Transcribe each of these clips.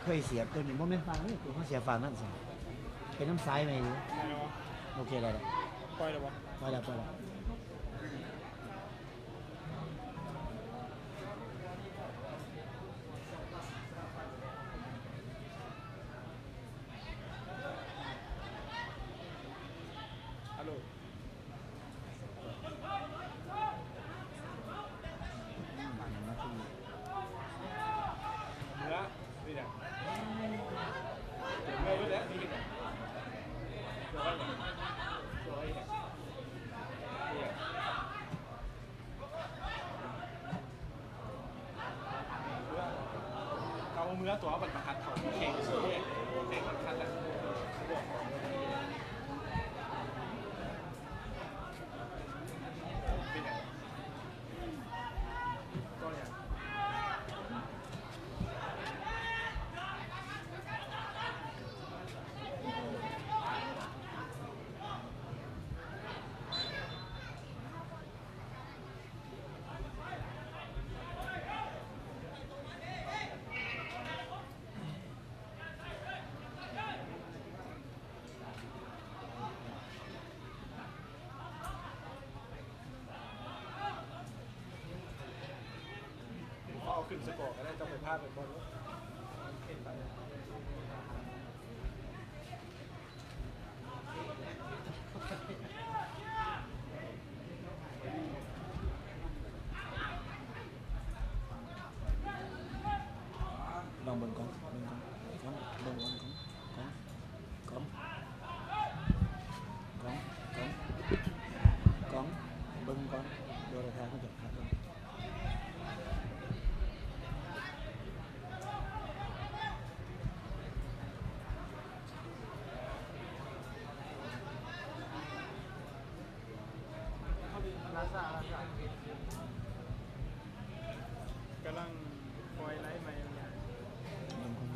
ເຄີຍສຽບຕົວນີ້ ບໍ່ແມ່ນຟາກນີ້ ຕົວເຮົາສຽບຟາກນັ້ນຊັ້ນ ເປັນນ້ຳສາຍໃໝ່ຢູ່. ໄດ້ແລ້ວບໍ່? ໂອເຄ ໄດ້ແລ້ວ. ປ່ອຍແລ້ວບໍ່? ປ່ອຍແລ້ວ ປ່ອຍແລ້ວ. ເອົາເມືອຕົວະ ບັດປະຫັດເຂົາແຂງສຸດເລີຍ ແຂງຄັກແລ້ວ. ເປັນຫຍັງ? ກໍຫຍັງ? ເອົາຂຶ້ນສະກໍກໍໄດ້ ຕ້ອງໄປພາດໄປບ່ອນໂລດ ເຫັນປະ? ລອງເບິ່ງກ່ອນ ເບິ່ງກ່ອນ ເບິ່ງກ່ອນ ເບິ່ງກ່ອນ ກ່ອນ ກ່ອນ ກ່ອນ ເບິ່ງກ່ອນ ບໍ່ໄດ້ຖ່າຍ ມັນຈະຄັກ. ກຳລັງປ່ອຍໄລ່ໃໝ່. ແມ່ນບໍ່?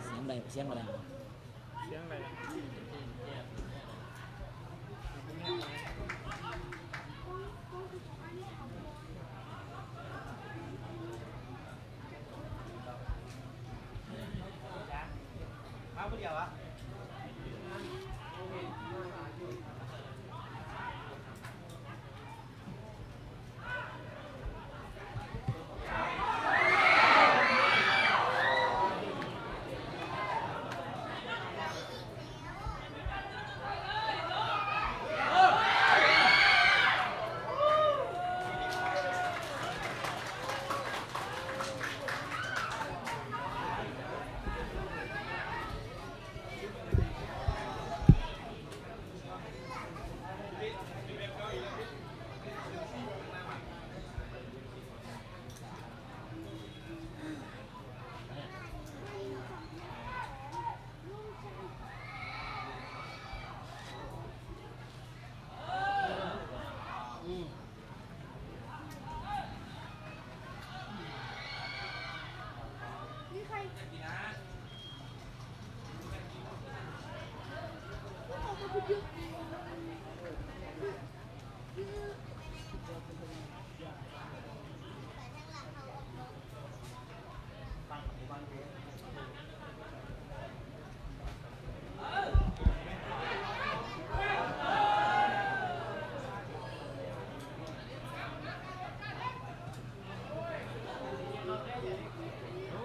ສຽງໄດ້ ສຽງບໍ່ໄດ້ບໍ່? ສຽງໄດ້. ມາຜູ້ດຽວຫວາ? ໂ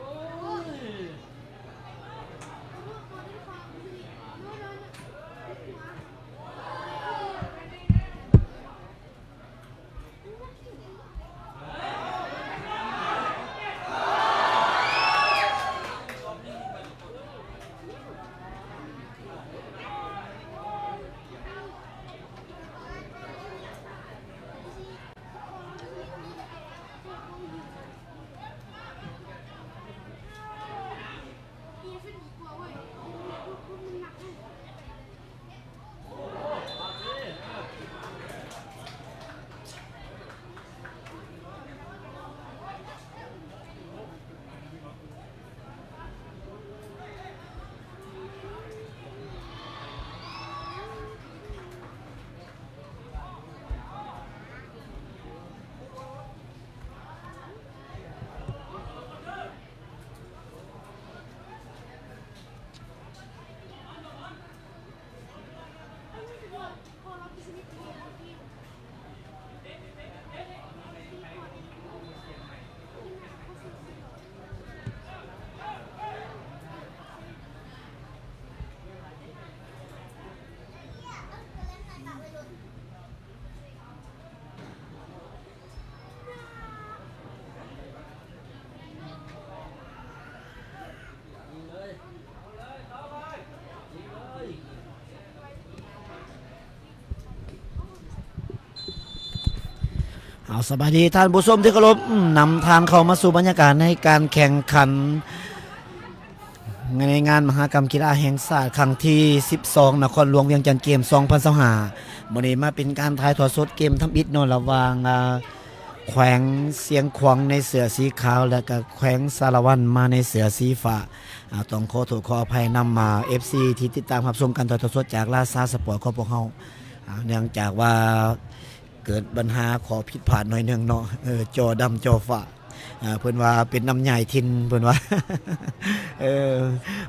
ເອົາ ສະບາຍດີທ່ານຜູ້ຊົມທີ່ເຄົາລົບ, ອືມ ນຳທ່ານເຂົ້າມາສູ່ບັນຍາກາດໃນການແຂ່ງຂັນ ໃນງານມະຫະກຳກິລາແຫ່ງຊາດຄັ້ງທີສິບສອງ ນະຄອນຫຼວງວຽງຈັນເກມສອງພັນຊາວຫ້າ. ມື້ນີ້ມາເປັນການຖ່າຍທອດສົດເກມທຳອິດເນາະ ລະຫວ່າງ ອາ ແຂວງຊຽງຂວາງໃນເສື້ອສີຂາວ ແລະກະແຂວງສາລະວັນມາໃນເສື້ອສີຟ້າ. ອາ ຕ້ອງຂໍໂທດຂໍອະໄພນຳ ອາ ເອັຟຊີ ທີ່ຕິດຕາມຮັບຊົມການຖ່າຍທອດສົດຈາກລາຊາສະປອດຂອງພວກເຮົາ. ອາ ເນື່ອງຈາກວ່າເກີດບັນຫາຂໍ້ຜິດພາດໜ້ອຍໜຶ່ງເນາະ, ເອີ ຈໍດຳຈໍຟ້າ. ອາ ເພິ່ນວ່າເປັນນຳຍ້າຍຖິ່ນ ເພິ່ນວ່າ ເອີ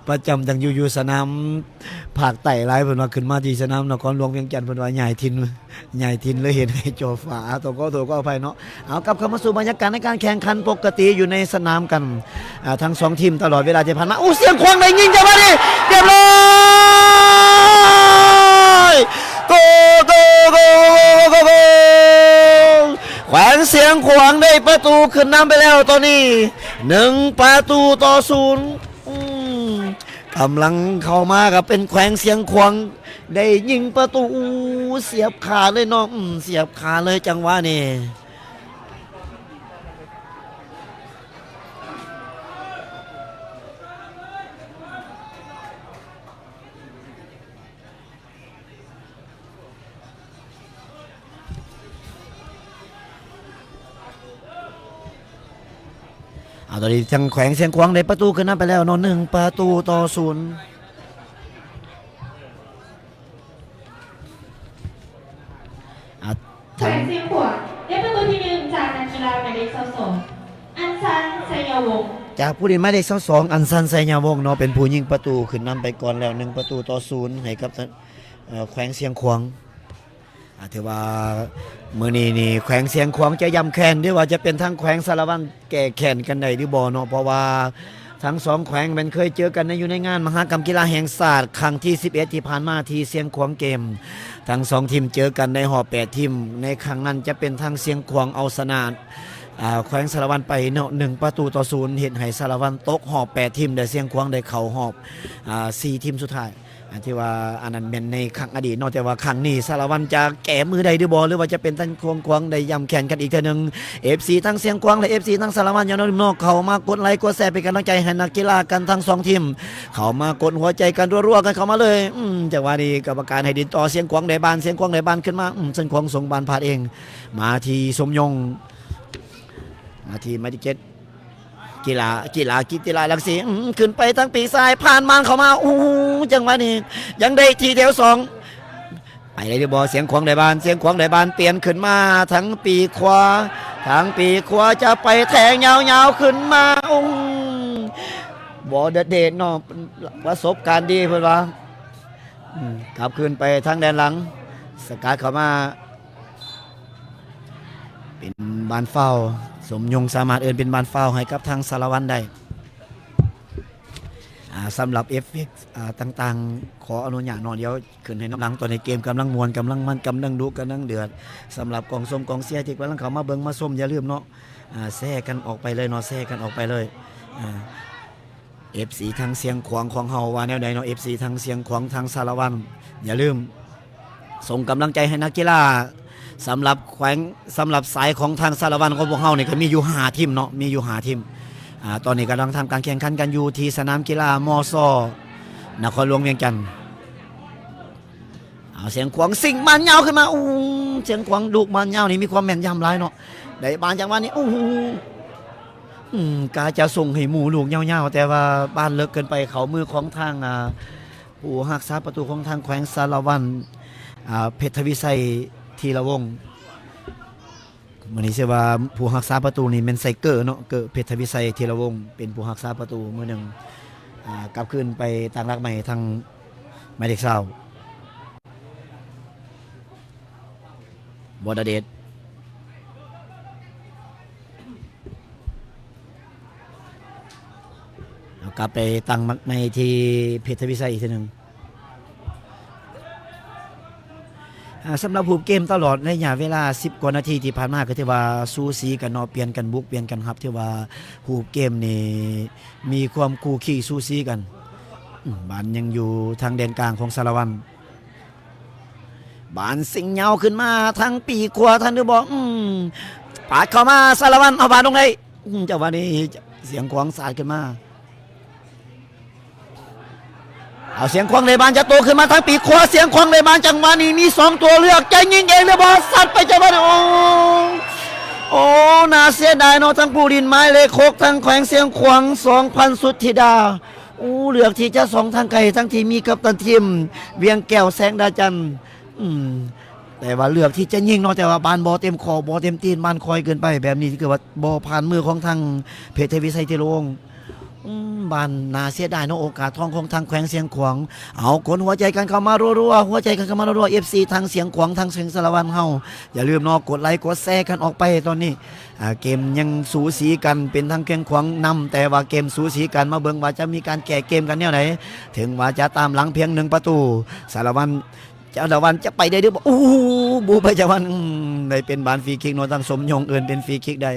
ປະຈຳຕັ້ງຢູ່ ຢູ່ສະໜາມພາກໃຕ້ຫຼາຍ ເພິ່ນວ່າຂຶ້ນມາທີ່ສະໜາມນະຄອນຫຼວງວຽງຈັນ ເພິ່ນວ່າຍ້າຍຖິ່ນ ຍ້າຍຖິ່ນເລີຍເຮັດໃຫ້ຈໍຟ້າ. ອາ ຕ້ອງຂໍໂທດຂໍອະໄພເນາະ. ເອົາ ກັບເຂົ້າມາສູ່ບັນຍາກາດໃນການແຂ່ງຂັນປົກກະຕິຢູ່ໃນສະໜາມກັນ. ອາ ທັງສອງທີມຕະຫຼອດເວລາທີ່ຜ່ານມາ. ໂອ້ ຊຽງຂວາງໄດ້ຍິງຈັງຫວະນີ້ ຮຽບຮ້ອຍ ໂກ ໂກ ໂກ ໂກ ໂກ ໂກ ໂກ ແຂວງຊຽງຂວາງໄດ້ປະຕູຂຶ້ນນຳໄປແລ້ວຕອນນີ້ ໜຶ່ງປະຕູຕໍ່ສູນ. ອືມ ກຳລັງເຂົ້າມາກໍເປັນແຂວງຊຽງຂວາງ ໄດ້ຍິງປະຕູ ສຽບຄາເລີຍເນາະ. ອືມ ສຽບຄາເລີຍຈັງຫວະນີ້. ເອົາ ຕອນນີ້ທາງແຂວງຊຽງຂວາງໄດ້ປະຕູຂຶ້ນນຳໄປແລ້ວເນາະ ໜຶ່ງປະຕູຕໍ່ສູນ. ອາ ແຂວງຊຽງຂວາງໄດ້ປະຕູທີໜຶ່ງຈາກນັກກິລາໝາຍເລກຊາວສອງ ອັນຊັນ ໄຊຍະວົງ. ຈາກຜູ້ຫຼິ້ນໝາຍເລກຊາວສອງ ອັນຊັນ ໄຊຍະວົງເນາະ ເປັນຜູ້ຍິງປະຕູຂຶ້ນນຳໄປກ່ອນແລ້ວ ໜຶ່ງປະຕູຕໍ່ສູນ ໃຫ້ກັບ ເອີ ແຂວງຊຽງຂວາງ. ອາ ຖືວ່າມື້ນີ້ນີ້ແຂວງຊຽງຂວາງຈະຢ້ຳແຄ້ນ ຫຼືວ່າຈະເປັນທາງແຂວງສາລະວັນແກ້ແຄ້ນກັນໄດ້ຫຼືບໍ່ເນາະ ເພາະວ່າທັງສອງແຂວງແມ່ນເຄີຍເຈີກັນໃນ ຢູ່ໃນງານມະຫະກຳກິລາແຫ່ງຊາດຄັ້ງທີສິບເອັດ ທີ່ຜ່ານມາທີ່ຊຽງຂວາງເກມ. ທັງສອງທີມເຈີກັນໃນຮອບແປດທີມ ໃນຄັ້ງນັ້ນຈະເປັນທາງຊຽງຂວາງເອົາຊະນະ ອາ ແຂວງສາລະວັນໄປເນາະ ໜຶ່ງປະຕູຕໍ່ສູນ ເຮັດໃຫ້ສາລະວັນຕົກຮອບແປດທີມ ແລະ ຊຽງຂວາງໄດ້ເຂົ້າຮອບ ອາ ສີ່ທີມສຸດທ້າຍ. ອັນທີ່ວ່າອັນນັ້ນແມ່ນໃນຄັ້ງອະດີດເນາະ ແຕ່ວ່າຄັ້ງນີ້ສາລະວັນຈະແກ້ມືໄດ້ຫຼືບໍ່ ຫຼືວ່າຈະເປັນທາງຊຽງຂວາງໄດ້ຢ້ຳແຄ້ນກັນອີກເທື່ອໜຶ່ງ. ເອັຟຊີ ທັງຊຽງຂວາງ ແລະ ເອັຟຊີ ທັງສາລະວັນ ຢ່າລືມເນາະ ເຂົ້າມາກົດໄລກົດແຊເປັນກຳລັງໃຈໃຫ້ນັກກິລາກັນທັງສອງທີມ ເຂົ້າມາກົດຫົວໃຈກັນ ລົວໆກັນເຂົ້າມາເລີຍ. ອືມ ຈັງຫວະນີ້ກຳມະການໃຫ້ດິນຕໍ່ ຊຽງຂວາງໄດ້ບານ ຊຽງຂວາງໄດ້ບານຂຶ້ນມາ ອືມ ຊຽງຂວາງສົ່ງບານພາດເອງ ມາທີ່ສົມຍົງ ມາທີ່ໝາຍເລກເຈັດ ກິລາ ກິລາ ກິຕິລາ ລັງສີ ອືມ ຂຶ້ນໄປທາງປີກຊ້າຍ ຜ່ານມາເຂົ້າມາ ໂອ້ ຈັງຫວະນີ້ຍັງໄດ້ທີ່ແຖວສອງ ໄປໄດ້ຫຼືບໍ່? ຊຽງຂວາງໄດ້ບານ ຊຽງຂວາງໄດ້ບານ ປ່ຽນຂຶ້ນມາທາງປີກຂວາ ທາງປີກຂວາຈະໄປແທງຍາວໆຂຶ້ນມາ ໂອ້ ວໍດາເດດເນາະ ປະສົບການດີເພິ່ນວ່າ ອືມ ກັບຄືນໄປທາງແດນຫຼັງ ສະກັດເຂົ້າມາ ເປັນບານຟາວ ສົມຍົງສາມາດເອີ້ນເປັນບານຟາວໃຫ້ກັບທາງສາລະວັນໄດ້. ອາ ສຳລັບເອຟເຟັກ ອາ ຕ່າງໆ ຂໍອະນຸຍາດເນາະ ດຽວຂຶ້ນໃຫ້ນຳຫຼັງ. ຕອນນີ້ເກມກຳລັງມ່ວນ ກຳລັງມັນ ກຳລັງດຸ ກຳລັງເດືອດ. ສຳລັບກອງຊົມກອງເຊຍທີ່ກຳລັງເຂົ້າມາເບິ່ງມາຊົມ ຢ່າລືມເນາະ ອາ ແຊກັນອອກໄປເລີຍເນາະ ແຊກັນອອກໄປເລີຍ ອາ ເອັຟຊີ ທາງຊຽງຂວາງຂອງເຮົາວ່າແນວໃດເນາະ ເອັຟຊີ ທາງຊຽງຂວາງ ທາງສາລະວັນ ຢ່າລືມສົ່ງກຳລັງໃຈໃຫ້ນັກກິລາ. ສຳລັບແຂວງ ສຳລັບສາຍຂອງທາງສາລະວັນຂອງພວກເຮົານີ້ກໍມີຢູ່ຫ້າທີມເນາະ ມີຢູ່ຫ້າທີມ. ອາ ຕອນນີ້ກຳລັງທຳການແຂ່ງຂັນກັນຢູ່ທີ່ສະໜາມກິລາ ມຊ ນະຄອນຫຼວງວຽງຈັນ. ເອົາ ຊຽງຂວາງຊິງບານຍາວຂຶ້ນມາ ໂອ້ ຊຽງຂວາງລູກບານຍາວນີ້ມີຄວາມແມ່ນຢຳຫຼາຍເນາະ ໄດ້ບານຈັງຫວະນີ້ ໂອ້ ອືມ ກະຈະສົ່ງໃຫ້ໝູ່ລູກຍາວໆ ແຕ່ວ່າບານເລິກເກີນໄປ ເຂົ້າມືຂອງທາງ ອາ ຜູ້ຮັກສາປະຕູຂອງທາງແຂວງສາລະວັນ ອາ ເພັດທະວິໄຊ ທີລະວົງ. ມື້ນີ້ຊື່ວ່າຜູ້ຮັກສາປະຕູນີ້ແມ່ນໃສ່ເກີເນາະ ເກີ ເພັດທະວິໄຊ ທີລະວົງ ເປັນຜູ້ຮັກສາປະຕູມື້ໜຶ່ງ ອາ ກັບຄືນໄປຕັ້ງຫຼັກໃໝ່ທາງໝາຍເລກຊາວ ວໍດາເດດ ເອົາກັບໄປຕັ້ງໝັກໃໝ່ທີ່ເພັດທະວິໄຊອີກເທື່ອໜຶ່ງ. ອາ ສຳລັບຮູບເກມຕະຫຼອດໄລຍະເວລາສິບກວ່ານາທີທີ່ຜ່ານມາ ກໍຖືວ່າສູສີກັນເນາະ ປ່ຽນກັນບຸກ ປ່ຽນກັນຮັບ ຖືວ່າຮູບເກມນີ້ມີຄວາມຄູ່ຄີສູສີກັນ. ອືມ ບານຍັງຢູ່ທາງແດນກາງຂອງສາລະວັນ ບານຊິງຍາວຂຶ້ນມາທາງປີກຂວາ ທັນຫຼືບໍ່? ອືມ ປາດເຂົ້າມາ ສາລະວັນ ເອົາບານລົງໄດ້ ອືມ ຈັງຫວະນີ້ ສຽງຂວາງສາດຂຶ້ນມາ ເອົາ ສຽງຂວາງໄດ້ບານ ຈະໂຕຂຶ້ນມາທາງປີກຂວາ ສຽງຂວາງໄດ້ບານ ຈັງຫວະນີ້ມີສອງຕົວເລືອກ ຈະຍິງເອງຫຼືບໍ່ ຊັດໄປ ຈັງຫວະນີ້ ໂອ້ ໂອ້ ໜ້າເສຍດາຍເນາະ ທັງຜູ້ຫຼິ້ນໝາຍເລກຫົກ ທັງແຂວງຊຽງຂວາງ ສອງພັນ ສຸດທິດາ ໂອ້ ເລືອກທີ່ຈະສ່ອງທາງໄກ ທັງທີ່ມີກັບຕັນທີມ ວຽງແກ້ວ ແສງດາຈັນ ອືມ ແຕ່ວ່າເລືອກທີ່ຈະຍິງເນາະ ແຕ່ວ່າບານບໍ່ເຕັມຂໍ້ ບໍ່ເຕັມຕີນ ບານຄ່ອຍເກີນໄປ ແບບນີ້ຖືວ່າບໍ່ຜ່ານມືຂອງທາງເພດທະວີໄຊ ເທໂລວົງ ອືມ ບານໜ້າເສຍດາຍເນາະ ໂອກາດທອງຂອງທາງແຂວງຊຽງຂວາງ ເອົາ ກົດຫົວໃຈກັນເຂົ້າມາລົວໆ ຫົວໃຈກັນເຂົ້າມາລົວໆ ເອັຟຊີ ທາງຊຽງຂວາງ ທາງຊຽງສາລະວັນເຮົາ ຢ່າລືມເນາະ ກົດໄລກົດແຊກັນອອກໄປຕອນນີ້ ອ່າ ເກມຍັງສູສີກັນ ເປັນທາງຊຽງຂວາງນຳ ແຕ່ວ່າເກມສູສີກັນ ມາເບິ່ງວ່າຈະມີການແກ້ເກມກັນແນວໃດ ເຖິງວ່າຈະຕາມຫຼັງພຽງໜຶ່ງປະຕູ ສາລະວັນ ສາລະວັນຈະໄປໄດ້ຫຼືບໍ່ ໂອ້ ບູໄປ ສາລະວັນ ອືມ ໄດ້ເປັນບານຟຣີຄິກເນາະ ທາງສົມຍົງເອີ້ນເປັນຟຣີຄິກໄດ້.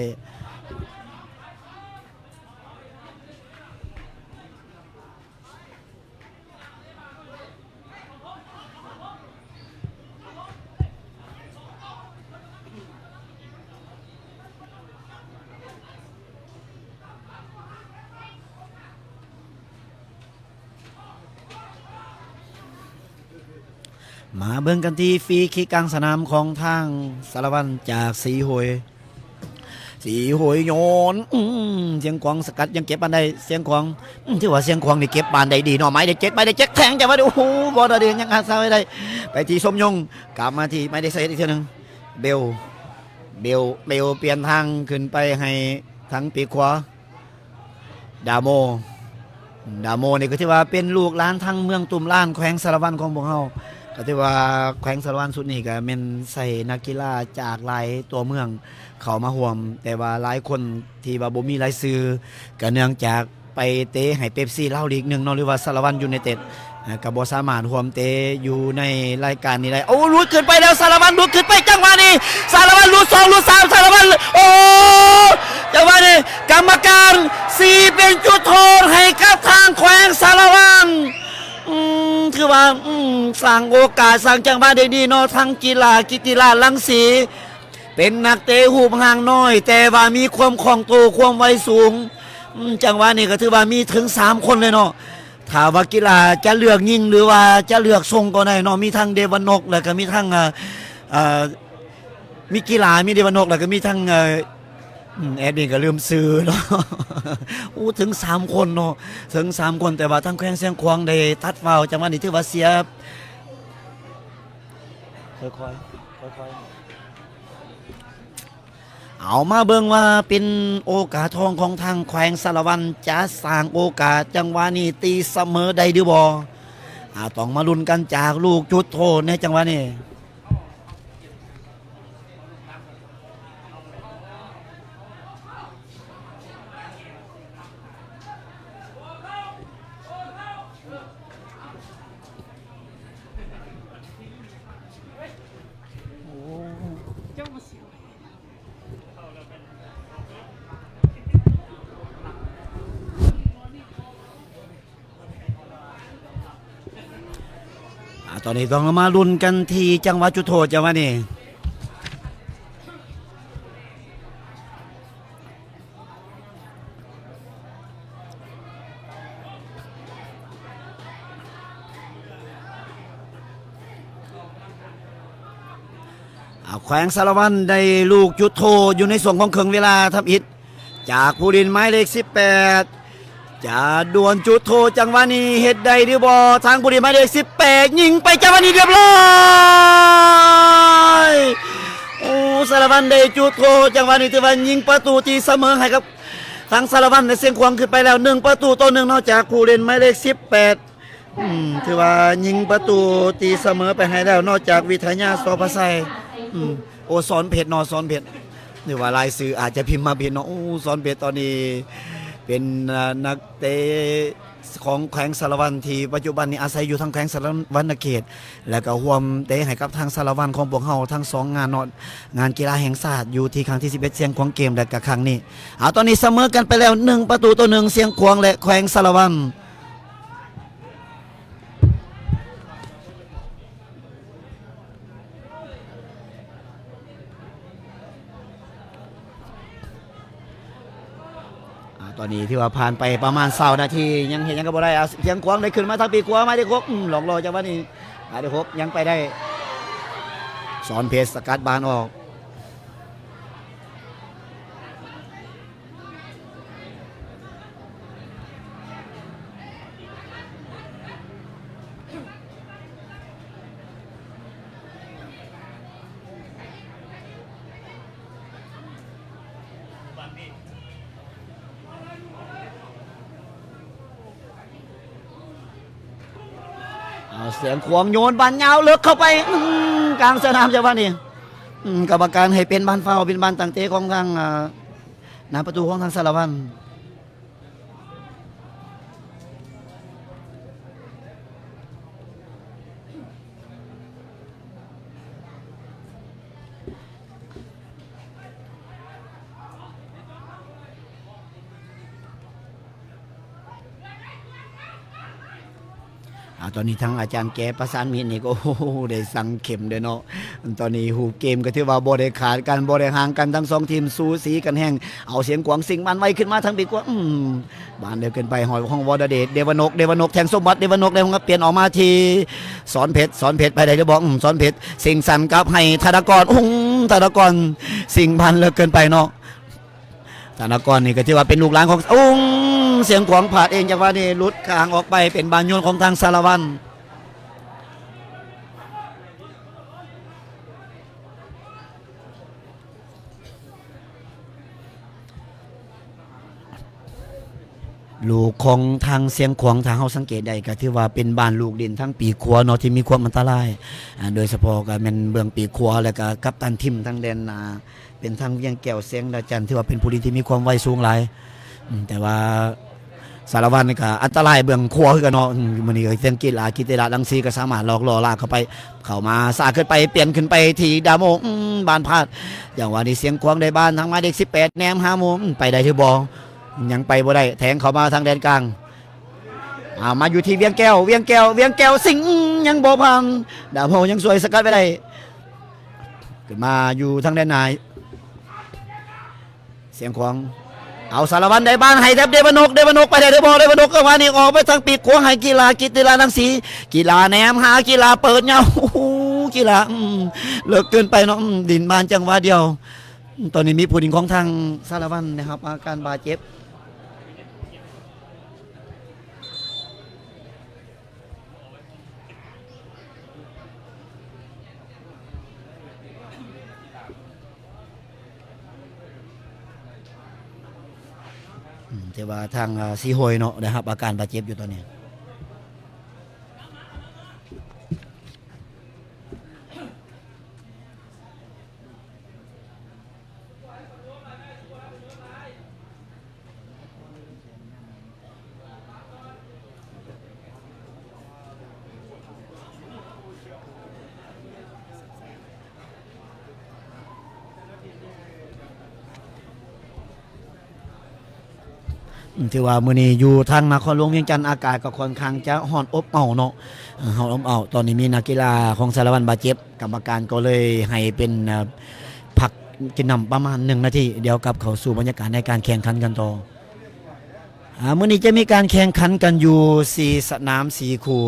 ມາເບິ່ງກັນທີ່ຟຣີຄິກກາງສະໜາມຂອງທາງສາລະວັນຈາກສີໂຫຍ ສີໂຫຍໂຍນ ອືມ ຊຽງຂວາງສະກັດ ຍັງເກັບບານໄດ້ ຊຽງຂວາງ ອືມ ຖືວ່າຊຽງຂວາງນີ້ເກັບບານໄດ້ດີເນາະ ໝາຍເລກເຈັດ ໝາຍເລກເຈັດ ແທງ ຈັງຫວະນີ້ ໂອ້ໂຫ ບໍ່ໄດ້ ຍັງຮັກສາໄວ້ໄດ້ ໄປທີ່ສົມຍົງ ກັບມາທີ່ໝາຍເລກຊາວເອັດ ອີກເທື່ອໜຶ່ງ ເບວ ເບວ ເບວ ປ່ຽນທາງຂຶ້ນໄປໃຫ້ທາງປີກຂວາ ດາໂມ ດາໂມນີ້ກໍຖືວ່າເປັນລູກຫຼານທາງເມືອງຕຸ້ມລານ ແຂວງສາລະວັນຂອງພວກເຮົາ ກໍຖືວ່າແຂວງສາລະວັນຊຸດນີ້ກໍແມ່ນໃຊ້ນັກກິລາຈາກຫຼາຍຕົວເມືອງເຂົ້າມາຮ່ວມ ແຕ່ວ່າຫຼາຍຄົນທີ່ວ່າບໍ່ມີລາຍຊື່ ກໍເນື່ອງຈາກໄປເຕະໃຫ້ເປັບຊີລາວລີກໜຶ່ງເນາະ ຫຼືວ່າສາລະວັນຢູໄນເຕັດ ອ່າ ກໍບໍ່ສາມາດຮ່ວມເຕະຢູ່ໃນລາຍການນີ້ໄດ້. ໂອ້ ຫຼຸດຂຶ້ນໄປແລ້ວ ສາລະວັນຫຼຸດຂຶ້ນໄປ ຈັງຫວະນີ້ ສາລະວັນຫຼຸດສອງ ຫຼຸດສາມ ສາລະວັນ ໂອ້ ຈັງຫວະນີ້ກຳມະການຊີ້ເປັນຈຸດໂທດໃຫ້ກັບທາງແຂວງສາລະວັນ. ອືມ ຖືວ່າ ອືມ ສ້າງໂອກາດ ສ້າງຈັງຫວະໄດ້ດີເນາະ ທັງກິລາ ກິຕິລາດ ລັງສີ ເປັນນັກເຕະຮູບຮ່າງນ້ອຍ ແຕ່ວ່າມີຄວາມຄ່ອງໂຕ ຄວາມໄວສູງ. ອືມ ຈັງຫວະນີ້ກໍຖືວ່າມີເຖິງສາມຄົນເລີຍເນາະ. ຖ້າວ່າກິລາຈະເລືອກຍິງ ຫຼືວ່າຈະເລືອກສົ່ງກໍໄດ້ເນາະ. ມີທັງເດວັນນົກ ແລ້ວກໍມີທັງ ເອີ ເອີ ມີກິລາ ມີເດວັນນົກ ແລ້ວກໍມີທັງ ເອີ ອືມ ແອດມິນກໍລືມຊື່ເນາະ. ໂອ້ ເຖິງສາມຄົນເນາະ ເຖິງສາມຄົນ ແຕ່ວ່າທາງແຂວງຊຽງຂວາງໄດ້ຕັດຟາວ. ຈັງຫວະນີ້ຖືວ່າເສຍ ຄ່ອຍໆ ຄ່ອຍໆ ເອົາມາເບິ່ງວ່າເປັນໂອກາດທອງຂອງທາງແຂວງສາລະວັນ ຈະສ້າງໂອກາດ ຈັງຫວະນີ້ຕີສະເໝີໄດ້ຫຼືບໍ່? ອາ ຕ້ອງມາລຸ້ນກັນຈາກລູກຈຸດໂທດໃນຈັງຫວະນີ້. ອາ ຕອນນີ້ຕ້ອງມາລຸ້ນກັນທີ່ຈັງຫວະຈຸດໂທດ ຈັງຫວະນີ້. ອາ ແຂວງສາລະວັນໄດ້ລູກຈຸດໂທດຢູ່ໃນຊ່ວງຂອງເຄິ່ງເວລາທຳອິດ ຈາກຜູ້ຫຼິ້ນໝາຍເລກສິບແປດ ຈະດວນຈຸດໂທດ ຈັງຫວະນີ້ເຮັດໄດ້ຫຼືບໍ່? ທາງຜູ້ຫຼິ້ນໝາຍເລກສິບແປດ ຍິງໄປ ຈັງຫວະນີ້ຮຽບຮ້ອຍ. ໂອ້ ສາລະວັນໄດ້ຈຸດໂທດ ຈັງຫວະນີ້ຖືວ່າຍິງປະຕູຕີສະເໝີໃຫ້ກັບທາງສາລະວັນ ແລະ ຊຽງຂວາງຂຶ້ນໄປແລ້ວ ໜຶ່ງປະຕູຕໍ່ໜຶ່ງເນາະ ຈາກຜູ້ຫຼິ້ນໝາຍເລກສິບແປດ. ອືມ ຖືວ່າຍິງປະຕູຕີສະເໝີໄປໃຫ້ແລ້ວເນາະ ຈາກວິທະຍາ ສອນພະໄຊ. ອືມ ໂອ ສອນເພັດເນາະ ສອນເພັດ ຫຼືວ່າລາຍຊື່ອາດຈະພິມມາຜິດເນາະ. ໂອ ສອນເພັດຕອນນີ້ເປັນ ເອີ ນັກເຕະຂອງແຂວງສາລະວັນ ທີ່ປັດຈຸບັນນີ້ອາໄສຢູ່ທາງແຂວງສາລະວັນນະເຂດ ແລ້ວກໍຮ່ວມເຕະໃຫ້ກັບທາງສາລະວັນຂອງພວກເຮົາທັງສອງງານເນາະ ງານກິລາແຫ່ງຊາດ ຢູ່ທີ່ຄັ້ງທີສິບເອັດ ຊຽງຂວາງເກມ ແລະ ກະຄັ້ງນີ້. ເອົາ ຕອນນີ້ສະເໝີກັນໄປແລ້ວ ໜຶ່ງປະຕູຕໍ່ໜຶ່ງ ຊຽງຂວາງ ແລະ ແຂວງສາລະວັນ. ນີ້ຖືວ່າຜ່ານໄປປະມານຊາວນາທີ ຍັງເຮັດຫຍັງກໍບໍ່ໄດ້. ອາ ສຽງຂວາງໄດ້ຂຶ້ນມາທາງປີກຂວາ ໝາຍເລກຫົກ ອືມ ຫຼອກຫຼໍ່ຈັງຫວະນີ້ ໝາຍເລກຫົກຍັງໄປໄດ້ ສອນເພັດສະກັດບານອອກ. ເອົາ ສຽງຂວາງໂຍນບານຍາວເລິກເຂົ້າໄປ ອືມ ກາງສະໜາມຈັງຫວະນີ້ ອືມ ກຳມະການໃຫ້ເປັນບານຟາວ ເປັນບານຕັ້ງເຕະຂອງທາງ ອາ ໜ້າປະຕູຂອງທາງສາລະວັນ. ອາ ຕອນນີ້ທາງອາຈານແກ້ປະສານມິດນີ້ກໍ ໂອ້ໂຫ ໄດ້ສັ່ງເຂັມເດ້ເນາະ. ຕອນນີ້ຮູບເກມກໍຖືວ່າບໍ່ໄດ້ຂາດກັນ ບໍ່ໄດ້ຫ່າງກັນ ທັງສອງທີມສູສີກັນແຮງ. ເອົາ ສຽງຂວາງຊິງບານໄວຂຶ້ນມາທາງປີກຂວາ ອືມ ບານເດີນເກີນໄປ ຮອດຂອງວອລະເດດ ເດວະນົກ ເດວະນົກ ແທງສົມບັດ ເດວະນົກ ໄດ້ຮັບ ປ່ຽນອອກມາທີ່ສອນເພັດ ສອນເພັດໄປໄດ້ຫຼືບໍ່ ອືມ ສອນເພັດຊິງສັ້ນກັບໃຫ້ທະນາກອນ ອືມ ທະນາກອນຊິງບານເລິກເກີນໄປເນາະ. ທະນາກອນນີ້ກໍຖືວ່າເປັນລູກຫຼານຂອງ ໂອ້ ສຽງຂວາງພາດເອງ ຈັງຫວະນີ້ຫຼຸດຂ້າງອອກໄປ ເປັນບານໂຍນຂອງທາງສາລະວັນ. ລູກຂອງທາງຊຽງຂວາງ ຖ້າເຮົາສັງເກດໄດ້ ກໍຖືວ່າເປັນບານລູກຫຼິ້ນທາງປີກຂວາເນາະ ທີ່ມີຄວາມອັນຕະລາຍ ອາ ໂດຍສະເພາະກໍແມ່ນເບື້ອງປີກຂວາ ແລ້ວກໍກັບຕັນທີມທາງແດນ ອາ ເປັນທາງວຽງແກ້ວ ແສງດາວຈັນ ຖືວ່າເປັນຜູ້ຫຼິ້ນທີ່ມີຄວາມໄວສູງຫຼາຍ ອືມ ແຕ່ວ່າສາລະວັນນີ້ກໍອັນຕະລາຍເບື້ອງຂວາຄືກັນເນາະ. ອືມ ມື້ນີ້ກໍເປັນກິລາ ກິດຕິລະ ລັງສີ ກໍສາມາດຫຼອກຫຼໍ່ລາກເຂົ້າໄປ ເຂົ້າມາຊ້າເກີນໄປ ປ່ຽນຂຶ້ນໄປທີ່ດາໂມ ອືມ ບານພາດ ຈັງຫວະນີ້ຊຽງຂວາງໄດ້ບານ ທາງໝາຍເລກສິບແປດ ແນມຫາໝູ່ ອືມ ໄປໄດ້ຫຼືບໍ່ ຍັງໄປບໍ່ໄດ້ ແທງເຂົ້າມາທາງແດນກາງ ອາ ມາຢູ່ທີ່ວຽງແກ້ວ ວຽງແກ້ວ ວຽງແກ້ວ ຊິງ ອືມ ຍັງບໍ່ຜ່ານ ດາໂມຍັງຊ່ວຍສະກັດໄວ້ໄດ້ ຂຶ້ນມາຢູ່ທາງແດນໃນ ຊຽງຂວາງ ເອົາ ສາລະວັນໄດ້ບານໃຫ້ແທັບ ເດວະນົກ ເດວະນົກໄປໄດ້ຫຼືບໍ່ ເດວະນົກ ຈັງຫວະນີ້ອອກໄປທາງປີກຂວາໃຫ້ກິລາ ກິດຕິລະ ລັງສີ ກິລາແນມຫາ ກິລາເປີດຍາວ ໂອ້ໂຫ ກິລາ ອືມ ເລິກເກີນໄປເນາະ ອືມ ດິນບານຈັງຫວະດຽວ. ຕອນນີ້ມີຜູ້ຫຼິ້ນຂອງທາງສາລະວັນໄດ້ຮັບອາການບາດເຈັບ. ອືມ ແຕ່ວ່າທາງ ອາ ສີໂຮຍເນາະ ໄດ້ຮັບອາການບາດເຈັບຢູ່ຕອນນີ້. ຖືວ່າມື້ນີ້ຢູ່ທາງນະຄອນຫຼວງວຽງຈັນ ອາກາດກໍຄ່ອນຂ້າງຈະຮ້ອນອົບເອົ້າເນາະ ເອີ ຮ້ອນອົບເອົ້າ. ຕອນນີ້ມີນັກກິລາຂອງສາລະວັນບາດເຈັບ ກຳມະການກໍເລີຍໃຫ້ເປັນ ເອີ ພັກກິນນ້ຳປະມານໜຶ່ງນາທີ ດຽວກັບເຂົ້າສູ່ບັນຍາກາດໃນການແຂ່ງຂັນກັນຕໍ່. ອາ ມື້ນີ້ຈະມີການແຂ່ງຂັນກັນຢູ່ສີ່ສະໜາມ ສີ່ຄູ່.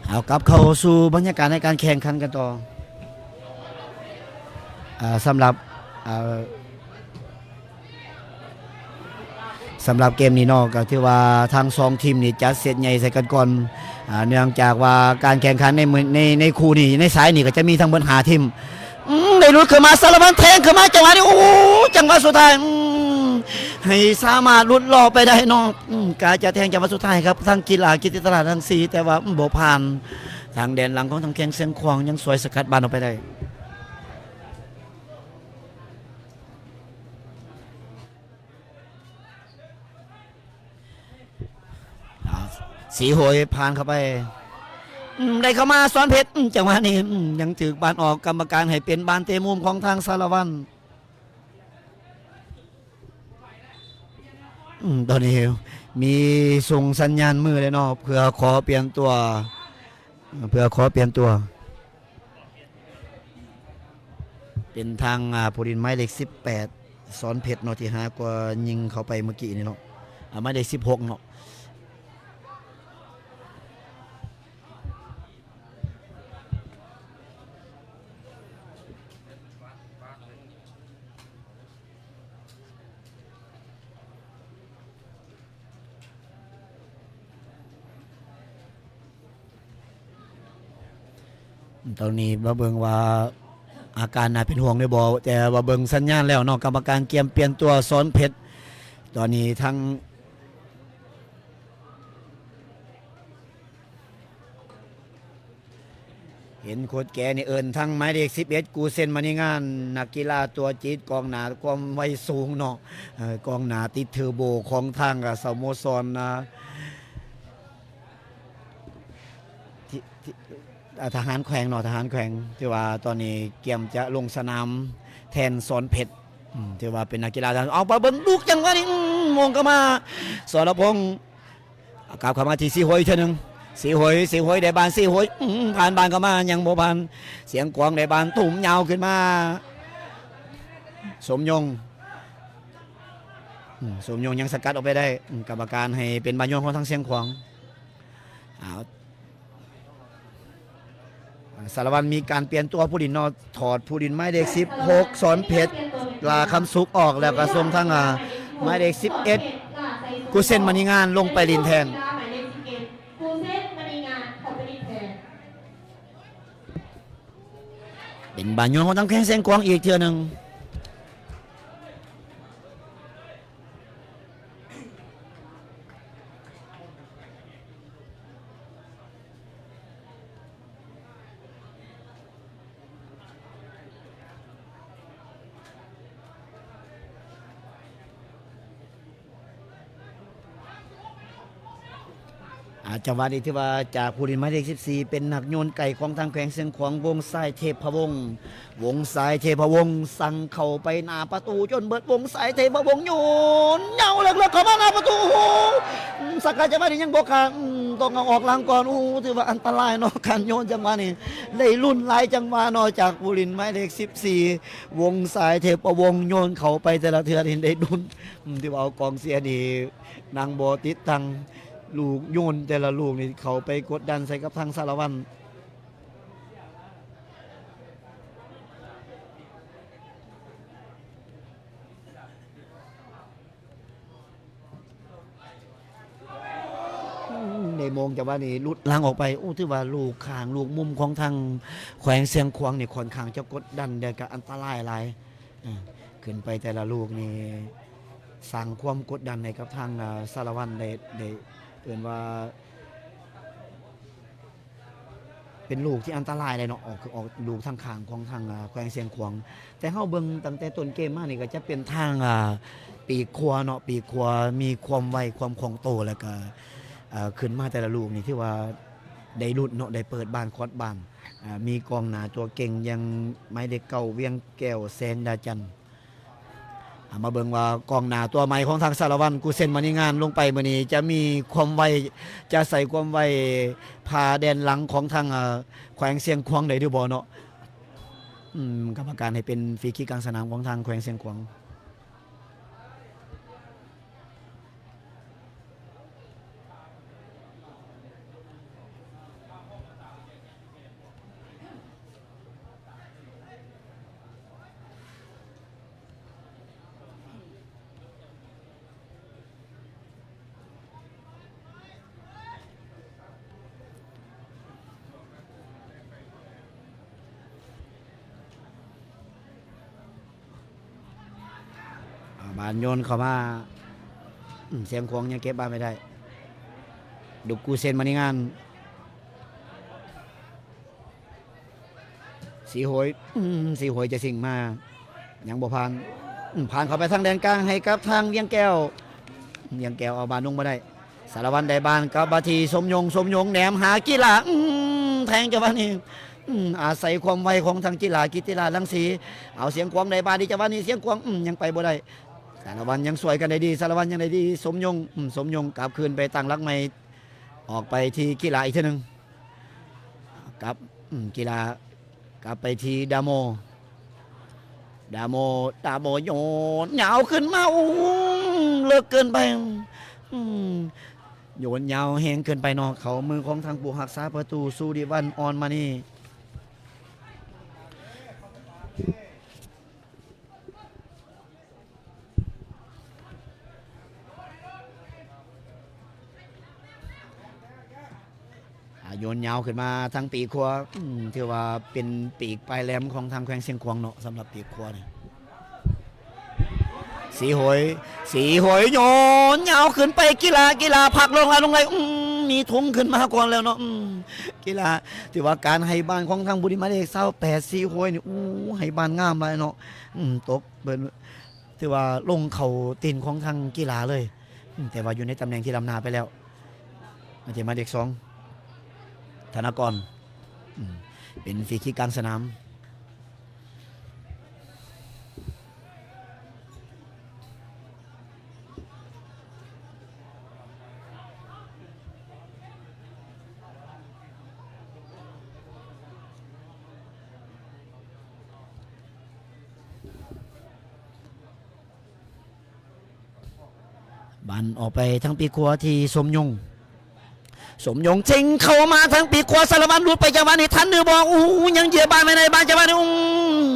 ເອົາ ກັບເຂົ້າສູ່ບັນຍາກາດໃນການແຂ່ງຂັນກັນຕໍ່. ເອີ ສຳລັບ ເອີ ສຳລັບເກມນີ້ເນາະ ກໍຖືວ່າທັງສອງທີມນີ້ຈັດເຊດໃຫຍ່ໃສ່ກັນກ່ອນ ອາ ເນື່ອງຈາກວ່າການແຂ່ງຂັນໃນມື້ ໃນ ໃນຄູ່ນີ້ ໃນສາຍນີ້ກໍຈະມີທັງໝົດຫ້າທີມ. ອືມ ໄ ໄດ້ຫຼຸດເຂົ້າມາ ສາລະວັນແທງເຂົ້າມາ ຈັງຫວະນີ້ ໂອ້ ຈັງຫວະສຸດທ້າຍ ອືມ ໃຫ້ສາມາດຫຼຸດລອດໄປໄດ້ເນາະ ອືມ ກະຈະແທງຈັງຫວະສຸດທ້າຍຄັບ ທາງກິລາກິດຕິຕະຫຼາດທັງສີ່ ແຕ່ວ່າ ອືມ ບໍ່ຜ່ານ ທາງແດນຫຼັງຂອງທາງແຂວງຊຽງຂວາງ ຍັງຊ່ວຍສະກັດບານອອກໄປໄດ້. ອາ ສີໂຫຍຜ່ານເຂົ້າໄປ ອືມ ໄດ້ເຂົ້າມາ ສອນເພັດ ອືມ ຈັງຫວະນີ້ ອືມ ຍັງຖືກບານອອກ ກຳມະການໃຫ້ເປັນບານເຕະມຸມຂອງທາງສາລະວັນ ອືມ ຕອນນີ້ມີສົ່ງສັນຍານມືແລ້ວເນາະ ເພື່ອຂໍປ່ຽນຕົວ ເພື່ອຂໍປ່ຽນຕົວ. ເປັນທາງ ອາ ຜູ້ຫຼິ້ນໝາຍເລກສິບແປດ ສອນເພັດເນາະ ທີ່ຫາກວ່າຍິງເຂົ້າໄປເມື່ອກີ້ນີ້ເນາະ ອາ ໝາຍເລກສິບຫົກເນາະ. ຕອນນີ້ມາເບິ່ງວ່າອາການໜ້າເປັນຫ່ວງຫຼືບໍ່ ແຕ່ວ່າເບິ່ງສັນຍານແລ້ວເນາະ ກຳມະການກຽມປ່ຽນຕົວ ສອນເພັດ ຕອນນີ້ທັງ ເຫັນໂຄດແກນີ້ເອີ້ນທັງໝາຍເລກສິບເອັດ ກູເຊັນ ມະນີງານ ນັກກິລາຕົວຈິດ ກອງໜ້າຄວາມໄວສູງເນາະ ເອີ ກອງໜ້າຕິດເທີໂບຂອງທາງ ອາ ສະໂມສອນ ອາ ທີ່ ທີ່ ອາ ທະຫານແຂວງເນາະ ທະຫານແຂວງ ຖືວ່າຕອນນີ້ກຽມຈະລົງສະໜາມແທນສອນເພັດ ອືມ ຖືວ່າເປັນນັກກິລາ ເອົາໄປເບິ່ງລູກຈັງຫວະນີ້ ອືມ ໂມງເຂົ້າມາ ສອລະພົງ ກັບເຂົ້າມາທີ່ສີໂຫຍເທື່ອໜຶ່ງ ສີໂຫຍ ສີໂຫຍໄດ້ບານ ສີໂຫຍ ອືມ ຜ່ານບານເຂົ້າມາ ຍັງບໍ່ຜ່ານ ຊຽງຂວາງໄດ້ບານ ທຸ່ມຍາວຂຶ້ນມາ ສົມຍົງ ອືມ ສົມຍົງຍັງສະກັດອອກໄປໄດ້ ອືມ ກຳມະການໃຫ້ເປັນບານໂຍນຂອງທາງຊຽງຂວາງ ເອົາ ສາລະວັນມີການປ່ຽນຕົວຜູ້ຫຼິ້ນເນາະ ຖອດຜູ້ຫຼິ້ນໝາຍເລກສິບຫົກ ສອນເພັດ ຫຼ້າຄຳສຸກອອກ ແລ້ວກໍສົ່ງທາງ ອາ ໝາຍເລກສິບເອັດ ກຸເຊັນ ມະນີງານ ລົງໄປຫຼິ້ນແທນ ເປັນບານໂຍນຂອງທາງແຂວງຊຽງຂວາງອີກເທື່ອໜຶ່ງ. ອາ ຈັງຫວະນີ້ຖືວ່າຈາກຜູ້ຫຼິ້ນໝາຍເລກສິບສີ່ ເປັນນັກໂຍນໄກຂອງທາງແຂວງຊຽງຂວາງ ວົງຊາຍ ເທບພະວົງ ວົງຊາຍ ເທບພະວົງ ສັ່ງເຂົ້າໄປໜ້າປະຕູຈົນເບິດ ວົງຊາຍ ເທບພະວົງ ໂຍນຍາວເລິກໆເຂົ້າມາໜ້າປະຕູ ໂອ້ ສະກັດຈັງຫວະນີ້ຍັງບໍ່ຂາດ ອືມ ຕ້ອງເອົາອອກຫຼັງກ່ອນ ໂອ້ ຖືວ່າອັນຕະລາຍເນາະ ການໂຍນຈັງຫວະນີ້ ໄດ້ລຸ້ນຫຼາຍຈັງຫວະເນາະ ຈາກຜູ້ຫຼິ້ນໝາຍເລກສິບສີ່ ວົງຊາຍ ເທບພະວົງ ໂຍນເຂົ້າໄປແຕ່ລະເທື່ອນີ້ໄດ້ລຸ້ນ ອືມ ຖືວ່າເອົາກອງເຊຍນີ້ນັ່ງບໍ່ຕິດຕັ້ງ ລູກໂຍນແຕ່ລະລູກນີ້ເຂົ້າໄປກົດດັນໃສ່ກັບທາງສາລະວັນ. ອືມ ໄດ້ໂມງ ແຕ່ວ່ານີ້ຫຼຸດຫຼັງອອກໄປ ໂອ້ ຖືວ່າລູກຂ້າງ ລູກມຸມຂອງທາງແຂວງຊຽງຂວາງນີ້ຂ້ອນຂ້າງຈະກົດດັນ ແລະກະອັນຕະລາຍຫຼາຍ ເອີ ຂຶ້ນໄປແຕ່ລະລູກນີ້ສ້າງຄວາມກົດດັນໃຫ້ກັບທາງ ອາ ສາລະວັນໄດ້ ໄດ້ເອີ້ນວ່າ ເປັນລູກທີ່ອັນຕະລາຍເລີຍເນາະ ອອກ ອອກລູກທາງຂ້າງຂອງທາງ ອາ ແຂວງຊຽງຂວາງ ແຕ່ເຮົາເບິ່ງຕັ້ງແຕ່ຕົ້ນເກມມານີ້ກໍຈະເປັນທາງ ອາ ປີກຂວາເນາະ ປີກຂວາມີຄວາມໄວ ຄວາມຄ່ອງໂຕ ແລ້ວກໍ ອາ ຂຶ້ນມາແຕ່ລະລູກນີ້ຖືວ່າໄດ້ລຸ້ນເນາະ ໄດ້ເປີດບານ ຄອດບານ ອາ ມີກອງໜ້າຕົວເກັ່ງຢ່າງໝາຍເລກເກົ້າ ວຽງແກ້ວ ແສງດາຈັນ. ເອົາມາເບິ່ງວ່າກອງໜ້າຕົວໃໝ່ຂອງທາງສາລະວັນ ກູເຊັນ ມະນີງານ ລົງໄປມື້ນີ້ຈະມີຄວາມໄວ ຈະໃສ່ຄວາມໄວຜ່າແດນຫຼັງຂອງທາງ ເອີ ແຂວງຊຽງຂວາງໄດ້ຫຼືບໍ່ເນາະ ອືມ ກຳມະການໃຫ້ເປັນຟຣີຄິກກາງສະໜາມຂອງທາງແຂວງຊຽງຂວາງ. ອ ບານໂຍນເຂົ້າມາ ອືມ ຊຽງຂວາງຍັງເກັບບານໄວ້ໄດ້ ດຸກກູເຊັນມານິງານ ສີໂຫຍ ອືມ ສີໂຫຍຈະຊິງມາ ຍັງບໍ່ຜ່ານ ອືມ ຜ່ານເຂົ້າໄປທາງແດນກາງໃຫ້ກັບທາງວຽງແກ້ວ ວຽງແກ້ວເອົາບານລົງມາໄດ້ ສາລະວັນໄດ້ບານກັບມາທີ່ສົມຍົງ ສົມຍົງແໜມຫາກິລາ ອືມ ແທງຈັງຫວະນີ້ ອືມ ອາໄສຄວາມໄວຂອງທາງກິລາ ກິດຕິລາດ ລັງສີ ເອົາ ຊຽງຂວາງໄດ້ບານ ໃນຈັງຫວະນີ້ ຊຽງຂວາງ ອືມ ຍັງໄປບໍ່ໄດ້ ສາລະວັນຍັງຊ່ວຍກັນໄດ້ດີ ສາລະວັນຍັງໄດ້ດີ ສົມຍົງ ອືມ ສົມຍົງກັບຄືນໄປຕັ້ງຫຼັກໃໝ່ ອອກໄປທີ່ກິລາອີກເທື່ອໜຶ່ງ ກັບ ອືມ ກິລາ ກັບໄປທີ່ດາໂມ ດາໂມ ດາໂມໂຍນຍາວຂຶ້ນມາ ອູ້ ເລິກເກີນໄປ ອືມ ໂຍນຍາວແຮງເກີນໄປເນາະ ເຂົ້າມືຂອງທາງຜູ້ຮັກສາປະຕູ ສຸລິວັນ ອ່ອນມານີ. ອາ ໂຍນຍາວຂຶ້ນມາທາງປີກຂວາ ອືມ ຖືວ່າເປັນປີກປາຍແຫຼມຂອງທາງແຂວງຊຽງຂວາງເນາະ ສຳລັບປີກຂວານີ້ ສີໂຫຍ ສີໂຫຍໂຍນຍາວຂຶ້ນໄປ ກິລາ ກິລາພັກລົງ ລະລົງໄດ້ ອືມ ມີທຸງຂຶ້ນມາກ່ອນແລ້ວເນາະ ອືມ ກິລາ ຖືວ່າການໃຫ້ບານຂອງທາງຜູ້ຫຼິ້ນໝາຍເລກຊາວແປດ ສີໂຫຍນີ້ ໂອ້ ໃຫ້ບານງາມຫຼາຍເນາະ ອືມ ຕົກເບິ່ງ ຖືວ່າລົງເຂົ້າຕີນຂອງທາງກິລາເລີຍ ແຕ່ວ່າຢູ່ໃນຕຳແໜ່ງທີ່ລ້ຳໜ້າໄປແລ້ວ ມາເຕະໝາຍເລກສອງ ທະນາກອນ ເປັນຟຣີຄິກກາງສະໜາມ. ບານອອກໄປທາງປີກຂວາທີ່ສົມຍົງ ສົມຍົງເຊັງເຂົ້າມາທາງປີກຂວາ ສາລະວັນຫຼຸດໄປ ຈັງຫວະນີ້ທັນຫຼືບໍ່? ໂອ້ ຍັງເຢຍບານໄວ້ໄດ້ ບານ ຈັງຫວະນີ້ ອືມ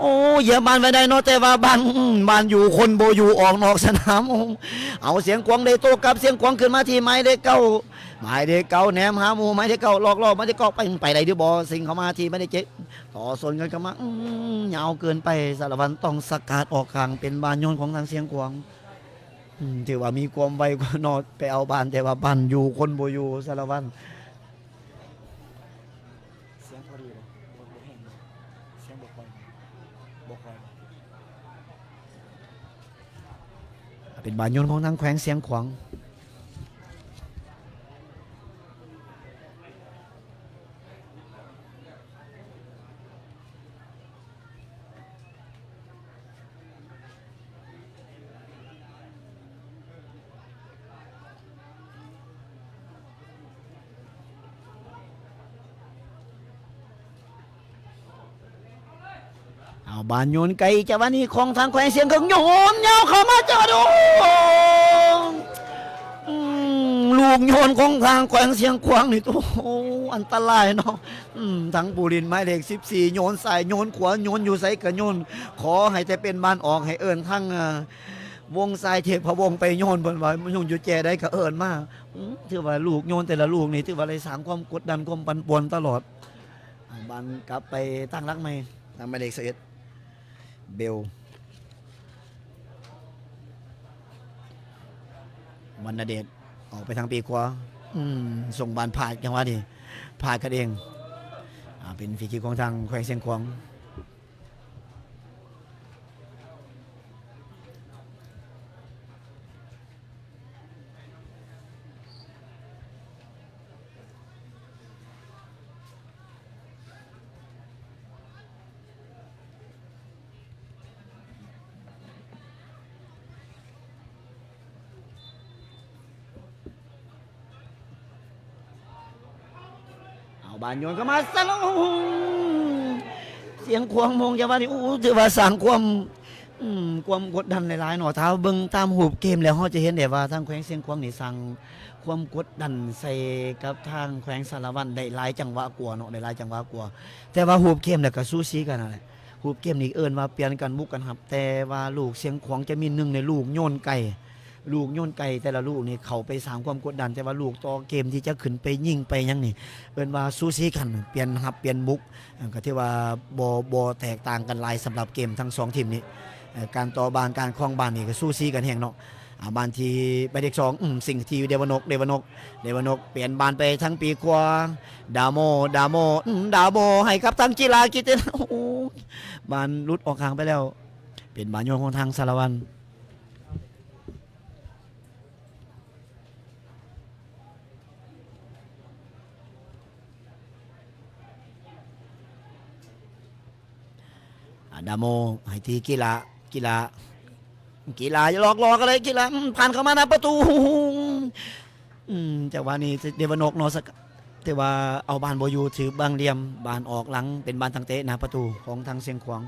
ໂອ້ ເຢຍບານໄວ້ໄດ້ເນາະ ແຕ່ວ່າບານ ອືມ ບານຢູ່ຄົນບໍ່ຢູ່ ອອກນອກສະໜາມ ໂອ້ ເອົາ ຊຽງຂວາງໄດ້ໂຕ້ກັບ ຊຽງຂວາງຂຶ້ນມາທີ່ໝາຍເລກເກົ້າ ໝາຍເລກເກົ້າແນມຫາໝູ່ ໝາຍເລກເກົ້າລອກລອບ ໝາຍເລກເກົ້າໄປ ໄປໄດ້ຫຼືບໍ່? ຊິງເຂົ້າມາທີ່ໝາຍເລກເຈັດ ຕໍ່ສວນກັນເຂົ້າມາ ອືມ ຍາວເກີນໄປ ສາລະວັນຕ້ອງສະກາດອອກກາງ ເປັນບານໂຍນຂອງທາງຊຽງຂວາງ ອືມ ຖືວ່າມີຄວາມໄວກວ່າເນາະ ໄປເອົາບານ ແຕ່ວ່າບານຢູ່ຄົນບໍ່ຢູ່ ສາລະວັນ ສຽງພໍດີເດ ບໍ່ ບໍ່ແຮງ ສຽງບໍ່ຄ່ອຍ ບໍ່ຄ່ອຍ ເປັນບານໂຍນຂອງທາງແຂວງຊຽງຂວາງ. ເອົາ ບານໂຍນໄກ ຈັງຫວະນີ້ຂອງທາງແຂວງຊຽງຂວາງ ໂຍນຍາວເຂົ້າມາ ຈັງຫວະນີ້ ໂອ້ ອືມ ລູກໂຍນຂອງທາງແຂວງຊຽງຂວາງນີ້ ໂອ້ ອັນຕະລາຍເນາະ ອືມ ທັງຜູ້ຫຼິ້ນໝາຍເລກສິບສີ່ ໂຍນຊ້າຍ ໂຍນຂວາ ໂຍນຢູ່ໃສກະໂຍນ ຂໍໃຫ້ແຕ່ເປັນບານອອກ ໃຫ້ເອີ້ນທາງ ເອີ ວົງຊາຍເທບພະວົງໄປໂຍນ ເພິ່ນວ່າໂຍນຢູ່ແຈໃດກະເອີ້ນມາ ອືມ ຖືວ່າລູກໂຍນແຕ່ລະລູກນີ້ ຖືວ່າໄດ້ສ້າງຄວາມກົດດັນ ຄວາມປັ່ນປ່ວນຕະຫຼອດ. ບານກັບໄປຕັ້ງຫຼັກໃໝ່ ນຳໝາຍເລກຊາວເອັດ ເບວ ວັນນະເດດ ອອກໄປທາງປີກຂວາ ອືມ ສົ່ງບານພາດ ຈັງຫວະນີ້ ພາດກັນເອງ ອາ ເປັນຟຣີຄິກຂອງທາງແຂວງຊຽງຂວາງ. ເອົາບານໂຍນເຂົ້າມາ ຊຽງຂວາງໂມງ ຈັງຫວະນີ້ ໂອ້ ຖືວ່າສ້າງຄວາມ ອືມ ຄວາມກົດດັນຫຼາຍໆເນາະ ຖ້າເບິ່ງຕາມຮູບເກມແລ້ວ ເຮົາຈະເຫັນໄດ້ວ່າທາງແຂວງຊຽງຂວາງນີ້ສ້າງຄວາມກົດດັນໃສ່ກັບທາງແຂວງສາລະວັນໄດ້ຫຼາຍຈັງຫວະກວ່າເນາະ ໄດ້ຫຼາຍຈັງຫວະກວ່າ ແຕ່ວ່າຮູບເກມແລ້ວກະສູສີກັນຫັ້ນແຫຼະ ຮູບເກມນີ້ເອີ້ນວ່າປ່ຽນກັນບຸກກັນຮັບ ແຕ່ວ່າລູກຊຽງຂວາງຈະມີໜຶ່ງໃນລູກໂຍນໄກ ລູກໂຍນໄກແຕ່ລະລູກນີ້ເຂົ້າໄປສ້າງຄວາມກົດດັນ ແຕ່ວ່າລູກຕໍ່ເກມທີ່ຈະຂຶ້ນໄປຍິງໄປຫຍັງນີ້ ເອີ້ນວ່າສູສີກັນ ປ່ຽນຮັບປ່ຽນບຸກ ກໍຖືວ່າບໍ່ ບໍ່ແຕກຕ່າງກັນຫຼາຍສຳລັບເກມທັງສອງທີມນີ້ ເອີ ການຕໍ່ບ້ານ ການຄອງບ້ານນີ້ກໍສູສີກັນແຮງເນາະ. ອາ ບ້ານທີ່ ໝາຍເລກສອງ ອືມ ຊິງທີ່ເດວະນົກ ເດວະນົກ ເດວະນົກ ປ່ຽນບ້ານໄປທາງປີຂວາ ດາໂມ ດາໂມ ອືມ ດາໂມ ໃຫ້ກັບທາງກິລາ ກິເຕນ ໂອ້ໂຫ ບານຫຼຸດອອກຫ່າງໄປແລ້ວ ເປັນບານໂຍນຂອງທາງສາລະວັນ. ອາ ດາໂມ ໃຫ້ທີ່ກິລາ ກິລາ ກິລາຫຼອກຫຼອກກັນເລີຍ ກິລາ ອືມ ຜ່ານເຂົ້າມາໜ້າປະຕູ ອືມ ຈັງຫວະນີ້ເດວະນົກເນາະ ສະ ແຕ່ວ່າເອົາບານບໍ່ຢູ່ ຖືບາງຫຼ່ຽມ ບານອອກຫຼັງ ເປັນບານຕັ້ງເຕະໜ້າປະຕູຂອງທາງຊຽງຂວາງ.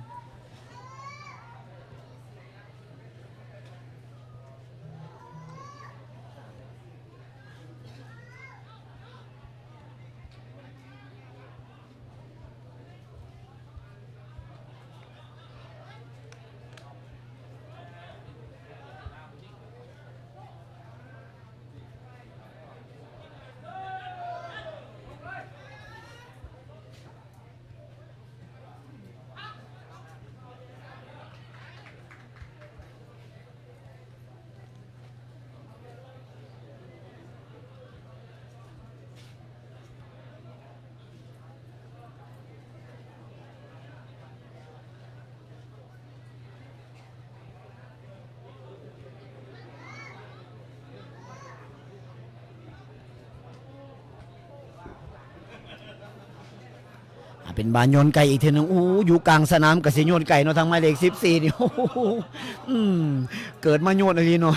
ອາ ເປັນບານໂຍນໄກອີກເທື່ອໜຶ່ງ. ໂອ້ ຢູ່ກາງສະໜາມກໍຊິໂຍນໄກເນາະ ທາງໝາຍເລກສິບສີ່ນີ້ ໂອ້ ອືມ ເກີດມາໂຍນອີ່ຫຼີເນາະ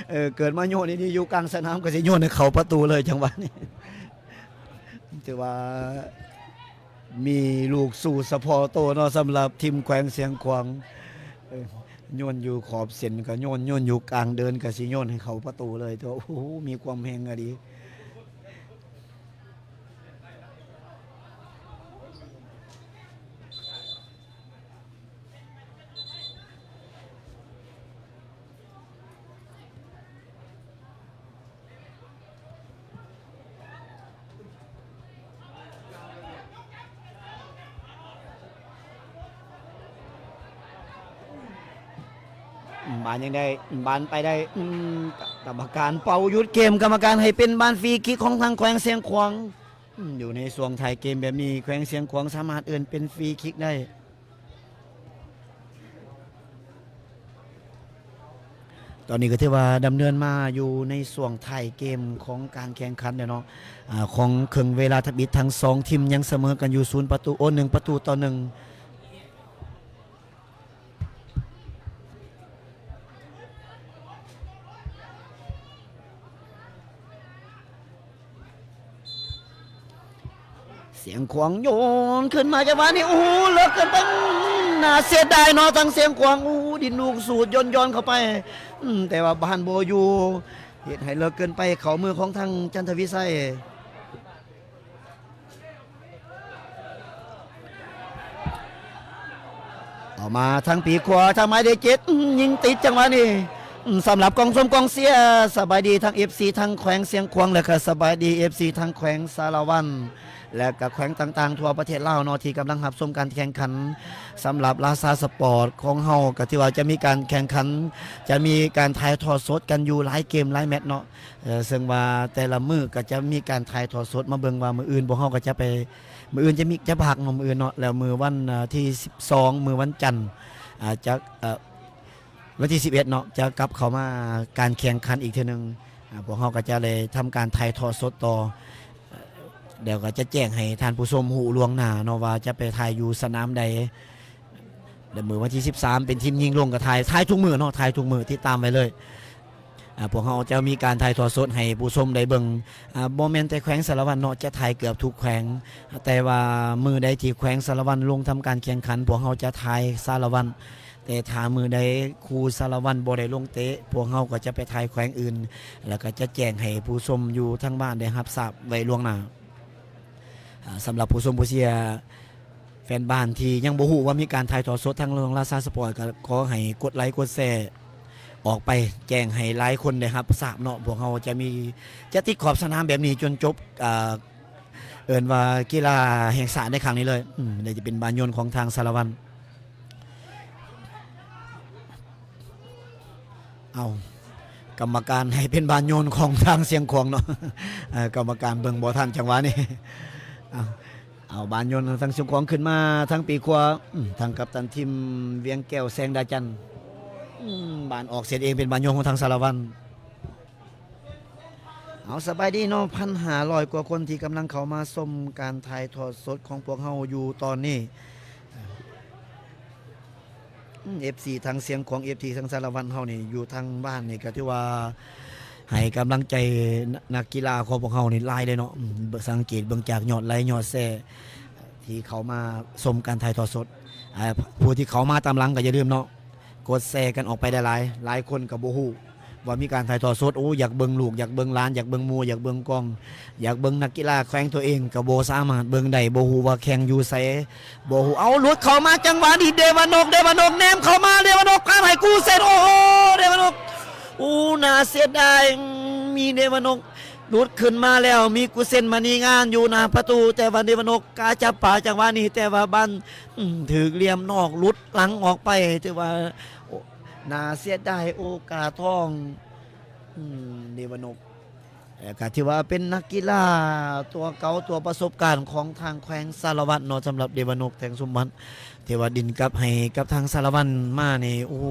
ເອີ ເກີດມາໂຍນອີ່ຫຼີ ຢູ່ກາງສະໜາມກໍຊິໂຍນໃຫ້ເຂົ້າປະຕູເລີຍ ຈັງຫວະນີ້ ຖືວ່າ ມີລູກສູ້ສະເພາະໂຕເນາະ ສຳລັບທີມແຂວງຊຽງຂວາງ ເອີ ໂຍນຢູ່ຂອບເສັ້ນກໍໂຍນ ໂຍນຢູ່ກາງເດີນກໍຊິໂຍນໃຫ້ເຂົ້າປະຕູເລີຍ ແຕ່ວ່າ ໂອ້ໂຫ ມີຄວາມແຮງອີ່ຫຼີ. ບານຍັງໄດ້ ບານໄປໄດ້ ອືມ ກຳມະການເປົ່າຢຸດເກມ ກຳມະການໃຫ້ເປັນບານຟຣີຄິກຂອງທາງແຂວງຊຽງຂວາງ. ອືມ ຢູ່ໃນຊ່ວງທ້າຍເກມແບບນີ້ ແຂວງຊຽງຂວາງສາມາດເອີ້ນເປັນຟຣີຄິກໄດ້. ຕອນນີ້ກໍຖືວ່າດຳເນີນມາຢູ່ໃນຊ່ວງທ້າຍເກມຂອງການແຂ່ງຂັນແລ້ວເນາະ ອາ ຂອງເຄິ່ງເວລາທຳອິດ ທັງສອງທີມຍັງສະເໝີກັນຢູ່ສູນປະຕູ ໂອ ໜຶ່ງປະຕູຕໍ່ໜຶ່ງ. ຊຽງຂວາງໂຍນຂຶ້ນມາຈັງຫວະນີ້ ໂອ້ໂຫ ເລິກເກີນໄປ ອືມ ໜ້າເສຍດາຍເນາະ ທາງຊຽງຂວາງ ໂອ້ໂຫ ດິນລູກສູດ ໂຍນໆ ເຂົ້າໄປ ອືມ ແຕ່ວ່າບານບໍ່ຢູ່ ເຮັດໃຫ້ເລິກເກີນໄປ ເຂົ້າມືຂອງທາງຈັນທະວິໄຊ. ເອົາມາທາງປີກຂວາ ທາງໝາຍເລກເຈັດ ຍິງຕິດຈັງຫວະນີ້ ສຳລັບກອງຊົມກອງເຊຍ ສະບາຍດີທັງເອັຟຊີທາງແຂວງຊຽງຂວາງ ແລະກະສະບາຍດີເອັຟຊີທາງແຂວງສາລະວັນ ແລະກະແຂວງຕ່າງໆທົ່ວປະເທດລາວເນາະ ທີ່ກຳລັງຮັບຊົມການແຂ່ງຂັນ. ສຳລັບລາຊາສະປອດຂອງເຮົາ ກະຖືວ່າຈະມີການແຂ່ງຂັນ ຈະມີການຖ່າຍທອດສົດກັນຢູ່ຫຼາຍເກມຫຼາຍແມັດເນາະ. ເຊິ່ງວ່າແຕ່ລະມື້ກໍຈະມີການຖ່າຍທອດສົດມາເບິ່ງວ່າມື້ອື່ນພວກເຮົາກໍຈະໄປ ມື້ອື່ນຈະມີ ຈະພັກເນາະ ມື້ອື່ນເນາະ ແລ້ວມື້ວັນທີສິບສອງ ມື້ວັນຈັນ ອາ ຈະ ເອີ ວັນທີສິບເອັດເນາະ ຈະກັບເຂົ້າມາການແຂ່ງຂັນອີກເທື່ອໜຶ່ງ ອາ ພວກເຮົາກໍຈະໄດ້ທຳການຖ່າຍທອດສົດຕໍ່ ແລ້ວກໍຈະແຈ້ງໃຫ້ທ່ານຜູ້ຊົມຮູ້ລ່ວງໜ້າເນາະ ວ່າຈະໄປຖ່າຍຢູ່ສະໜາມໃດ. ແລະ ມື້ວັນທີສິບສາມ ເປັນທີມຍິງລົງກໍຖ່າຍ ຖ່າຍທຸກມື້ເນາະ ຖ່າຍທຸກມື້ ຕິດຕາມໄວ້ເລີຍ. ອາ ພວກເຮົາຈະມີການຖ່າຍທອດສົດໃຫ້ຜູ້ຊົມໄດ້ເບິ່ງ ອາ ບໍ່ແມ່ນແຕ່ແຂວງສາລະວັນເນາະ ຈະຖ່າຍເກືອບທຸກແຂວງ ແຕ່ວ່າມື້ໃດທີ່ແຂວງສາລະວັນລົງທຳການແຂ່ງຂັນ ພວກເຮົາຈະຖ່າຍສາລະວັນ ແຕ່ຖ້າມື້ໃດຄູ່ສາລະວັນບໍ່ໄດ້ລົງເຕະ ພວກເຮົາກໍຈະໄປຖ່າຍແຂວງອື່ນ ແລ້ວກໍຈະແຈ້ງໃຫ້ຜູ້ຊົມຢູ່ທາງບ້ານໄດ້ຮັບຊາບໄວ້ລ່ວງໜ້າ. ອາ ສຳລັບຜູ້ຊົມຜູ້ເຊຍ ແຟນບ້ານທີ່ຍັງບໍ່ຮູ້ວ່າມີການຖ່າຍທອດສົດທາງຊ່ອງລາຊາສະປອດ ກໍຂໍໃຫ້ກົດໄລກົດແຊອອກໄປ ແຈ້ງໃຫ້ຫຼາຍຄົນໄດ້ຮັບຊາບເນາະ. ພວກເຮົາຈະມີ ຈະຕິດຂອບສະໜາມແບບນີ້ຈົນຈົບ ອາ ເອີ້ນວ່າກິລາແຫ່ງຊາດໃນຄັ້ງນີ້ເລີຍ. ອືມ ແລະ ຈະເປັນບານໂຍນຂອງທາງສາລະວັນ. ເອົາ ກຳມະການໃຫ້ເປັນບານໂຍນຂອງທາງຊຽງຂວາງເນາະ. ເອີ ກຳມະການເບິ່ງບໍ່ທັນຈັງຫວະນີ້. ເອົາ ເອົາບານໂຍນທາງຊຽງຂວາງຂຶ້ນມາທາງປີກຂວາ. ອືມ ທາງກັບຕັນທີມວຽງແກ້ວ ແສງດາຈັນ. ອືມ ບານອອກເສຍເອງ ເປັນບານໂຍນຂອງທາງສາລະວັນ. ເອົາ ສະບາຍດີເນາະ ພັນຫ້າຮ້ອຍກວ່າຄົນທີ່ກຳລັງເຂົ້າມາຊົມການຖ່າຍທອດສົດຂອງພວກເຮົາຢູ່ຕອນນີ້. ອືມ ເອັຟຊີທາງຊຽງຂວາງ ເອັຟຊີທາງສາລະວັນເຮົານີ້ຢູ່ທາງບ້ານນີ້ ກໍຖືວ່າໃຫ້ກຳລັງໃຈ ນ- ນັກກິລາຂອງພວກເຮົານີ້ຫຼາຍເດ້ເນາະ. ອືມ ເບິ່ງ ສັງເກດເບິ່ງຈາກຍອດໄລຍ໌ຍອດແຊທີ່ເຂົ້າມາຊົມການຖ່າຍທອດສົດ. ອາ ຜູ້ທີ່ເຂົ້າມາຕາມຫຼັງກໍຢ່າລືມເນາະ ກົດແຊກັນອອກໄປຫຼາຍໆ. ຫຼາຍຄົນກໍບໍ່ຮູ້ວ່າມີການຖ່າຍທອດສົດ. ໂອ້ ຢາກເບິ່ງລູກ ຢາກເບິ່ງຫຼານ ຢາກເບິ່ງໝູ່ ຢາກເບິ່ງກອງ ຢາກເບິ່ງນັກກິລາແຂວງຕົວເອງ ກໍບໍ່ສາມາດເບິ່ງໄດ້. ບໍ່ຮູ້ວ່າແຂ່ງຢູ່ໃສ ບໍ່ຮູ້. ເອົາ ຫຼຸດເຂົ້າມາຈັງຫວະນີ້ ເດວານົກ ເດວານົກ ແນມເຂົ້າມາ ເດວານົກ ຜ່ານໃຫ້ກູເຊນ. ໂອ້ໂຫ ເດວານົກ ໂອ້ ໜ້າເສຍດາຍ. ອືມ ມີເດວານົກ ຫຼຸດຂຶ້ນມາແລ້ວ ມີກູເຊນມະນີງານຢູ່ໜ້າປະຕູ ແຕ່ວ່າເດວານົກກະຈັບປາຈັງຫວະນີ້ ແຕ່ວ່າບານ ອືມ ຖືກຫຼ່ຽມນອກ ຫຼຸດຫຼັງອອກໄປ. ຖືວ່າ ໂອ້ ໜ້າເສຍດາຍໂອກາດທອງ. ອືມ ເດວານົກ ແລະ ກໍຖືວ່າເປັນນັກກິລາຕົວເກົ່າ ຕົວປະສົບການຂອງທາງແຂວງສາລະວັນເນາະ. ສຳລັບເດວານົກ ແທງສົມບັດ ທີ່ວ່າດິນກັບໃຫ້ກັບທາງສາລະວັນມານີ້ ໂອ້ໂຫ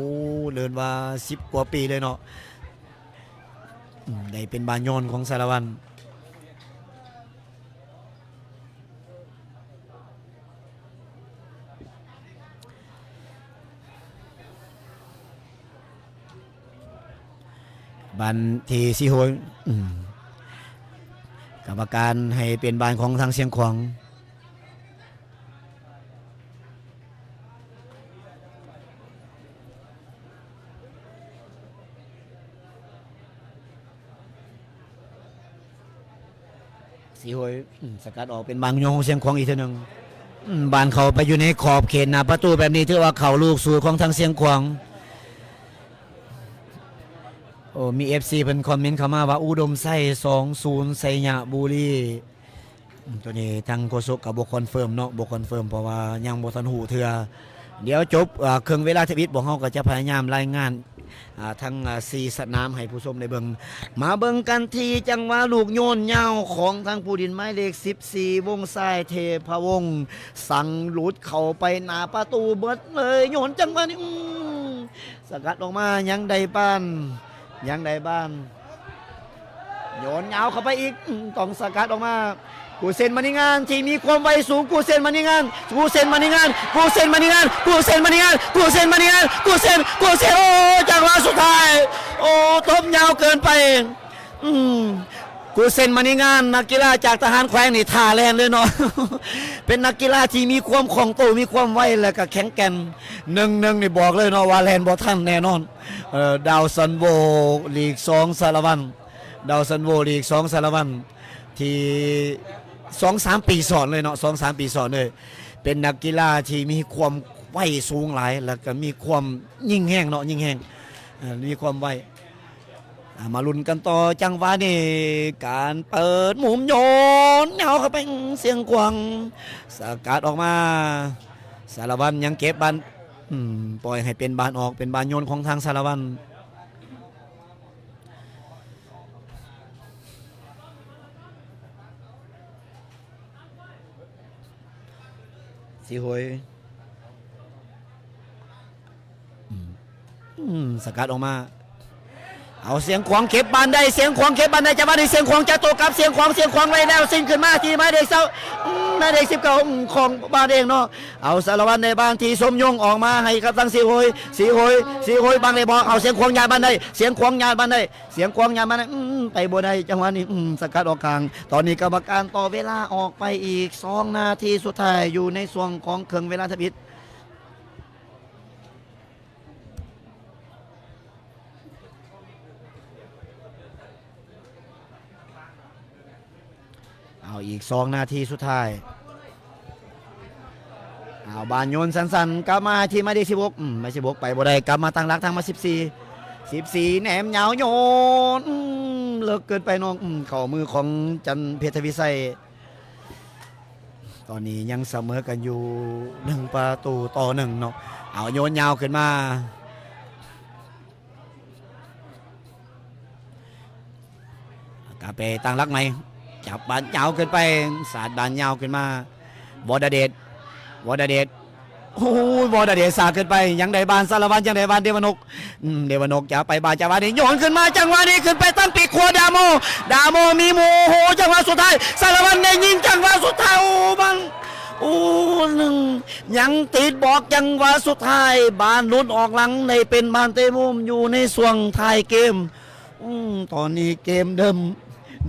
ເອີ້ນວ່າສິບກວ່າປີເລີຍເນາະ. ອືມ ໄດ້ເປັນບານໂຍນຂອງສາລະວັນ. ບານທີ່ສີ່ຫົວ. ອືມ ກຳມະການໃຫ້ເປັນບານຂອງທາງຊຽງຂວາງ. ສີໂຫຍ ອືມ ສະກັດອອກເປັນບານໂຍນຂອງຊຽງຂວາງອີກເທື່ອໜຶ່ງ. ອືມ ບານເຂົ້າໄປຢູ່ໃນຂອບເຂດໜ້າປະຕູແບບນີ້ ຖືວ່າເຂົ້າລູກສູດຂອງທາງຊຽງຂວາງ. ໂອ້ ມີເອັຟຊີເພິ່ນຄອມເມັນເຂົ້າມາວ່າ ອຸດົມໄຊ ສອງສູນ ໄຊຍະບູລີ. ອືມ ໂຕນີ້ທາງໂຄສົກກໍບໍ່ຄອນເຟີມເນາະ ບໍ່ຄອນເຟີມ ເພາະວ່າຍັງບໍ່ທັນຮູ້ເທື່ອ. ດຽວຈົບ ເອີ ເຄິ່ງເວລາທຳອິດ ພວກເຮົາກໍຈະພະຍາຍາມລາຍງານ ອາ ທັງ ອາ ສີ່ສະໜາມໃຫ້ຜູ້ຊົມໄດ້ເບິ່ງ. ມາເບິ່ງກັນທີ່ຈັງຫວະລູກໂຍນຍາວຂອງທາງຜູ້ຫຼິ້ນໝາຍເລກສິບສີ່ ວົງຊາຍ ເທພະວົງ ສັງ ຫຼຸດເຂົ້າໄປໜ້າປະຕູເບິດເລີຍ. ໂຍນຈັງຫວະນີ້ ອືມ ສະກັດອອກມາ ຍັງໄດ້ບານ ຍັງໄດ້ບານ ໂຍນຍາວເຂົ້າໄປອີກ ອືມ ຕ້ອງສະກັດອອກມາ. ກູເຊນ ມະນີງານ ທີ່ມີຄວາມໄວສູງ ກູເຊນ ມະນີງານ ກູເຊນ ມະນີງານ ກູເຊນ ມະນີງານ ກູເຊນ ມະນີງານ ກູເຊນ ມະນີງານ ກູເຊນ ກູເຊນ ໂອ້ ຈັງຫວະສຸດທ້າຍ ໂອ້ ຕົບຍາວເກີນໄປ. ອືມ ກູເຊນ ມະນີງານ ນັກກິລາຈາກທະຫານແຂວງນີ້ ທ່າແລ່ນເລີຍເນາະ. ເປັນນັກກິລາທີ່ມີຄວາມຄ່ອງໂຕ ມີຄວາມໄວ ແລະກະແຂງແກ່ນ. ໜຶ່ງໜຶ່ງນີ້ບອກເລີຍເນາະວ່າແລ່ນບໍ່ທັນແນ່ນອນ. ເອີ ດາວຊັນໂວ ລີກສອງສາລະວັນ ດາວຊັນໂວ ລີກສອງສາລະວັນ ທີ່ສອງສາມປີຊ້ອນເລີຍເນາະ ສອງສາມປີຊ້ອນເລີຍ. ເປັນນັກກິລາທີ່ມີຄວາມໄວສູງຫຼາຍ ແລ້ວກໍມີຄວາມຍິງແຮງເນາະ ຍິງແຮງ ເອີ ມີຄວາມໄວ. ອ່າ ມາລຸ້ນກັນຕໍ່ ຈັງຫວະນີ້ ການເປີດມຸມໂຍນຍາວເຂົ້າໄປ ຊຽງຂວາງສະກັດອອກມາ. ສາລະວັນຍັງເກັບບານ ອືມ ປ່ອຍໃຫ້ເປັນບານອອກ ເປັນບານໂຍນຂອງທາງສາລະວັນ. ສີໂຫຍ ອືມ ອືມ ສະກັດອອກມາ. ເອົາ ຊຽງຂວາງເກັບບານໄດ້ ຊຽງຂວາງເກັບບານໄດ້ ຈັງຫວະນີ້ ຊຽງຂວາງຈະໂຕ້ກັບ ຊຽງຂວາງ ຊຽງຂວາງໄລ່ແລ້ວ ຊິງຂຶ້ນມາທີ່ໝາຍເລກຊາວ ອືມ ໝາຍເລກສິບເກົ້າ ອືມ ຂອງບານເອງເນາະ. ເອົາ ສາລະວັນໄດ້ບານທີ່ສົມຍົງ ອອກມາໃຫ້ກັບທາງສີໂຫຍ ສີໂຫຍ ສີໂຫຍ ບັງໄດ້ບໍ່? ເອົາ ຊຽງຂວາງຍາດບານໄດ້ ຊຽງຂວາງຍາດບານໄດ້ ຊຽງຂວາງຍາດບານໄດ້ ອືມ ໄປບໍ່ໄດ້ ຈັງຫວະນີ້ ອືມ ສະກັດອອກກາງ. ຕອນນີ້ກຳມະການຕໍ່ເວລາອອກໄປອີກສອງນາທີສຸດທ້າຍ ຢູ່ໃນຊ່ວງຂອງເຄິ່ງເວລາທຳອິດ. ເອົາ ອີກສອງນາທີສຸດທ້າຍ. ເອົາ ບານໂຍນສັ້ນໆ ກັບມາທີ່ໝາຍເລກສິບຫົກ ອືມ ໝາຍເລກສິບຫົກໄປບໍ່ໄດ້ ກັບມາຕັ້ງຫຼັກທາງໝາຍເລກສິບສີ່ ສິບສີ່ ແນມຍາວໂຍນ ອືມ ເລິກເກີນໄປເນາະ ອືມ ເຂົ້າມືຂອງຈັນເພັດ ທະວີໄຊ. ຕອນນີ້ຍັງສະເໝີກັນຢູ່ ໜຶ່ງປະຕູຕໍ່ໜຶ່ງເນາະ. ເອົາ ໂຍນຍາວຂຶ້ນມາ. ກັບໄປຕັ້ງຫຼັກໃໝ່ ຈັບບານຍາວຂຶ້ນໄປ ສາດບານຍາວຂຶ້ນມາ ວໍດາເດດ ວໍດາເດດ ໂອ້ຍ ວໍດາເດດສາດຂຶ້ນໄປ ຍັງໄດ້ບານສາລະວັນ ຍັງໄດ້ບານເດວານົກ ອືມ ເດວານົກຈະໄປບານ ຈັງຫວະນີ້ໂຍນຂຶ້ນມາ ຈັງຫວະນີ້ຂຶ້ນໄປຕາມປີກຂວາ ດາໂມ ດາໂມມີໝູ່ ໂອ້ໂຫ ຈັງຫວະສຸດທ້າຍ ສາລະວັນໄດ້ຍິງ ຈັງຫວະສຸດທ້າຍ ໂອ້ ມັນ ໂອ້ ໜຶ່ງ ຍັງຕິດບອກ ຈັງຫວະສຸດທ້າຍ ບານຫຼຸດອອກຫຼັງ ໄດ້ເປັນບານເຕະມຸມຢູ່ໃນຊ່ວງທ້າຍເກມ. ອືມ ຕອນນີ້ເກມເລີ່ມ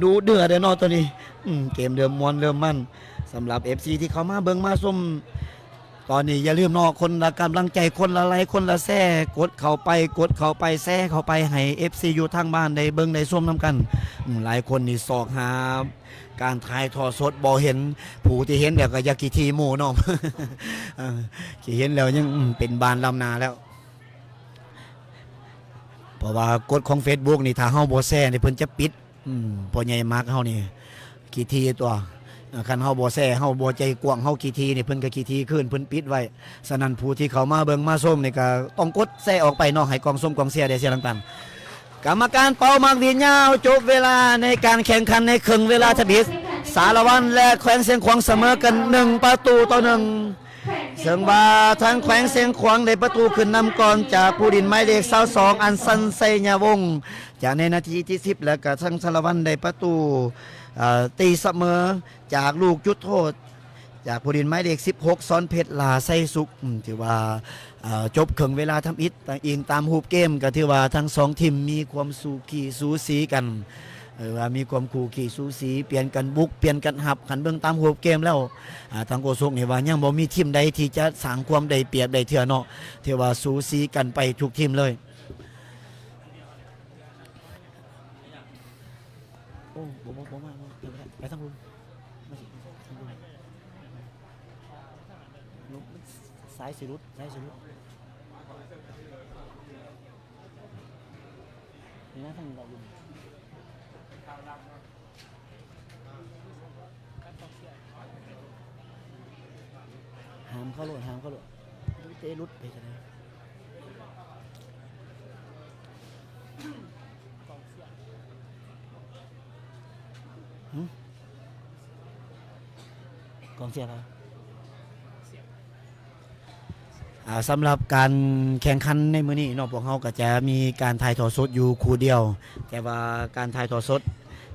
ດຸເດືອດແລ້ວເນາະຕອນນີ້ ອືມ ເກມເລີ່ມມ່ວນເລີ່ມມັນ ສຳລັບເອັຟຊີທີ່ເຂົ້າມາເບິ່ງມາຊົມ ຕອນນີ້ຢ່າລືມເນາະ ຄົນລະກຳລັງໃຈ ຄົນລະໄລ ຄົນລະແຊ ກົດເຂົ້າໄປ ກົດເຂົ້າໄປ ແຊເຂົ້າໄປ ໃຫ້ເອັຟຊີຢູ່ທາງບ້ານໄດ້ເບິ່ງໄດ້ຊົມນຳກັນ ອືມ ຫຼາຍຄົນນີ້ຊອກຫາການຖ່າຍທອດສົດບໍ່ເຫັນ ຜູ້ທີ່ເຫັນແລ້ວກໍຢາກຂີ້ຖີ່ໝູ່ເນາະ ເອີ ທີ່ເຫັນແລ້ວຍັງ ອືມ ເປັນບ້ານລ້ຳໜ້າແລ້ວ. ເພາະວ່າກົດຂອງເຟສບຸກນີ້ ຖ້າເຮົາບໍ່ແຊນີ້ ເພິ່ນຈະປິດ ອືມ ພໍ່ໃຫຍ່ມາກເຮົານີ້ຂີ້ຖີ່ຕົວະ ຄັນເຮົາບໍ່ແຊ ເຮົາບໍ່ໃຈກວ້າງ ເຮົາຂີ້ຖີ່ນີ້ ເພິ່ນກໍຂີ້ຖີ່ຄືນ ເພິ່ນປິດໄວ້. ສະນັ້ນ ຜູ້ທີ່ເຂົ້າມາເບິ່ງມາຊົມນີ້ ກໍຕ້ອງກົດແຊອອກໄປເນາະ ໃຫ້ກອງຊົມກອງເຊຍໄດ້ເສຍງດັງໆ. ກຳມະການເປົ່າໝາກຫວີດຍາວ ຈົບເວລາໃນການແຂ່ງຂັນໃນເຄິ່ງເວລາທຳອິດ ສາລະວັນ ແລະ ແຂວງຊຽງຂວາງສະເໝີກັນໜຶ່ງປະຕູຕໍ່ໜຶ່ງ. ເຊິ່ງວ່າທາງແຂວງຊຽງຂວາງໄດ້ປະຕູຂຶ້ນນຳກ່ອນຈາກຜູ້ຫຼິ້ນໝາຍເລກຊາວສອງ ອັນຊັນ ໄຊຍະວົງ ຈາກໃນນາທີທີສິບ ແລ້ວກະທາງສາລະວັນໄດ້ປະຕູ ເອີ ຕີສະເໝີຈາກລູກຈຸດໂທດ ຈາກຜູ້ຫຼິ້ນໝາຍເລກສິບຫົກ ສອນເພັດ ຫຼ້າໄຊສຸກ ອືມ ຖືວ່າ ເອີ ຈົບເຄິ່ງເວລາທຳອິດ ອີງຕາມຮູບເກມ ກໍຖືວ່າທັງສອງທີມມີຄວາມສູຂີ້ສູສີກັນ ເອີ ວ່າມີຄວາມຄູ່ຂີ້ສູສີ ປ່ຽນກັນບຸກ ປ່ຽນກັນຮັບ ຄັນເບິ່ງຕາມຮູບເກມແລ້ວ ອາ ທາງໂຄຊົກນີ້ວ່າຍັງບໍ່ມີທີມໃດທີ່ຈະສ້າງຄວາມໄດ້ປຽບໄດ້ເທື່ອເນາະ ຖືວ່າສູສີກັນໄປທຸກທີມເລີຍ. ໂອ້ ບໍ່ ບໍ່ ບໍ່ມາ ບໍ່ ໄປ ໄປທາງພຸ້ນ ມາຊິ ທາງພຸ້ນ ສາຍຊິຫຼຸດ ສາຍຊິຫຼຸດ ນີ້ນະ ທາງນີ້ລະ ຫ້າມເຂົາໂລດ ຫ້າມເຂົາໂລດ ເຕະຫຼຸດໄປກໍໄດ້. ຫື? ກອງເຊຍໃຜ? ອ່າ ສຳລັບການແຂ່ງຂັນໃນມື້ນີ້ເນາະ ພວກເຮົາກໍຈະມີການຖ່າຍທອດສົດຢູ່ຄູ່ດຽວ ແຕ່ວ່າການຖ່າຍທອດສົດ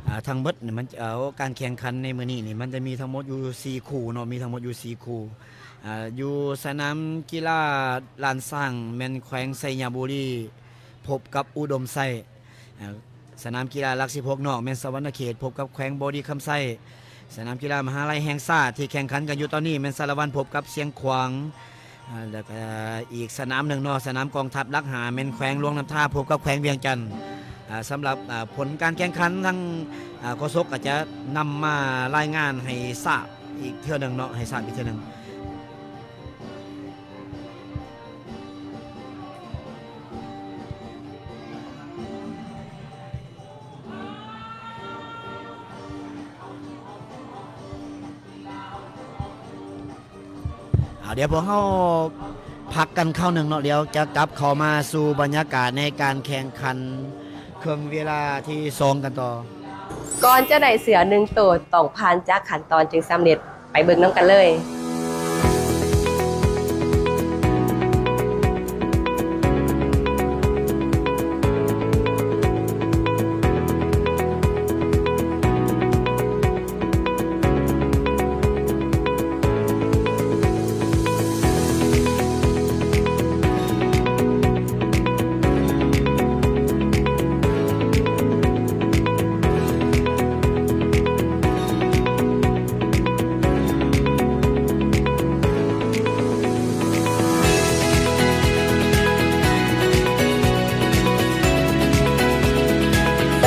ອ່າ ທັງໝົດນີ້ມັນ ເອີ ການແຂ່ງຂັນໃນມື້ນີ້ນີ້ ມັນຈະມີທັງໝົດຢູ່ສີ່ຄູ່ເນາະ ມີທັງໝົດຢູ່ສີ່ຄູ່ ອ່າ ຢູ່ສະໜາມກິລາລ້ານຊ້າງ ແມ່ນແຂວງໄຊຍະບູລີ ພົບກັບອຸດົມໄຊ. ອ່າ ສະໜາມກິລາຫຼັກສິບຫົກນອກ ແມ່ນສະຫວັນນະເຂດ ພົບກັບແຂວງບໍລິຄຳໄຊ. ສະໜາມກິລາມະຫາໄລແຫ່ງຊາດທີ່ແຂ່ງຂັນກັນຢູ່ຕອນນີ້ ແມ່ນສາລະວັນພົບກັບຊຽງຂວາງ. ອ່າ ແລ້ວກະອີກສະໜາມໜຶ່ງເນາະ ສະໜາມກອງທັບຫຼັກຫ້າ ແມ່ນແຂວງຫຼວງນ້ຳທາພົບກັບແຂວງວຽງຈັນ. ອ່າ ສຳລັບ ອ່າ ຜົນການແຂ່ງຂັນ ທາງ ອ່າ ໂຄສົກກໍຈະນຳມາລາຍງານໃຫ້ຊາບອີກເທື່ອໜຶ່ງເນາະ ໃຫ້ຊາບອີກເທື່ອໜຶ່ງ. ເອົາ ດຽວພວກເຮົາພັກກັນຄາວໜຶ່ງເນາະ ດຽວຈະກັບເຂົ້າມາສູ່ບັນຍາກາດໃນການແຂ່ງຂັນເຄິ່ງເວລາທີສອງກັນຕໍ່. ກ່ອນຈະໄດ້ເສື້ອໜຶ່ງໂຕ ຕ້ອງຜ່ານຈັກຂັ້ນຕອນຈຶ່ງສຳເລັດ. ໄປເບິ່ງນຳກັນເລີຍ.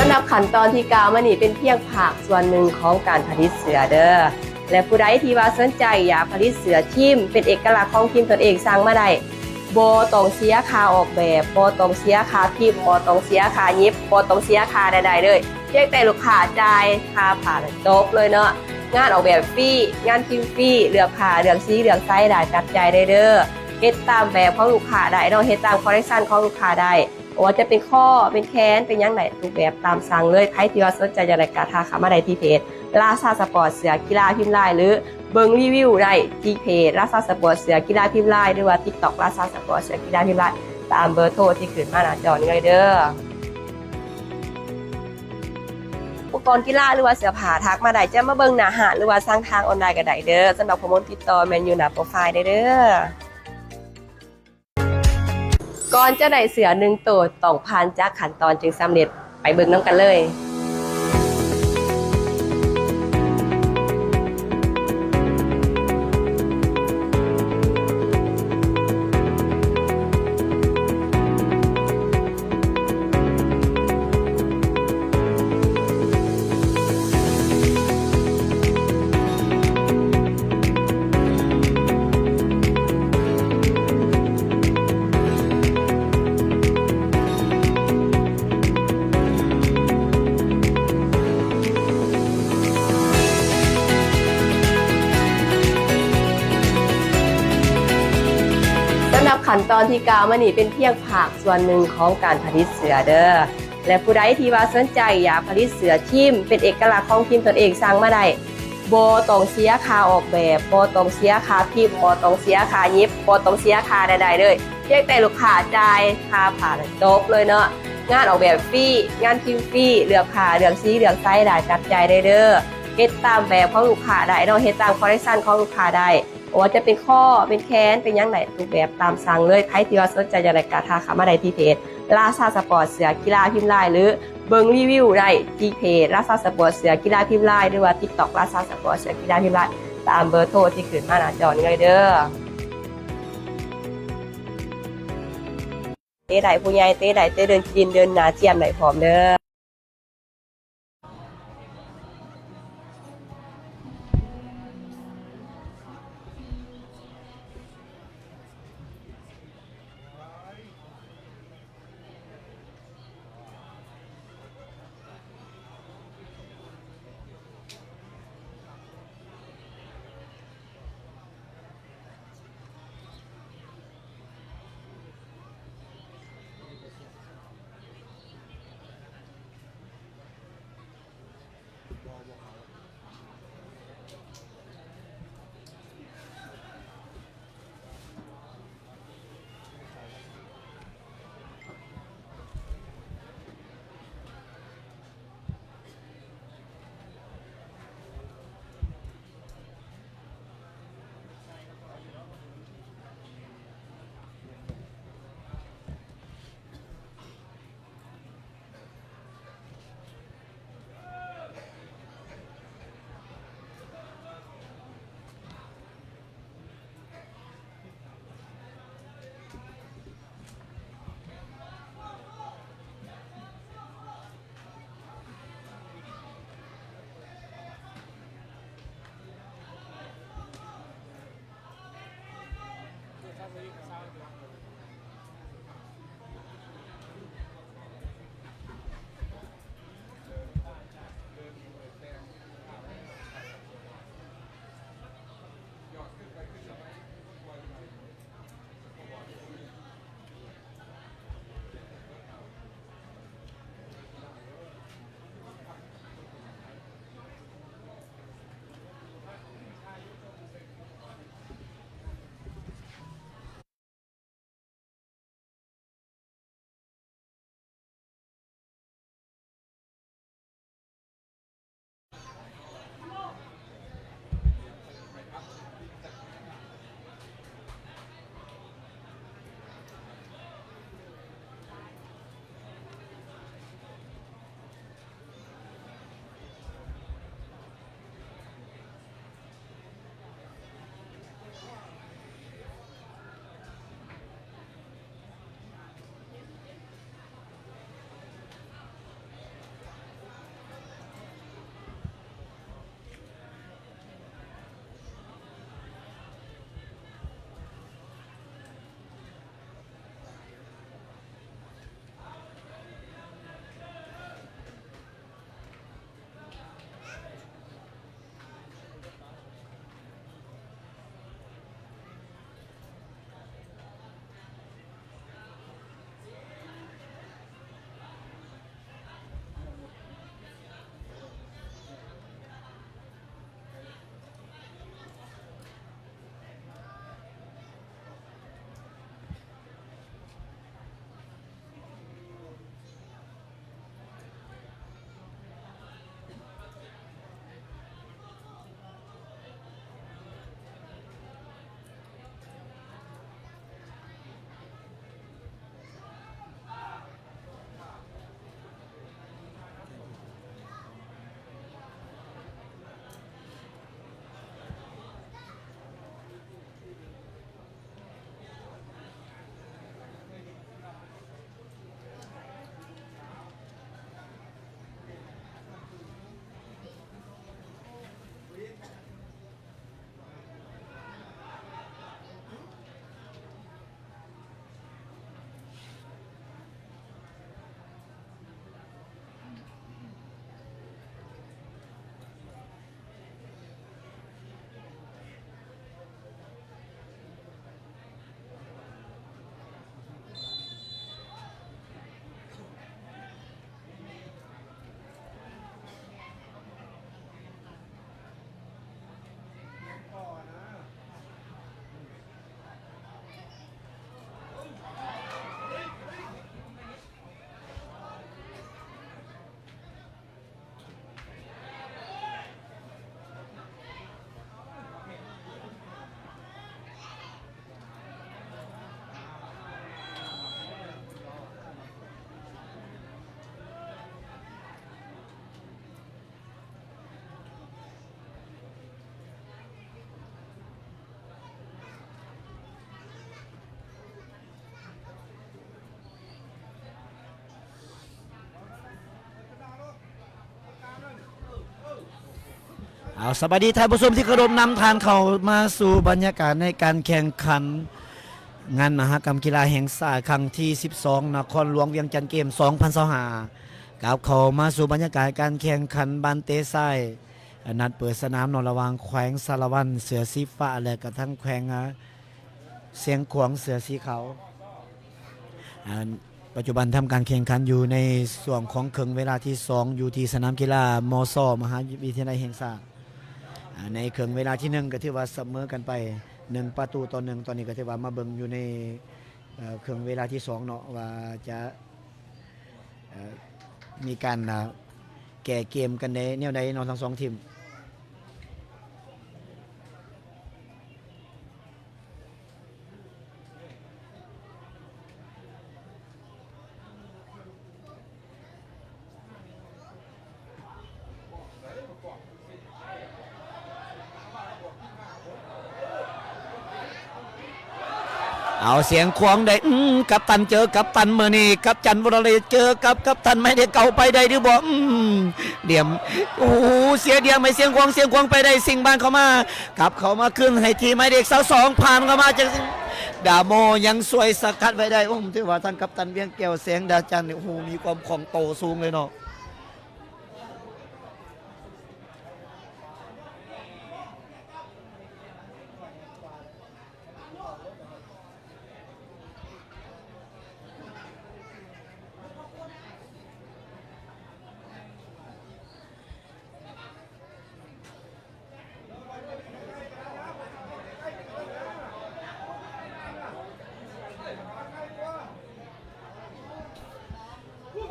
ສຳລັບຂັ້ນຕອນທີ່ກ່າວມານີ້ເປັນພຽງພາກສ່ວນໜຶ່ງຂອງການຜະລິດເສື້ອເດີ້ ແລະ ຜູ້ໃດທີ່ວ່າສົນໃຈຢາກຜະລິດເສື້ອທີມເປັນເອກະລັກຂອງທີມຕົນເອງ ສັ່ງມາໄດ້. ບໍ່ຕ້ອງເສຍຄ່າອອກແບບ, ບໍ່ຕ້ອງເສຍຄ່າພິມ, ບໍ່ຕ້ອງເສຍຄ່າຫຍິບ, ບໍ່ຕ້ອງເສຍຄ່າໃດໆເລີຍ. ພຽງແຕ່ລູກຄ້າຈ່າຍຄ່າຜ້າແລ້ວຈົບເລີຍເນາະ. ງານອອກແບບຟຣີ, ງານພິມຟຣີ, ເລືອກຜ້າ, ເລືອກສີ, ເລືອກໄຊໄດ້, ຈັບຈ່າຍໄດ້ເດີ້. ເຮັດຕາມແບບຂອງລູກຄ້າໄດ້ເນາະ, ເຮັດຕາມຄອນເນັກຊັນຂອງລູກຄ້າໄດ້. ບໍ່ວ່າຈະເປັນຂໍ້ ເປັນແຂນ ເປັນຫຍັງໄດ້ທຸກແບບຕາມສັ່ງເລີຍ. ໃຜທີ່ວ່າສົນໃຈຈັ່ງໃດກໍທັກເຂົ້າມາໄດ້ທີ່ເພຈລາຊາສະປອດເສື້ອກິລາພິມລາຍ ຫຼື ເບິ່ງຣີວິວໄດ້ທີ່ເພຈລາຊາສະປອດເສື້ອກິລາພິມລາຍ ຫຼືວ່າ TikTok ລາຊາສະປອດເສື້ອກິລາພິມລາຍ ຕາມເບີໂທທີ່ຂຶ້ນມາໜ້າຈໍນີ້ເລີຍເດີ. ອຸປະກອນກິລາ ຫຼືວ່າເສື້ອຜ້າ ທັກມາໄດ້ ຈະມາເບິ່ງໜ້າຮ້ານ ຫຼືວ່າສັ່ງທາງອອນລາຍກໍໄດ້ເດີ. ສຳລັບຂໍ້ມູນຕິດຕໍ່ແມ່ນຢູ່ໜ້າໂປຣໄຟເລີຍເດີ. ກ່ອນຈະໄດ້ເສື້ອໜຶ່ງໂຕ ຕ້ອງຜ່ານຈັກຂັ້ນຕອນຈຶ່ງສຳເລັດ? ໄປເບິ່ງນຳກັນເລີຍ. ສຳລັບຂັ້ນຕອນທີ່ກ່າວມານີ້ ເປັນພຽງພາກສ່ວນໜຶ່ງຂອງການຜະລິດເສື້ອເດີ ແລະ ຜູ້ໃດທີ່ວ່າສົນໃຈຢາກຜະລິດເສື້ອທີມ ເປັນເອກະລັກຂອງທີມຕົນເອງ ສັ່ງມາໄດ້. ບໍ່ຕ້ອງເສຍຄ່າອອກແບບ, ບໍ່ຕ້ອງເສຍຄ່າພິມ, ບໍ່ຕ້ອງເສຍຄ່າຫຍິບ, ບໍ່ຕ້ອງເສຍຄ່າໃດໆເລີຍ. ພຽງແຕ່ລູກຄ້າຈ່າຍຄ່າຜ້າແລ້ວຈົບເລີຍເນາະ. ງານອອກແບບຟຣີ, ງານພິມຟຣີ, ເລືອກຜ້າ, ເລືອກສີ, ເລືອກໄຊໄດ້, ຈັບຈ່າຍໄດ້ເດີ. ເຮັດຕາມແບບຂອງລູກຄ້າໄດ້ເນາະ, ເຮັດຕາມຄອນເຊັບຊັນຂອງລູກຄ້າໄດ້. ບໍ່ວ່າຈະເປັນຂໍ້ ເປັນແຂນ ເປັນຫຍັງໄດ້ທຸກແບບຕາມສັ່ງເລີຍ. ໃຜທີ່ວ່າສົນໃຈຈັ່ງໃດກໍທັກເຂົ້າມາໄດ້ທີ່ເພຈລາຊາສະປອດເສື້ອກິລາພິມລາຍ ຫຼື ເບິ່ງຣີວິວໄດ້ທີ່ເພຈລາຊາສະປອດເສື້ອກິລາພິມລາຍ ຫຼືວ່າ TikTok ລາຊາສະປອດເສື້ອກິລາພິມລາຍ ຕາມເບີໂທທີ່ຂຶ້ນມາໜ້າຈໍນີ້ເລີຍເດີ. ເຕະໄດ້ຜູ້ໃຫຍ່ ເຕະໄດ້ ເຕະເດີນຂີ້ດິນ ເດີນໜ້າຈຽມໄດ້ພ້ອມເດີ. ເອົາ ສະບາຍດີທ່ານຜູ້ຊົມທີ່ເຄົາລົບ, ນຳທ່ານເຂົ້າມາສູ່ບັນຍາກາດໃນການແຂ່ງຂັນງານມະຫະກຳກິລາແຫ່ງຊາດຄັ້ງທີສິບສອງ ນະຄອນຫຼວງວຽງຈັນເກມສອງພັນຊາວຫ້າ ກັບເຂົ້າມາສູ່ບັນຍາກາດການແຂ່ງຂັນບານເຕະຊາຍ ນັດເປີດສະໜາມເນາະ ລະຫວ່າງແຂວງສາລະວັນເສື້ອສີຟ້າ ແລະກະທັງແຂວງ ອາ ຊຽງຂວາງເສື້ອສີຂາວ. ອາ ປັດຈຸບັນທຳການແຂ່ງຂັນຢູ່ໃນຊ່ວງຂອງເຄິ່ງເວລາທີສອງ ຢູ່ທີ່ສະໜາມກິລາ ມສ ມະຫາວິທະຍາໄລແຫ່ງຊາດ. ອາ ໃນເຄິ່ງເວລາທີໜຶ່ງ ກໍຖືວ່າສະເໝີກັນໄປໜຶ່ງປະຕູຕໍ່ໜຶ່ງ. ຕອນນີ້ກໍຖືວ່າມາເບິ່ງຢູ່ໃນ ເອີ ເຄິ່ງເວລາທີສອງເນາະ ວ່າຈະ ເອີ ມີການ ອາ ແກ້ເກມກັນແນວໃດເນາະ ທັງສອງທີມ. ເອົາ ຊຽງຂວາງໄດ້ ອືມ ກັບຕັນເຈີກັບຕັນ ມື້ນີ້ກັບຈັນວໍລະເດດເຈີກັບກັບຕັນໝາຍເລກເກົ້າ ໄປໄດ້ຫຼືບໍ່? ອືມ ດຽມ ໂອ້ ເສຍດຽມໃຫ້ຊຽງຂວາງ, ຊຽງຂວາງໄປໄດ້ ຊິງບານເຂົ້າມາ ກັບເຂົ້າມາຄືນໃຫ້ທີ່ໝາຍເລກຊາວສອງ ຜ່ານເຂົ້າມາຈາກ ດາໂມຍັງຊ່ວຍສະກັດໄວ້ໄດ້. ໂອ້ ຖືວ່າທາງກັບຕັນວຽງແກ້ວ ແສງດາຈັນນີ້ ໂອ້ໂຫ ມີຄວາມຄ່ອງໂຕສູງເລີຍເນາະ.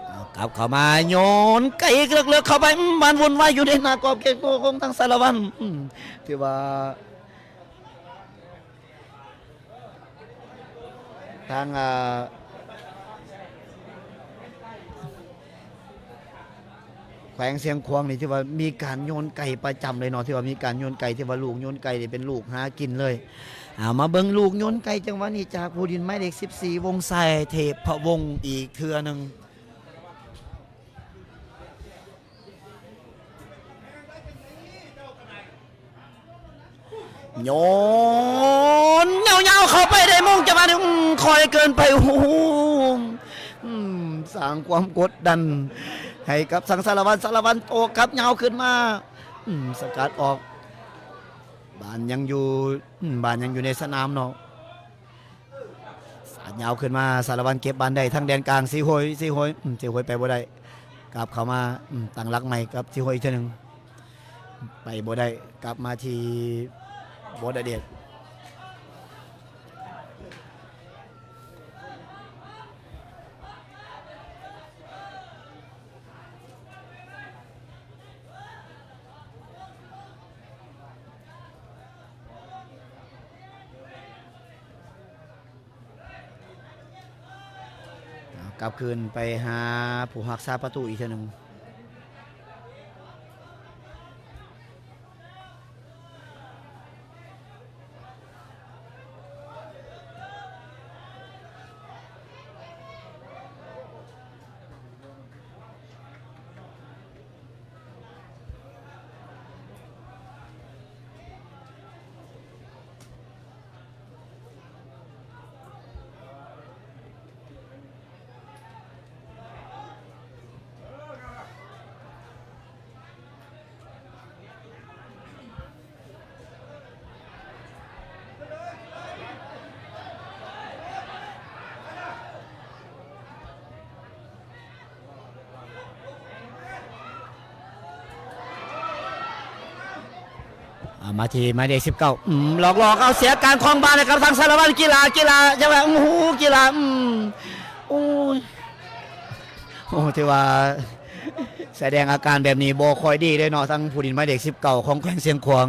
ເອົາ ກັບເຂົ້າມາ ໂຍນໄກເລິກໆເຂົ້າໄປ ອືມ ມັນວຸ່ນວາຍຢູ່ໃນໜ້າກອບເຂດໂທຂອງທາງສາລະວັນ. ອືມ ຖືວ່າ ທາງ ເອີ ແຂວງຊຽງຂວາງນີ້ ຖືວ່າມີການໂຍນໄກປະຈຳເລີຍເນາະ, ຖືວ່າມີການໂຍນໄກ ຖືວ່າລູກໂຍນໄກນີ້ເປັນລູກຫາກິນເລີຍ. ເອົາ ມາເບິ່ງລູກໂຍນໄກຈັງຫວະນີ້ ຈາກຜູ້ຫຼິ້ນໝາຍເລກສິບສີ່ ວົງໄຊ ເທບພະວົງ ອີກເທື່ອໜຶ່ງ. ໂຍນຍາວໆເຂົ້າໄປ ໄດ້ມົງຈັງຫວະນີ້ ອືມ ຄ່ອຍເກີນໄປ ໂອ້ໂຫ ອືມ ສ້າງຄວາມກົດດັນໃຫ້ກັບທາງສາລະວັນ, ສາລະວັນໂຕ້ກັບຍາວຂຶ້ນມາ ອືມ ສະກັດອອກ. ບານຍັງຢູ່ ອືມ ບານຍັງຢູ່ໃນສະໜາມເນາະ. ສາດຍາວຂຶ້ນມາ ສາລະວັນເກັບບານໄດ້ທາງແດນກາງ ສີໂຫຍ ສີໂຫຍ ອືມ ສີໂຫຍໄປບໍ່ໄດ້ ກັບເຂົ້າມາ ອືມ ຕັ້ງຫຼັກໃໝ່ກັບສີໂຫຍອີກເທື່ອໜຶ່ງ ໄປບໍ່ໄດ້ ກັບມາທີ່ ບົດອະເດດ. ເອົາ ກັບຄືນໄປຫາຜູ້ຮັກສາປະຕູອີກເທື່ອໜຶ່ງ. ເອົາມາທີ່ໝາຍເລກສິບເກົ້າ ອືມ ຫຼອກໆ ເອົາ ເສຍການຄອງບານໃຫ້ກັບທາງສາລະວັນ. ກິລາ ກິລາ ຈັງຫວະ ໂອ້ໂຫ ກິລາ ອືມ ໂອ້ຍ ໂອ້ ຖືວ່າສະແດງອາການແບບນີ້ບໍ່ຄ່ອຍດີເດ້ເນາະ ທາງຜູ້ຫຼິ້ນໝາຍເລກສິບເກົ້າຂອງແຂວງຊຽງຂວາງ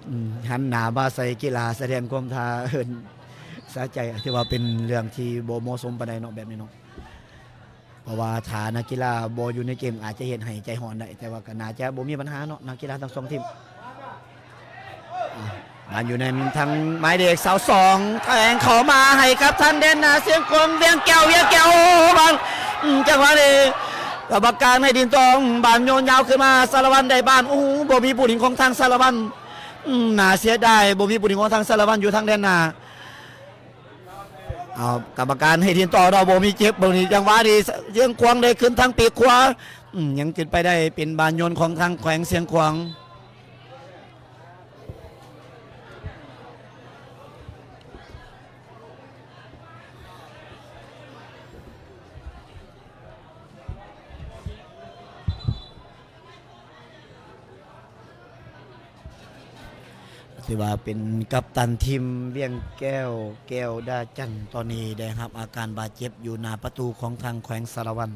ອືມ ຫັນໜ້າມາໃສ່ກິລາ ສະແດງຄວາມທ່າເອີ້ນສະໃຈ ຖືວ່າເປັນເລື່ອງທີ່ບໍ່ເໝາະສົມປານໃດເນາະ ແບບນີ້ເນາະ. ເພາະວ່າຖ້ານັກກິລາບໍ່ຢູ່ໃນເກມ ອາດຈະເຮັດໃຫ້ໃຈຮ້ອນໄດ້ ແຕ່ວ່າກໍໜ້າຈະບໍ່ມີບັນຫາເນາະ ນັກກິລາທັງສອງທີມ. ອ່າ ບານຢູ່ໃນທາງໝາຍເລກຊາວສອງ ແທງເຂົ້າມາໃຫ້ກັບທາງແດນໜ້າ ຊຽງຂວາງ ວຽງແກ້ວ ວຽງແກ້ວ ໂອ້ ບານ ອືມ ຈັງຫວະນີ້ ກຳມະການໃຫ້ດິນຕໍ່ ບານໂຍນຍາວຂຶ້ນມາ ສາລະວັນໄດ້ບານ. ໂອ້ໂຫ ບໍ່ມີຜູ້ຫຼິ້ນຂອງທາງສາລະວັນ. ອືມ ໜ້າເສຍດາຍ ບໍ່ມີຜູ້ຫຼິ້ນຂອງທາງສາລະວັນຢູ່ທາງແດນໜ້າ. ເອົາ ກຳມະການໃຫ້ດິນຕໍ່ເນາະ ບໍ່ມີເຈັບ. ເບິ່ງນີ້ ຈັງຫວະນີ້ ຊຽງຂວາງໄດ້ຂຶ້ນທາງປີກຂວາ. ອືມ ຍັງຂຶ້ນໄປໄດ້ ເປັນບານໂຍນຂອງທາງແຂວງຊຽງຂວາງ. ຖືວ່າເປັນກັບຕັນທີມວຽງແກ້ວ ແກ້ວດາຈັນ ຕອນນີ້ໄດ້ຮັບອາການບາດເຈັບຢູ່ໜ້າປະຕູຂອງທາງແຂວງສາລະວັນ.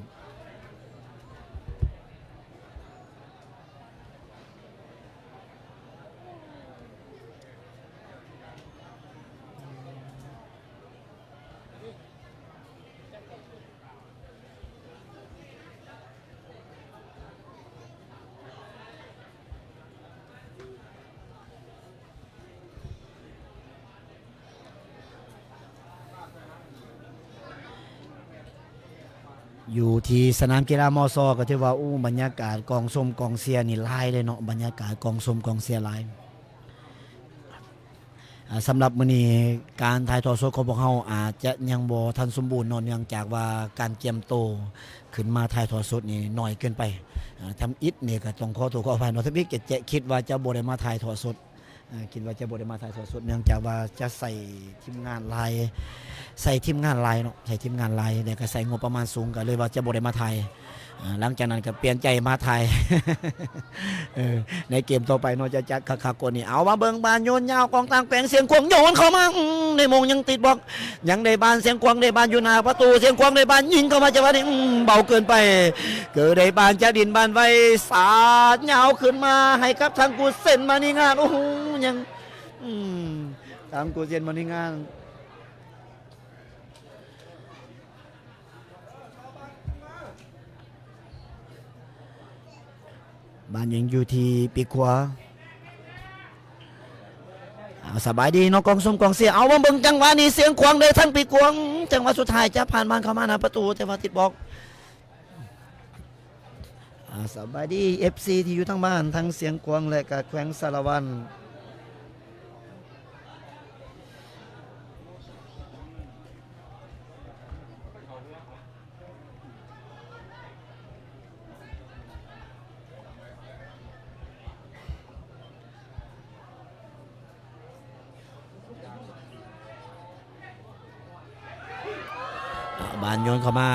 ຢູ່ທີ່ສະໜາມກິລາ ມຊ ກໍຖືວ່າ ໂອ້ ບັນຍາກາດກອງຊົມກອງເຊຍນີ້ຫຼາຍເລີຍເນາະ, ບັນຍາກາດກອງຊົມກອງເຊຍຫຼາຍ. ອ່າ ສຳລັບມື້ນີ້ການຖ່າຍທອດສົດຂອງພວກເຮົາອາດຈະຍັງບໍ່ທັນສົມບູນເນາະ, ເນື່ອງຈາກວ່າການກຽມໂຕຂຶ້ນມາຖ່າຍທອດສົດນີ້ໜ້ອຍເກີນໄປ. ອ່າ ທຳອິດນີ້ກໍຕ້ອງຂໍໂທດຂໍອະໄພເນາະ, ທຳອິດກໍຈະຄິດວ່າຈະບໍ່ໄດ້ມາຖ່າຍທອດສົດ, ອ່າ ຄິດວ່າຈະບໍ່ໄດ້ມາຖ່າຍທອດສົດ ເນື່ອງຈາກວ່າຈະໃສ່ທີມງານຫຼາຍ, ໃສ່ທີມງານຫຼາຍເນາະ, ໃສ່ທີມງານຫຼາຍ ແລ້ວກໍໃຊ້ງົບປະມານສູງ, ກໍເລີຍວ່າຈະບໍ່ໄດ້ມາຖ່າຍ. ອ່າ ຫຼັງຈາກນັ້ນກໍປ່ຽນໃຈມາຖ່າຍ ເອີ ໃນເກມຕໍ່ໄປເນາະ, ຈະຈັດຄັກໆກວ່ານີ້. ເອົາ ມາເບິ່ງບານໂຍນຍາວຂອງທາງແຂວງຊຽງຂວາງ ໂຍນເຂົ້າມາ ອືມ ໃນໂມງຍັງຕິດບລັອກ, ຍັງໄດ້ບານ. ຊຽງຂວາງໄດ້ບານຢູ່ໜ້າປະຕູ, ຊຽງຂວາງໄດ້ບານ ຍິງເຂົ້າມາ ຈັງຫວະນີ້ ອືມ ເບົາເກີນໄປ, ເກີດໄດ້ບານຈາກດິນບານໄວ ສາດຍາວຂຶ້ນມາໃຫ້ກັບທາງກູເຊັນ ມະນີງານ. ໂອ້ໂຫ ຍັງ ອືມ ທາງກູເຊັນ ມະນີງານ. ບານຍິງຢູ່ທີ່ປີກຂວາ. ເອົາ ສະບາຍດີເນາະ ກອງຊົມກອງເຊຍ. ເອົາ ມາເບິ່ງຈັງຫວະນີ້ ຊຽງຂວາງໄດ້ທັງປີກຂວາ, ຈັງຫວະສຸດທ້າຍຈະຜ່ານບານເຂົ້າມາໜ້າປະຕູ ແຕ່ວ່າຕິດບລັອກ. ອ່າ ສະບາຍດີ ເອັຟຊີ ທີ່ຢູ່ທາງບ້ານ ທັງຊຽງຂວາງ ແລະ ກະແຂວງສາລະວັນ. ບານໂຍນເຂົ້າມາ.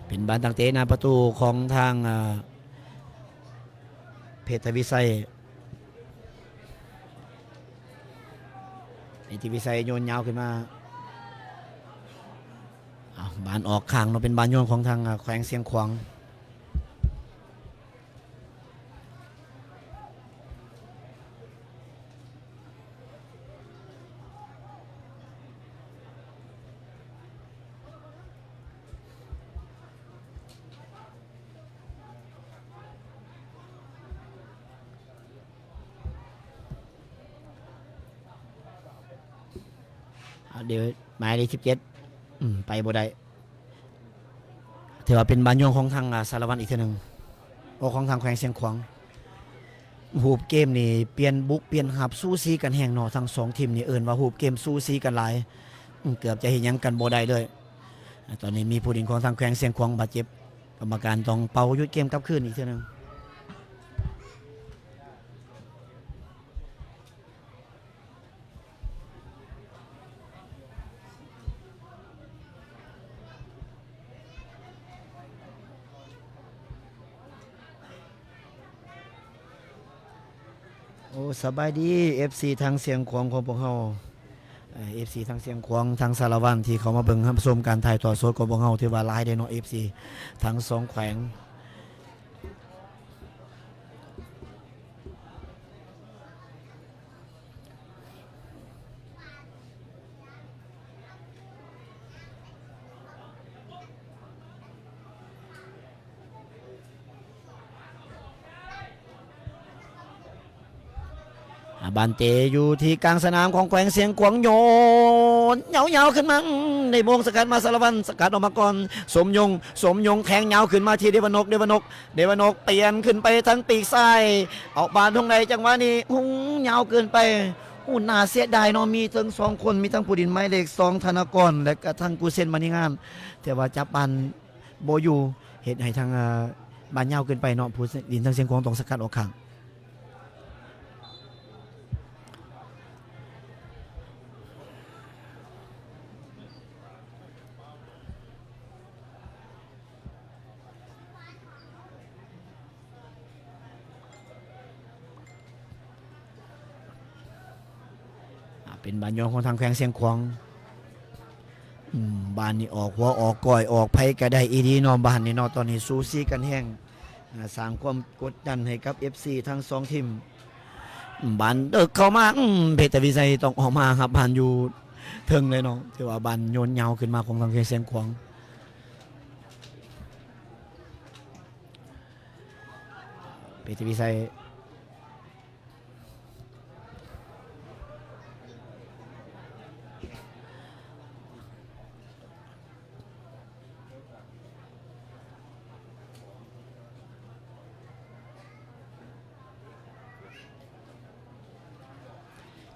ເປັນບານຕັ້ງເຕະໜ້າປະຕູຂອງທາງ ອ່າ ເພດທະວິໄຊ. ເພດທະວິໄຊໂຍນຍາວຂຶ້ນມາ. ເອົາ ບານອອກຂ້າງເນາະ, ເປັນບານໂຍນຂອງທາງ ອ່າ ແຂວງຊຽງຂວາງ. ເອົາ ດຽວ ໝາຍເລກສິບເຈັດ ອືມ ໄປບໍ່ໄດ້. ຖືວ່າເປັນບານໂຍນຂອງທາງ ອ່າ ສາລະວັນອີກເທື່ອໜຶ່ງ, ໂອ ຂອງທາງແຂວງຊຽງຂວາງ. ຮູບເກມນີ້ປ່ຽນບຸກປ່ຽນຮັບ ສູສີກັນແຮງເນາະ, ທັງສອງທີມນີ້ເອີ້ນວ່າຮູບເກມສູສີກັນຫຼາຍ, ເກືອບຈະເຮັດຫຍັງກັນບໍ່ໄດ້ເລີຍ. ຕອນນີ້ມີຜູ້ຫຼິ້ນຂອງທາງແຂວງຊຽງຂວາງບາດເຈັບ, ກຳມະການຕ້ອງເປົ່າຢຸດເກມກັບຄືນອີກເທື່ອໜຶ່ງ. ໂອ້ ສະບາຍດີ ເອັຟຊີ ທາງຊຽງຂວາງຂອງພວກເຮົາ, ເອີ ເອັຟຊີ ທາງຊຽງຂວາງ ທາງສາລະວັນ ທີ່ເຂົ້າມາເບິ່ງຮັບຊົມການຖ່າຍທອດສົດຂອງພວກເຮົາ ຖືວ່າຫຼາຍເດ້ເນາະ ເອັຟຊີ ທັງສອງແຂວງ. ເ ອາ ບານເຕະຢູ່ທີ່ກາງສະໜາມຂອງແຂວງຊຽງຂວາງ ໂຍນຍາວໆຂຶ້ນມາ ອືມ ໄດ້ໂມງສະກັດມາ ສາລະວັນສະກັດອອກມາກ່ອນ ສົມຍົງ ສົມຍົງແທງຍາວຂຶ້ນມາທີ່ເດວານົກ ເດວານົກ ເດວານົກປ່ຽນຂຶ້ນໄປທາງປີກຊ້າຍ ອອກບານທົ່ງໃດ ຈັງຫວະນີ້ ຫຸງ ຍາວເກີນໄປ ໂອ້ ໜ້າເສຍດາຍເນາະ ມີເຖິງສອງຄົນ ມີທັງຜູ້ຫຼິ້ນໝາຍເລກສອງ ທະນາກອນ ແລະກະທັງກູເຊນ ມະນີງາມ ແຕ່ວ່າຈັບບານ ບໍ່ຢູ່ ເຮັດໃຫ້ທາງ ເອີ ບານຍາວເກີນໄປເນາະ ຜູ້ຫຼິ້ນທາງຊຽງຂວາງຕ້ອງສະກັດອອກຂ້າງ. ອາ ເປັນບານໂຍນຂອງທາງແຂວງຊຽງຂວາງ. ອືມ ບານນີ້ອອກຫົວອອກກ້ອຍ ອອກໃຜກະໄດ້ອີ່ຫຼີເນາະ ບານນີ້ເນາະ ຕອນນີ້ສູສີກັນແຮງ ອາ ສ້າງຄວາມກົດດັນໃຫ້ກັບເອັບຊີທັງສອງທີມ. ບານເດິກເຂົ້າມາ ອືມ ເພດຕະວິໄຊຕ້ອງອອກມາຮັບບານຢູ່ເທິງເລີຍເນາະ ຖືວ່າບານໂຍນຍາວຂຶ້ນມາຂອງທາງແຂວງຊຽງຂວາງ. ເພດຕະວິໄຊ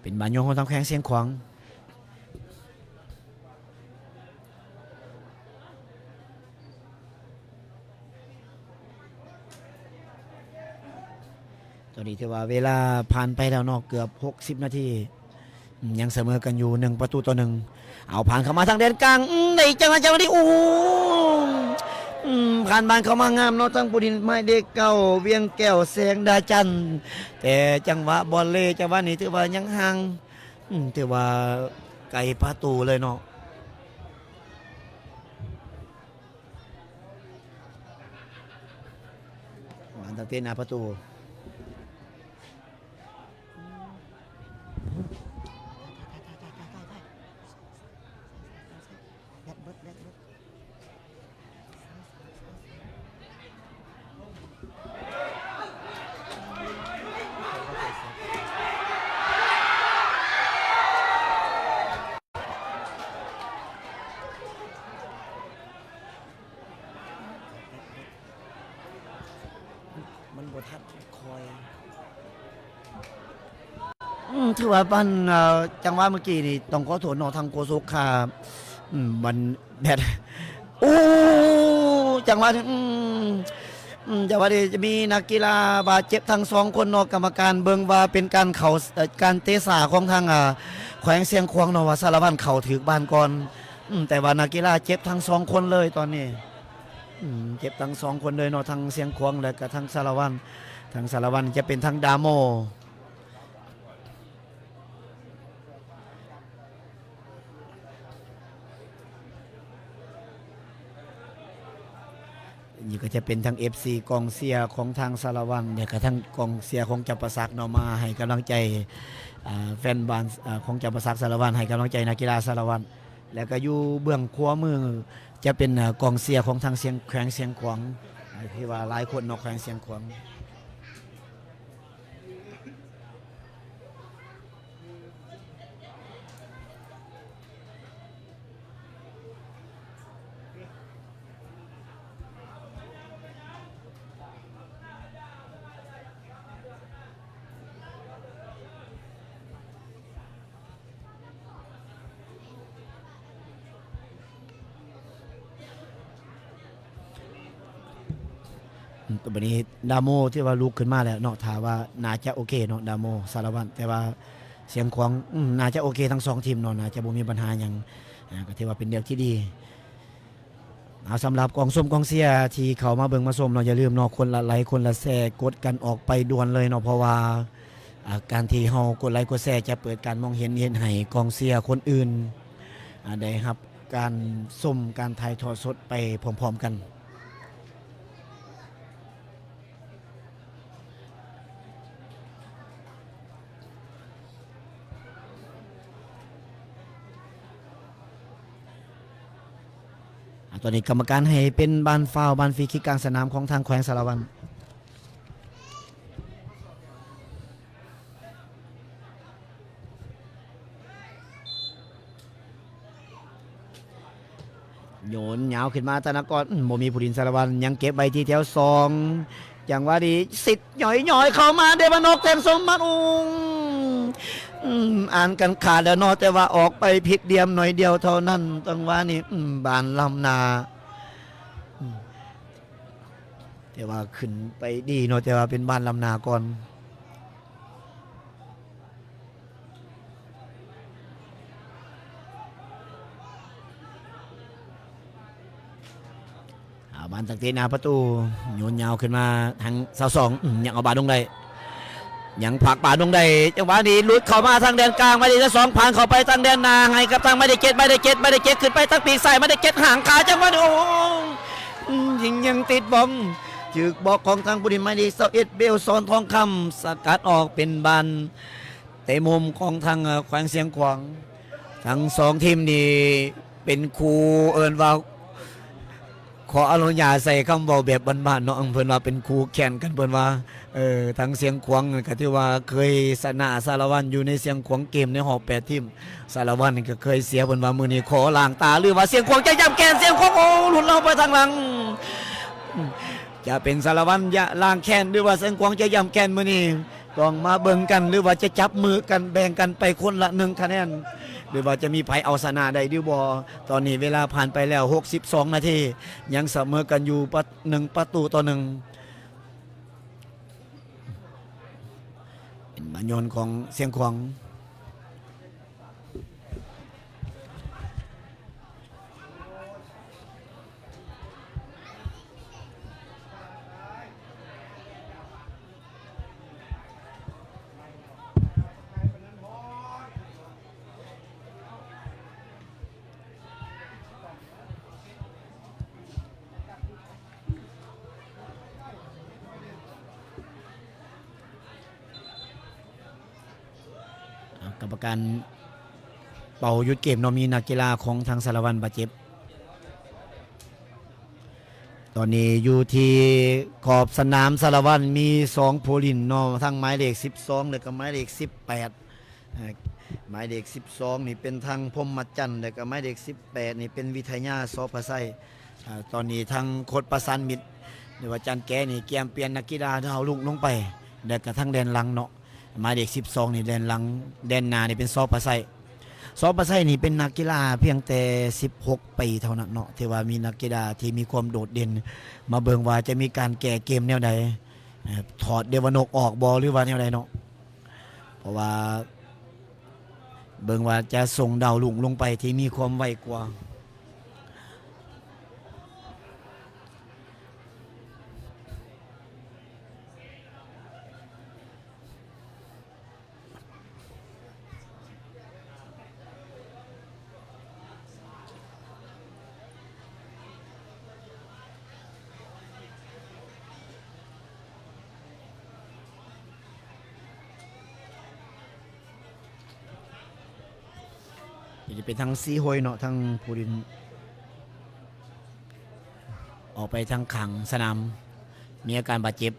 ເປັນບານໂຍນຂອງທາງແຂວງຊຽງຂວາງ. ຕອນນີ້ຖືວ່າເວລາຜ່ານໄປແລ້ວເນາະ ເກືອບຫົກສິບນາທີ ອືມ ຍັງສະເໝີກັນຢູ່ໜຶ່ງປະຕູຕໍ່ໜຶ່ງ. ເອົາ ຜ່ານເຂົ້າມາທາງແດນກາງ ອືມ ໄດ້ຈັງຫວະ ຈັງຫວະນີ້ ໂອ້ ອືມ ຜ່ານບານເຂົ້າມາງາມເນາະ ທັງຜູ້ຫຼິ້ນໝາຍເລກເກົ້າ ວຽງແກ້ວ ແສງດາຈັນ ແຕ່ຈັງຫວະບອນເລ ຈັງຫວະນີ້ຖືວ່າຍັງຫ່າງ ອືມ ຖືວ່າໄກປະຕູເລີຍເນາະ. ບານຕັ້ງເຕະໜ້າປະຕູ ແບັດເບິດ ແບັດເບິດ. ມັນບໍ່ທັນຄ່ອຍ ອືມ ຖືວ່າປັນ ເອີ ຈັງຫວະເມື່ອກີ້ນີ້ຕ້ອງຂໍໂທດເນາະ ທາງໂຄສົກຂ້າ ອືມ ມັນແບດ ໂອ້ ຈັງຫວະນີ້ ອືມ ອືມ ຈັງຫວະນີ້ຈະມີນັກກິລາບາດເຈັບທັງສອງຄົນເນາະ ກຳມະການເບິ່ງວ່າເປັນການເຂົ້າ ເອີ ການເຕະສາຂອງທາງ ອາ ແຂວງຊຽງຂວາງເນາະ ວ່າສາລະວັນເຂົ້າຖືກບານກ່ອນ ອືມ ແຕ່ວ່ານັກກິລາເຈັບທັງສອງຄົນເລີຍຕອນນີ້ ອືມ ເຈັບທັງສອງຄົນເລີຍເນາະ ທັງຊຽງຂວາງ ແລະກະທັງສາລະວັນ ທັງສາລະວັນຈະເປັນທັງດາໂມ ນີ້ກະຈະເປັນທັງເອັບຊີ ກອງເຊຍຂອງທາງສາລະວັນ ແລະກະທັງກອງເຊຍຂອງຈຳປາສັກເນາະ ມາໃຫ້ກຳລັງໃຈ ອາ ແຟນບານ ອາ ຂອງຈຳປາສັກສາລະວັນ ໃຫ້ກຳລັງໃຈນັກກິລາສາລະວັນ ແລະກະຢູ່ເບື້ອງຂວາມື ຈະເປັນ ເອີ ກອງເຊຍຂອງທາງຊຽງ ແຂວງຊຽງຂວາງ ທີ່ວ່າຫຼາຍຄົນເນາະ ແຂວງຊຽງຂວາງ. ອືມ ບັດນີ້ດາໂມຖືວ່າລຸກຂຶ້ນມາແລ້ວເນາະ ຖ້າວ່າໜ້າຈະໂອເຄເນາະ ດາໂມ ສາລະວັນ ແຕ່ວ່າຊຽງຂວາງ ອືມ ໜ້າຈະໂອເຄທັງສອງທີມເນາະ ໜ້າຈະບໍ່ມີບັນຫາຫຍັງ ອາ ກະຖືວ່າເປັນເລື່ອງທີ່ດີ. ເອົາ ສຳລັບກອງຊົມກອງເຊຍທີ່ເຂົ້າມາເບິ່ງມາຊົມເນາະ ຢ່າລືມເນາະ ຄົນລະໄລ ຄົນລະແຊ ກົດກັນອອກໄປດ່ວນເລີຍເນາະ ເພາະວ່າ ອາ ການທີ່ເຮົາກົດໄລກົດແຊຈະເປີດການມອງເຫັນ ເຮັດໃຫ້ກອງເຊຍຄົນອື່ນ ອາ ໄດ້ຮັບການຊົມ ການຖ່າຍທອດສົດໄປພ້ອມໆກັນ. ອາ ຕອນນີ້ກຳມະການໃຫ້ເປັນບານຟາວ ບານຟຣີຄິກກາງສະໜາມຂອງທາງແຂວງສາລະວັນ. ອ ໂຍນຍາວຂຶ້ນມາ ທະນາກອນ ອືມ ບໍ່ມີຜູ້ຫຼິ້ນ ສາລະວັນຍັງເກັບໄວ້ທີ່ແຖວສອງ ຈັງຫວະນີ້ ສິດຫຍ້ອຍໆ ເຂົ້າມາ ເດວະນົກ ແທງສົມບັດ ໂອ້ ອືມ ອ່ານກັນຂາດແລ້ວເນາະ ແຕ່ວ່າອອກໄປຜິດຫຼ່ຽມໜ້ອຍດຽວເທົ່ານັ້ນ ຈັງຫວະນີ້ ອືມ ບ້ານລຳນາ ອືມ ແຕ່ວ່າຂຶ້ນໄປດີເນາະ ແຕ່ວ່າເປັນບ້ານລຳນາກ່ອນ. ອາ ບານຕັ້ງເຕະໜ້າປະຕູ ໂຍນຍາວຂຶ້ນມາທາງຊາວສອງ ອືມ ຍັງເອົາບານລົງໄດ້ ຍັງຜັກບານລົງໄດ້ ຈັງຫວະນີ້ຫຼຸດເຂົ້າມາທາງແດນກາງ ໝາຍເລກຊາວສອງ ຜ່ານເຂົ້າໄປທາງແດນໜ້າ ໃຫ້ກັບທາງໝາຍເລກເຈັດ ໝາຍເລກເຈັດ ໝາຍເລກເຈັດ ຂຶ້ນໄປທາງປີກຊ້າຍ ໝາຍເລກເຈັດ ຫາງຂາ ຈັງຫວະນີ້ ໂອ້ ອືມ ຍິງຍັງຕິດບອມ ຖືກບລັອກຂອງທາງຜູ້ຫຼິ້ນໝາຍເລກຊາວເອັດ ເບວ ສອນທອງຄຳ ສະກັດອອກເປັນບານ ເຕະມຸມຂອງທາງ ເອີ ແຂວງຊຽງຂວາງ ທັງສອງທີມນີ້ເປັນຄູ່ ເອີ້ນວ່າ ຂໍອະນຸຍາດໃຊ້ຄຳເວົ້າແບບບ້ານໆເນາະ ເພິ່ນວ່າເປັນຄູ່ແຄ້ນກັນ ເພິ່ນວ່າ ເອີ ທາງຊຽງຂວາງກໍຖືວ່າເຄີຍຊະນະສາລະວັນຢູ່ໃນຊຽງຂວາງເກມໃນຮອບແປດທີມ ສາລະວັນກໍເຄີຍເສຍ ເພິ່ນວ່າມື້ນີ້ຂໍລ້າງຕາ ຫຼືວ່າຊຽງຂວາງຈະຢ້ຳແຄ້ນ ຊຽງຂວາງ ໂອ້ ຫຼຸດເຂົ້າໄປທາງຫຼັງ ຈະເປັນສາລະວັນຈະລ້າງແຄ້ນ ຫຼືວ່າຊຽງຂວາງຈະຢ້ຳແຄ້ນມື້ນີ້ ຕ້ອງມາເບິ່ງກັນ ຫຼືວ່າຈະຈັບມືກັນ ແບ່ງກັນໄປຄົນລະໜຶ່ງຄະແນນ ຫຼືວ່າຈະມີໃຜເອົາຊະນະໄດ້ຫຼືບໍ່. ຕອນນີ້ເວລາຜ່ານໄປແລ້ວຫົກສິບສອງນາທີ ຍັງສະເໝີກັນຢູ່ປະ ໜຶ່ງປະຕູຕໍ່ໜຶ່ງ ເປັນບານໂຍນຂອງຊຽງຂວາງ. ກຳມະການເປົ່າຢຸດເກມເນາະ ມີນັກກິລາຂອງທາງສາລະວັນບາດເຈັບ. ຕອນນີ້ຢູ່ທີ່ຂອບສະໜາມສາລະວັນມີສອງຜູ້ຫຼິ້ນເນາະ ທັງໝາຍເລກສິບສອງ ແລະກໍໝາຍເລກສິບແປດ. ອາ ໝາຍເລກສິບສອງນີ້ເປັນທາງພົມມະຈັນ ແລະກໍໝາຍເລກສິບແປດນີ້ເປັນວິທະຍາ ສອພະໄຊ. ອາ ຕອນນີ້ທາງໂຄດປະສານມິດ ຫຼືວ່າຈັນແກນີ້ກຽມປ່ຽນນັກກິລາດາວລຸ້ງລົງໄປ ແລະກະທັງແດນຫຼັງເນາະ ໝາຍເລກສິບສອງນີ້ແດນຫຼັງ ແດນໜ້ານີ້ເປັນ ສອພະໄຊ. ສອພະໄຊນີ້ເປັນນັກກິລາພຽງແຕ່ສິບຫົກປີເທົ່ານັ້ນເນາະ ຖືວ່າມີນັກກິລາທີ່ມີຄວາມໂດດເດັ່ນ. ມາເບິ່ງວ່າຈະມີການແກ້ເກມແນວໃດ ເອີ ຖອດເດວະນົກອອກບໍ່ ຫຼືວ່າແນວໃດເນາະ ເພາະວ່າເບິ່ງວ່າຈະສົ່ງດາວລຸ້ງລົງໄປທີ່ມີຄວາມໄວກວ່າ. ຈະເປັນທາງຊີໂຮຍເນາະ ທາງຜູ້ຫຼິ້ນ ອອກໄປທາງຂ້າງສະໜາມ ມີອາການບາດເຈັບ.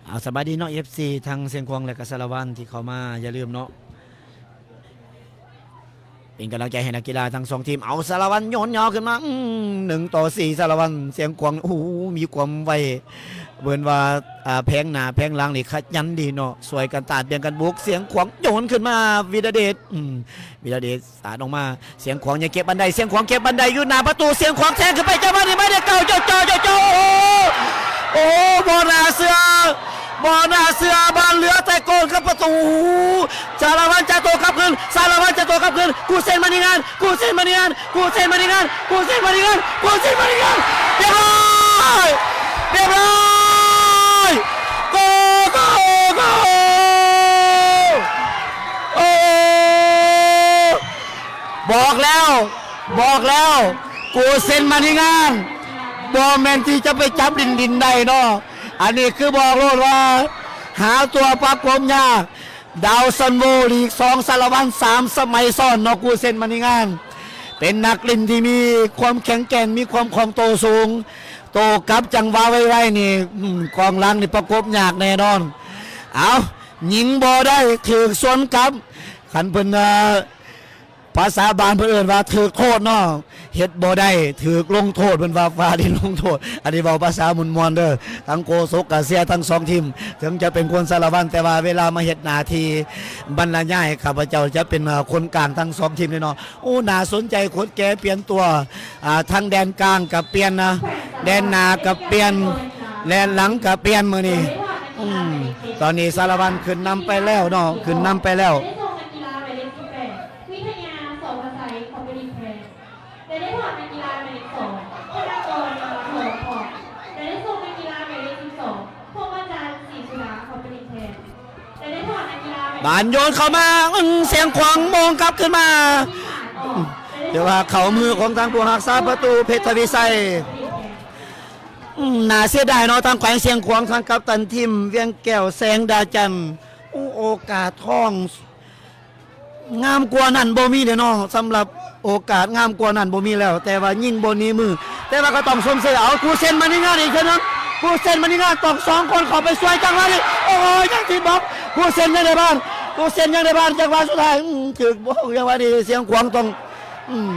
ເອົາ ສະບາຍດີເນາະ ເອັຟຊີ ທັງຊຽງຂວາງ ແລະກະສາລະວັນທີ່ເຂົ້າມາ ຢ່າລືມເນາະ ເປັນກຳລັງໃຈໃຫ້ນັກກິລາທັງສອງທີມ. ເອົາ ສາລະວັນໂຍນຍາວຂຶ້ນມາ ອືມ ໜຶ່ງຕໍ່ສີ່ ສາລະວັນ ຊຽງຂວາງ ໂອ້ໂຫ ມີຄວາມໄວ ເອີ້ນວ່າ ອາ ແຜງໜ້າແຜງຫຼັງນີ້ຂະຫຍັນດີເນາະ ຊ່ວຍກັນຕາດ ແບ່ງກັນບຸກ ຊຽງຂວາງໂຍນຂຶ້ນມາ ວິລະເດດ ອືມ ວິລະເດດສາດອອກມາ ຊຽງຂວາງຍັງເກັບບັນໄດ ຊຽງຂວາງເກັບບັນໄດຢູ່ໜ້າປະຕູ ຊຽງຂວາງແທງຂຶ້ນໄປ ຈັງຫວະນີ້ໝາຍເລກເກົ້າ ເຈົ້າ ເຈົ້າ ເຈົ້າ ເຈົ້າ ໂອ້ ໂອ້ ບໍ່ໜ້າເຊື່ອ ບໍ່ໜ້າເຊື່ອ ບ້ານເຫຼືອແຕ່ໂກນກັບປະຕູ ສາລະວັນຈະໂຕ້ກັບຄືນ ສາລະວັນຈະໂຕ້ກັບຄືນ ກູເຊັນມານີງານ ກູເຊັນມານີງານ ກູເຊັນມານີງານ ກູເຊັນມານີງານ ກູເຊັນມານີງານ ຮຽບຮ້ອຍ ຮຽບຮ້ອຍ ໂກ ໂກ ໂກ ໂອ້ ບອກແລ້ວ ບອກແລ້ວ ກູເຊັນມານີງານ ບໍ່ແມ່ນທີ່ຈະໄປຈັບດິນດິນໄດ້ເນາະ ອັນນີ້ຄືບອກໂລດວ່າ ຫາຕົວປະກົບຍາກ ດາວຊັນໂວ ລີກສອງ ສາລະວັນ ສາມສະໄໝຊ້ອນເນາະ ກູເຊັນມານີງານ ເປັນນັກຫຼິ້ນທີ່ມີຄວາມແຂງແກ່ນ ມີຄວາມຄ່ອງໂຕສູງ ໂຕ້ກັບຈັງຫວະໄວໆນີ້ ອືມ ກອງຫຼັງນີ້ປະກົບຍາກແນ່ນອນ. ເອົາ ຍິງບໍ່ໄດ້ ຖືກສວນກັບ. ຄັນເພິ່ນ ເອີ ພາສາບ້ານເພິ່ນເອີ້ນວ່າຖືກໂທດເນາະ, ເຮັດບໍ່ໄດ້ຖືກລົງໂທດ, ເພິ່ນວ່າຟ້າດິນລົງໂທດ. ອັນນີ້ເວົ້າພາສາມ່ວນໆເດີ. ທັງໂຄສົກກະເຊຍທັງສອງທີມ, ເຖິງຈະເປັນຄົນສາລະວັນ ແຕ່ວ່າເວລາມາເຮັດໜ້າທີ່ບັນລະຍາຍ ຂ້າພະເຈົ້າຈະເປັນ ເອີ ຄົນກາງທັງສອງທີມເລີຍເນາະ. ໂອ້ ໜ້າສົນໃຈ, ຄົນແກ່ປ່ຽນຕົວ, ອາ ທັງແດນກາງກໍປ່ຽນນະ, ແດນໜ້າກໍປ່ຽນ, ແດນຫຼັງກໍປ່ຽນມື້ນີ້. ອືມ ຕອນນີ້ສາລະວັນຂຶ້ນນຳໄປແລ້ວເນາະ, ຂຶ້ນນຳໄປແລ້ວ. ບານໂຍນເຂົ້າມາ, ອືມ ຊຽງຂວາງໂມງກັບຄືນມາ. ແຕ່ວ່າເຂົ້າມືຂອງທາງຜູ້ຮັກສາປະຕູເພັດທະວິໄຊ. ອືມ ໜ້າເສຍດາຍເນາະ, ທາງແຂວງຊຽງຂວາງ ທາງກັບຕັນທີມວຽງແກ້ວ ແສງດາຈັນ. ໂອ້ ໂອກາດທອງ ງາມກວ່ານັ້ນບໍ່ມີແລ້ວເນາະ, ສຳລັບໂອກາດງາມກວ່ານັ້ນບໍ່ມີແລ້ວ, ແຕ່ວ່າຍິງບໍ່ໜີມື, ແຕ່ວ່າກໍຕ້ອງຊົມເຊີຍ. ເອົາ ກູເຊັນ ມະນີງານອີກເທື່ອໜຶ່ງ, ກູເຊັນ ມະນີງານ ຕ້ອງສອງຄົນເຂົ້າໄປຊ່ວຍ. ຈັງຫວະນີ້ ໂອ້ຍ ຍັງຕິດບລັອກ, ກູເຊັນ ຍັງໄດ້ບານ, ກູເຊັນ ຍັງໄດ້ບານ. ຈັງຫວະສຸດທ້າຍ ອືມ ຖືກບລັອກ. ຈັງຫວະນີ້ ຊຽງຂວາງຕ້ອງ ອືມ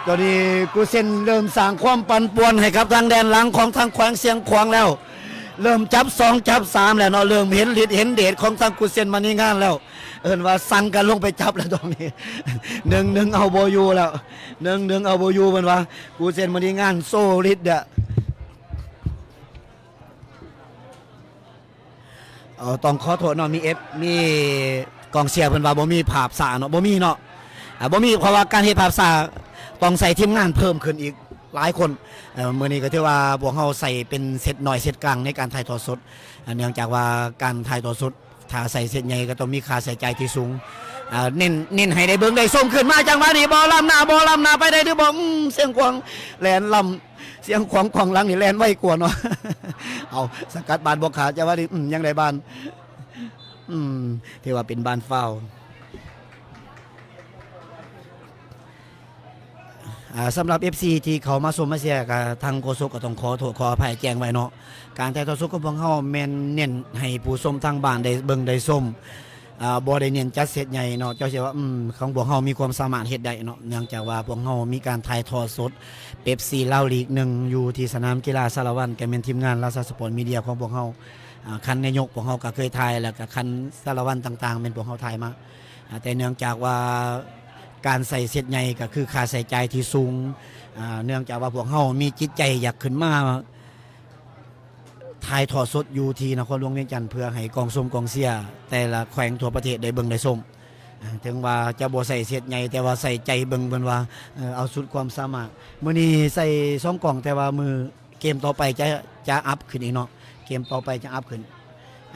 ຕອນນີ້ກູເຊັນເລີ່ມສ້າງຄວາມປັ່ນປ່ວນໃຫ້ກັບທາງແດນຫຼັງຂອງທາງແຂວງຊຽງຂວາງແລ້ວ, ເລີ່ມຈັບສອງຈັບສາມແລ້ວເນາະ, ເລີ່ມເຫັນລິດເຫັນເດດຂອງທາງກູເຊັນ ມະນີງານແລ້ວ. ເອີ້ນວ່າສັ່ງກັນລົງໄປຈັບແລ້ວຕອນນີ້, ໜຶ່ງໜຶ່ງເອົາບໍ່ຢູ່ແລ້ວ, ໜຶ່ງໜຶ່ງເອົາບໍ່ຢູ່ເພິ່ນວ່າ. ກູເຊັນ ມະນີງານ ໂຊລິດເດະ. ເອີ ຕ້ອງຂໍໂທດເນາະ, ມີເອັຟ ມີກອງເຊຍເພິ່ນວ່າບໍ່ມີພາບຊ້າເນາະ, ບໍ່ມີເນາະ, ອ່າ ບໍ່ມີ, ເພາະວ່າການເຮັດພາບຊ້າຕ້ອງໃຊ້ທີມງານເພີ່ມຂຶ້ນອີກຫຼາຍຄົນ. ເອີ ມື້ນີ້ກໍຖືວ່າພວກເຮົາໃຊ້ເປັນເຊັດນ້ອຍເຊັດກາງໃນການຖ່າຍທອດສົດ, ເນື່ອງຈາກວ່າການຖ່າຍທອດສົດ ຖ້າໃຊ້ເຊັດໃຫຍ່ກໍຕ້ອງມີຄ່າໃຊ້ຈ່າຍທີ່ສູງ. ອ່າ ເນັ້ນ ເນັ້ນໃຫ້ໄດ້ເບິ່ງໄດ້ຊົມ. ຂຶ້ນມາຈັງຫວະນີ້ ບໍ່ລ້ຳໜ້າ ບໍ່ລ້ຳໜ້າ ໄປໄດ້ຫຼືບໍ່? ອືມ ຊຽງຂວາງແລ່ນລ້ຳ ຊຽງຂວາງກອງຫຼັງນີ້ແລ່ນໄວກວ່າເນາະ. ເອົາ ສະກັດບານບໍ່ຂາດ ຈັງຫວະນີ້ ອືມ ຍັງໄດ້ບານ. ອືມ ຖືວ່າເປັນບານຟາວ. ອ່າ ສຳລັບເອັຟຊີທີ່ເຂົ້າມາຊົມມາເຊຍ ກໍທາງໂຄສົກກໍຕ້ອງຂໍໂທດຂໍອະໄພແຈ້ງໄວ້ເນາະ, ການຖ່າຍທອດສົດຂອງພວກເຮົາແມ່ນເນັ້ນໃຫ້ຜູ້ຊົມທາງບ້ານໄດ້ເບິ່ງໄດ້ຊົມ. ອ່າ ບໍ່ໄດ້ເນັ້ນຈັດເຊັດໃຫຍ່ເນາະ, ເຈົ້າຊິວ່າ ອືມ ຂອງພວກເຮົາມີຄວາມສາມາດເຮັດໄດ້ເນາະ, ເນື່ອງຈາກວ່າພວກເຮົາມີການຖ່າຍທອດສົດເປັບຊີລາວລີກໜຶ່ງຢູ່ທີ່ສະໜາມກິລາສາລະວັນ, ກໍແມ່ນທີມງານລາຊາສະປອດມີເດຍຂອງພວກເຮົາ. ອ່າ ຄັນນາຍົກພວກເຮົາກໍເຄີຍຖ່າຍ, ແລ້ວກໍຄັນສາລະວັນຕ່າງໆ ແມ່ນພວກເຮົາຖ່າຍມາ. ອ່າ ແຕ່ເນື່ອງຈາກວ່າການໃຊ້ເຊັດໃຫຍ່ກໍຄືຄ່າໃຊ້ຈ່າຍທີ່ສູງ, ອ່າ ເນື່ອງຈາກວ່າພວກເຮົາມີຈິດໃຈຢາກຂຶ້ນມາ ຖ່າຍທອດສົດຢູ່ທີ່ນະຄອນຫຼວງວຽງຈັນ ເພື່ອໃຫ້ກອງຊົມກອງເຊຍແຕ່ລະແຂວງທົ່ວປະເທດໄດ້ເບິ່ງໄດ້ຊົມ. ເຖິງວ່າຈະບໍ່ໃສ່ເຊັດໃຫຍ່ ແຕ່ວ່າໃສ່ໃຈເບິ່ງເພິ່ນວ່າ ເອີ ເອົາສຸດຄວາມສາມາດ. ມື້ນີ້ໃສ່ສອງກ້ອງ ແຕ່ວ່າມື້ເກມຕໍ່ໄປຈະ ຈະອັບຂຶ້ນອີກເນາະ, ເກມຕໍ່ໄປຈະອັບຂຶ້ນ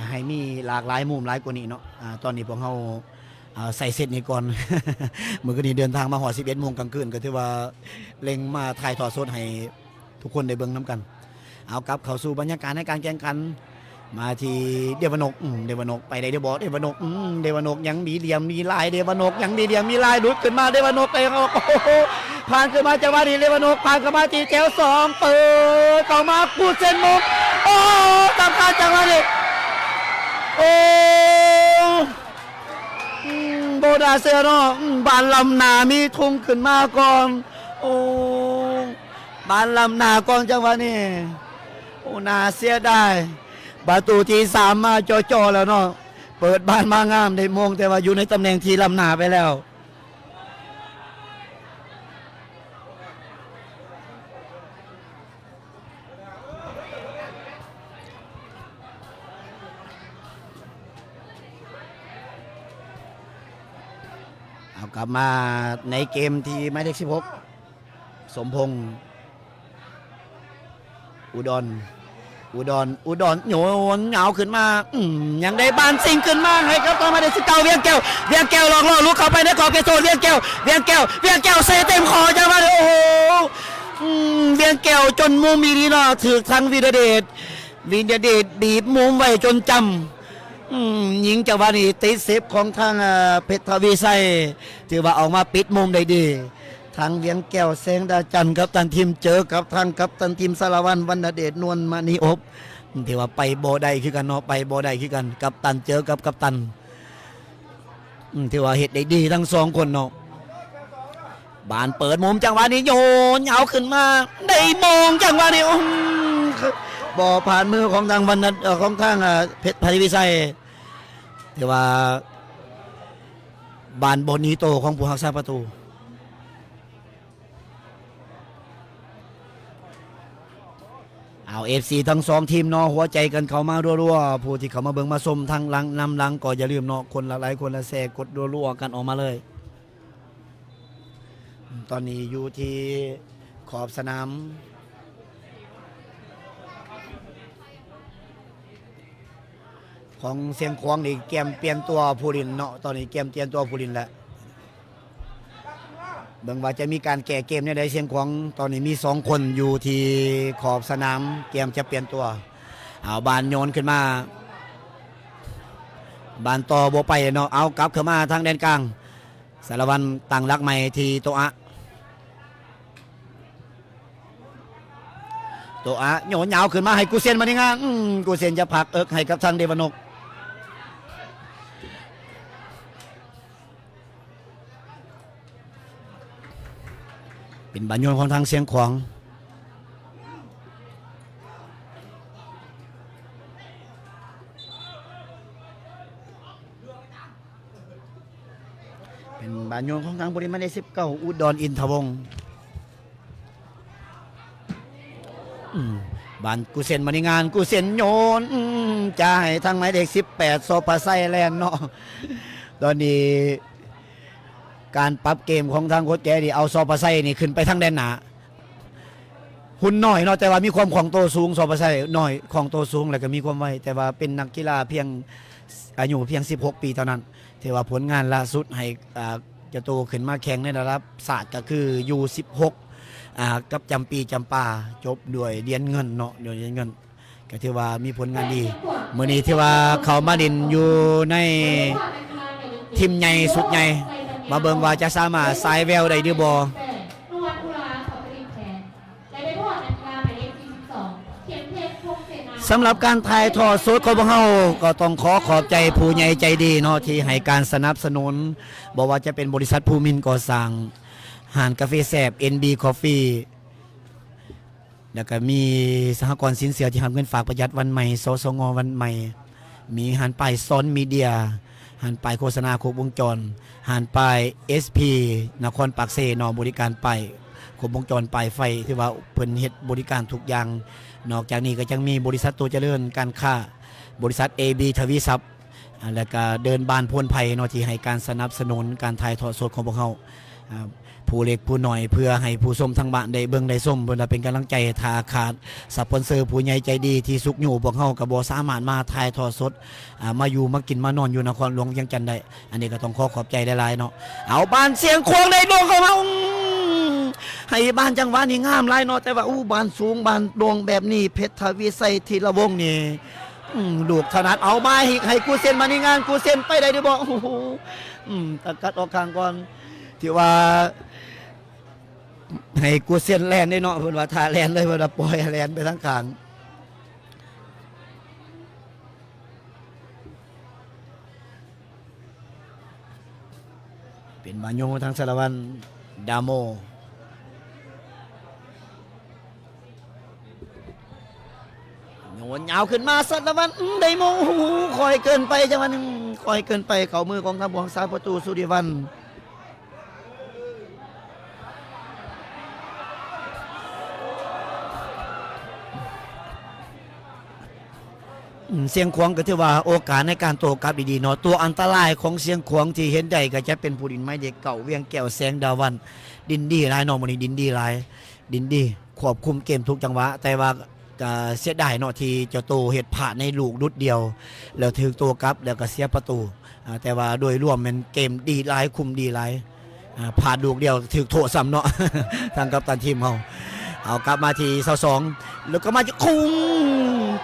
ໃຫ້ມີຫຼາກຫຼາຍມຸມຫຼາຍກວ່ານີ້ເນາະ. ອາ ຕອນນີ້ພວກເຮົາ ອາ ໃສ່ເຊັດນີ້ກ່ອນ. ມື້ຄືນນີ້ເດີນທາງມາຮອດສິບເອັດໂມງກາງຄືນ ກໍຖືວ່າເລັ່ງມາຖ່າຍທອດສົດໃຫ້ ທຸກຄົນໄດ້ເບິ່ງນຳກັນ. ເອົາ ກັບເຂົ້າສູ່ບັນຍາກາດໃນການແຂ່ງຂັນ ມາທີ່ເດວະນົກ, ອືມ ເດວະນົກ ໄປໄດ້ເດບໍ່ ເດວະນົກ, ອືມ ເດວະນົກຍັງມີຫຼ່ຽມມີລາຍ, ເດວະນົກຍັງມີຫຼ່ຽມມີລາຍ, ຫຼຸດຂຶ້ນມາ ເດວະນົກໄປ ໂອ້ໂຫ ຜ່ານຂຶ້ນມາ ຈັງຫວະນີ້ເດວະນົກຜ່ານເຂົ້າມາທີ່ແຖວສອງ ເປີດເຂົ້າມາ ກູເຊັນມຸກ ໂອ້ ສຳຄັນ ຈັງຫວະນີ້ ໂອ້ ອືມ ບໍ່ໜ້າເຊື່ອເນາະ, ອືມ ບ້ານລຳນາມີທຸງຂຶ້ນມາກ່ອນ ໂອ້ ບ້ານລຳນາກ່ອນ ຈັງຫວະນີ້ ໂອ້ ໜ້າເສຍດາຍ. ປະຕູທີສາມມາຈໍ່ໆແລ້ວເນາະ, ເປີດບ້ານມາງາມໄດ້ໂມງ ແຕ່ວ່າຢູ່ໃນຕຳແໜ່ງທີ່ລຳໜ້າໄປແລ້ວ. ເອົາ ກັບມາໃນເກມທີ່ໝາຍເລກສິບຫົກ ສົມພົງ ອຸດອນ ອຸດອນ ອຸດອນ ໂຍນຍາວຂຶ້ນມາ ອືມ ຍັງໄດ້ບານຊິງຂຶ້ນມາໃຫ້ກັບທາງໝາຍເລກສິບເກົ້າ ວຽງແກ້ວ ວຽງແກ້ວຫຼອກລໍ້ ຫຼຸດເຂົ້າໄປໃນຂອບເຂດໂທດ ວຽງແກ້ວ ວຽງແກ້ວ ວຽງແກ້ວ ໃສ່ເຕັມຂໍ້ ຈັງຫວະນີ້ ໂອ້ໂຫ ອືມ ວຽງແກ້ວຈົນມຸມອີ່ຫຼີເນາະ ຖືກທາງວິລະເດດ ວິລະເດດບີບມຸມໄວ້ຈົນຈຳ ອືມ ຍິງຈັງຫວະນີ້ຕິດເຊັບຂອງທາງ ເອີ ເພັດທະວິໄຊ ຖືວ່າອອກມາປິດມຸມໄດ້ດີ. ທາງວຽງແກ້ວ ແສງດາຈັນ ກັບຕັນທີມ ເຈີກັບທາງກັບຕັນທີມ ສາລະວັນ ວັນນະເດດ ນວນມະນີອົບ ຖືວ່າໄປບໍ່ໄດ້ຄືກັນເນາະ ໄປບໍ່ໄດ້ຄືກັນ ກັບຕັນເຈີກັບກັບຕັນ ອືມ ຖືວ່າເຮັດໄດ້ດີທັງສອງຄົນເນາະ. ບານເປີດມຸມ ຈັງຫວະນີ້ໂຍນຍາວຂຶ້ນມາ ໄດ້ໂມງ ຈັງຫວະນີ້ ອືມ ບໍ່ຜ່ານມືຂອງທາງວັນນະ ເອີ ຂອງທາງ ເອີ ເພັດ ໄພວິໄຊ ຖືວ່າບານບໍ່ໜີໂຕຂອງຜູ້ຮັກສາປະຕູ. ເອົາ ເອັຟຊີ ທັງສອງທີມເນາະ ຫົວໃຈກັນເຂົ້າມາລົວໆ ຜູ້ທີ່ເຂົ້າມາເບິ່ງມາຊົມທາງຫຼັງ ນຳຫຼັງກໍຢ່າລືມເນາະ ຄົນລະໄລຄ໌ ຄົນລະແຊ ກົດລົວໆກັນອອກມາເລີຍ. ຕອນນີ້ຢູ່ທີ່ຂອບສະໜາມ ຂອງຊຽງຂວາງນີ້ກຽມປ່ຽນຕົວຜູ້ຫຼິ້ນເນາະ ຕອນນີ້ກຽມປ່ຽນຕົວຜູ້ຫຼິ້ນແລ້ວ ເບິ່ງວ່າຈະມີການແກ້ເກມແນວໃດຊຽງຂວາງ. ຕອນນີ້ມີສອງຄົນຢູ່ທີ່ຂອບສະໜາມ ກຽມຈະປ່ຽນຕົວ. ເອົາ ບານໂຍນຂຶ້ນມາ ບານຕໍ່ບໍ່ໄປເນາະ ເອົາ ກັບເຂົ້າມາທາງແດນກາງ ສາລະວັນຕັ້ງຫຼັກໃໝ່ທີ່ໂຕອະ ໂຕອະໂຍນຍາວຂຶ້ນມາໃຫ້ກູເຊນ ມານີງານ ອືມ ກູເຊນຈະພັກເອິກໃຫ້ກັບທາງເດວານົກ ເປັນບານໂຍນຂອງທາງຊຽງຂວາງ. ເປັນບານໂຍນຂອງທາງຜູ້ຫຼິ້ນໝາຍເລກສິບເກົ້າ ອຸດອນ ອິນທະວົງ ອືມ ບານ ກູເຊນ ມະນີງານ ກູເຊນໂຍນ ອືມ ຈ່າຍໃຫ້ທາງໝາຍເລກສິບແປດ ໂຊພາໄຊແລ່ນເນາະ. ຕອນນີ້ການປັບເກມຂອງທາງໂຄດແກນີ້ ເອົາ ໂຊພາໄຊນີ້ຂຶ້ນໄປທາງແດນໜ້າ. ຫຸ່ນນ້ອຍເນາະ ແຕ່ວ່າມີຄວາມຄ່ອງໂຕສູງ ຊອປະໄຊນ້ອຍ ຄ່ອງໂຕສູງ ແລ້ວກໍມີຄວາມໄວ ແຕ່ວ່າເປັນນັກກິລາພຽງ ອາຍຸພຽງສິບຫົກປີເທົ່ານັ້ນ ຖືວ່າຜົນງານລ່າສຸດໃຫ້ ອາ ເຈົ້າໂຕຂຶ້ນມາແຂ່ງໃນລະດັບຊາດກໍຄື ຢູສິບຫົກ ອາ ກັບຈຳປີຈຳປາ ຈົບດ້ວຍຫຼຽນເງິນເນາະ ດ້ວຍຫຼຽນເງິນ ກໍຖືວ່າມີຜົນງານດີ. ມື້ນີ້ຖືວ່າເຂົ້າມາຫຼິ້ນຢູ່ໃນທີມໃຫຍ່ ຊຸດໃຫຍ່ ມາເບິ່ງວ່າຈະສາມາດສາຍແວວໄດ້ຫຼືບໍ່. ສຳລັບການຖ່າຍທອດສົດຂອງພວກເຮົາ ກໍຕ້ອງຂໍຂອບໃຈຜູ້ໃຫຍ່ໃຈດີເນາະ ທີ່ໃຫ້ການສະໜັບສະໜູນ ບໍ່ວ່າຈະເປັນບໍລິສັດພູມິນກໍ່ສ້າງ, ຮ້ານກາເຟແຊບ ເອັນ ບີ ຄອບຟີ ແລ້ວກໍມີສະຫະກອນສິນເຊື່ອທີ່ຮັບເງິນຝາກປະຢັດວັນໃໝ່ ສສງ ວັນໃໝ່, ມີຮ້ານປ້າຍຊອນມີເດຍ, ຮ້ານປ້າຍໂຄສະນາຄົບວົງຈອນ, ຮ້ານປ້າຍ ເອສ ພີ ນະຄອນປາກເຊເນາະ ບໍລິການປ້າຍຄົບວົງຈອນ ປ້າຍໄຟ ຖືວ່າເພິ່ນເຮັດບໍລິການທຸກຢ່າງ. ນອກຈາກນີ້ກໍຍັງມີບໍລິສັດໂຕຈະເລີນການຄ້າ, ບໍລິສັດ ເອ ບີ ທະວີຊັບ ອ່າ ແລ້ວກະເດີ່ນບ້ານໂພນໄພເນາະ ທີ່ໃຫ້ການສະໜັບສະໜູນການຖ່າຍທອດສົດຂອງພວກເຮົາ ອ່າ ຜູ້ເລັກຜູ້ນ້ອຍ ເພື່ອໃຫ້ຜູ້ຊົມທາງບ້ານໄດ້ເບິ່ງໄດ້ຊົມ ເພື່ອເປັນກຳລັງໃຈ. ຖ້າຂາດສະປອນເຊີຜູ້ໃຫຍ່ໃຈດີທີ່ຊຸກຍູ້ ພວກເຮົາກໍບໍ່ສາມາດມາຖ່າຍທອດສົດ ອ່າ ມາຢູ່ມາກິນມານອນຢູ່ນະຄອນຫຼວງວຽງຈັນໄດ້. ອັນນີ້ກໍຕ້ອງຂໍຂອບໃຈຫຼາຍໆເນາະ. ເອົາ ບານຊຽງຂວາງໄດ້ໂດ່ງເຂົ້າມາ ອືມ ໃຫ້ບານ ຈັງຫວະນີ້ງາມຫຼາຍເນາະ ແຕ່ວ່າ ອູ ບານສູງ ບານໂດ່ງແບບນີ້ ເພັດທະວິໄຊ ທີລະວົງນີ້ ອືມ ລູກຖະໜັດ ເອົາມາໃຫ້ ໃຫ້ກູເຊນ ມະນີງານ ກູເຊນໄປໄດ້ຫຼືບໍ່? ໂອ້ໂຫ ອືມ ຕະກັດອອກຂ້າງກ່ອນ ຖືວ່າໃຫ້ກູເຊນແລ່ນເດ້ເນາະ ເພິ່ນວ່າຖ້າແລ່ນເລີຍ ເພິ່ນວ່າປ່ອຍໃຫ້ແລ່ນໄປທາງຂ້າງ. ເປັນມາໂຍທາງສາລະວັນ ດາໂມ ໂຍນຍາວຂຶ້ນມາ ສາລະວັນ ອືມ ໄດ້ໂມງ ໂອ້ໂຫ ຄ່ອຍເກີນໄປ ຈັງຫວະໜຶ່ງ ຄ່ອຍເກີນໄປ ເຂົ້າມືຂອງທາງຜູ້ຮັກສາປະຕູ ສຸລິວັນ. ອືມ ຊຽງຂວາງກໍຖືວ່າໂອກາດໃນການໂຕ້ກັບດີໆເນາະ. ຕົວອັນຕະລາຍຂອງຊຽງຂວາງທີ່ເຫັນໄດ້ກໍຈະເປັນຜູ້ຫຼິ້ນໝາຍເລກເກົ້າ ວຽງແກ້ວ ແສງດາວັນ ດິນດີຫຼາຍເນາະ ມື້ນີ້ດິນດີຫຼາຍ ດິນດີ ຄວບຄຸມເກມທຸກຈັງຫວະ ແຕ່ວ່າກໍເສຍດາຍເນາະ ທີ່ເຈົ້າໂຕເຮັດພາດໃນລູກດຸດດຽວ ແລ້ວຖືກໂຕ້ກັບ ແລ້ວກໍເສຍປະຕູ. ອ່າ ແຕ່ວ່າໂດຍລວມແມ່ນເກມດີຫຼາຍ ຄຸມດີຫຼາຍ ອ່າ ພາດລູກດຽວຖືກໂທດຊ້ຳເນາະ ທາງກັບຕັນທີມເຮົາ. ເອົາ ກັບມາທີ່ຊາວສອງ ແລ້ວກໍມາທີ່ ຄຸມ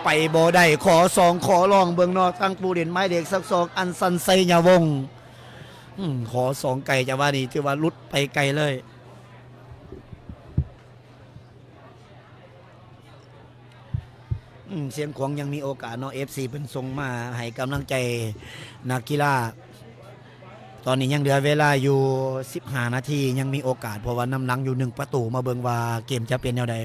ໄປບໍ່ໄດ້ ຂໍສອງ ຂໍລອງເບິ່ງເນາະ ທາງຜູ້ຫຼິ້ນໝາຍເລກຊາວສອງ ອັນສັນ ໄຊຍະວົງ ອືມ ຂໍສອງ ໄກ ຈັງຫວະນີ້ຖືວ່າຫຼຸດໄປໄກເລີຍ. ຊຽງຂວາງຍັງມີໂອກາດເນາະ ເອັຟຊີ ເພິ່ນສົ່ງມາໃຫ້ກຳລັງໃຈນັກກິລາ. ຕອນນີ້ຍັງເຫຼືອເວລາຢູ່ສິບຫ້ານາທີ ຍັງມີໂອກາດ ເພາະວ່ານຳຫຼັງຢູ່ໜຶ່ງປະຕູ. ມາເບິ່ງວ່າເກມຈະເປັນແນວໃດ.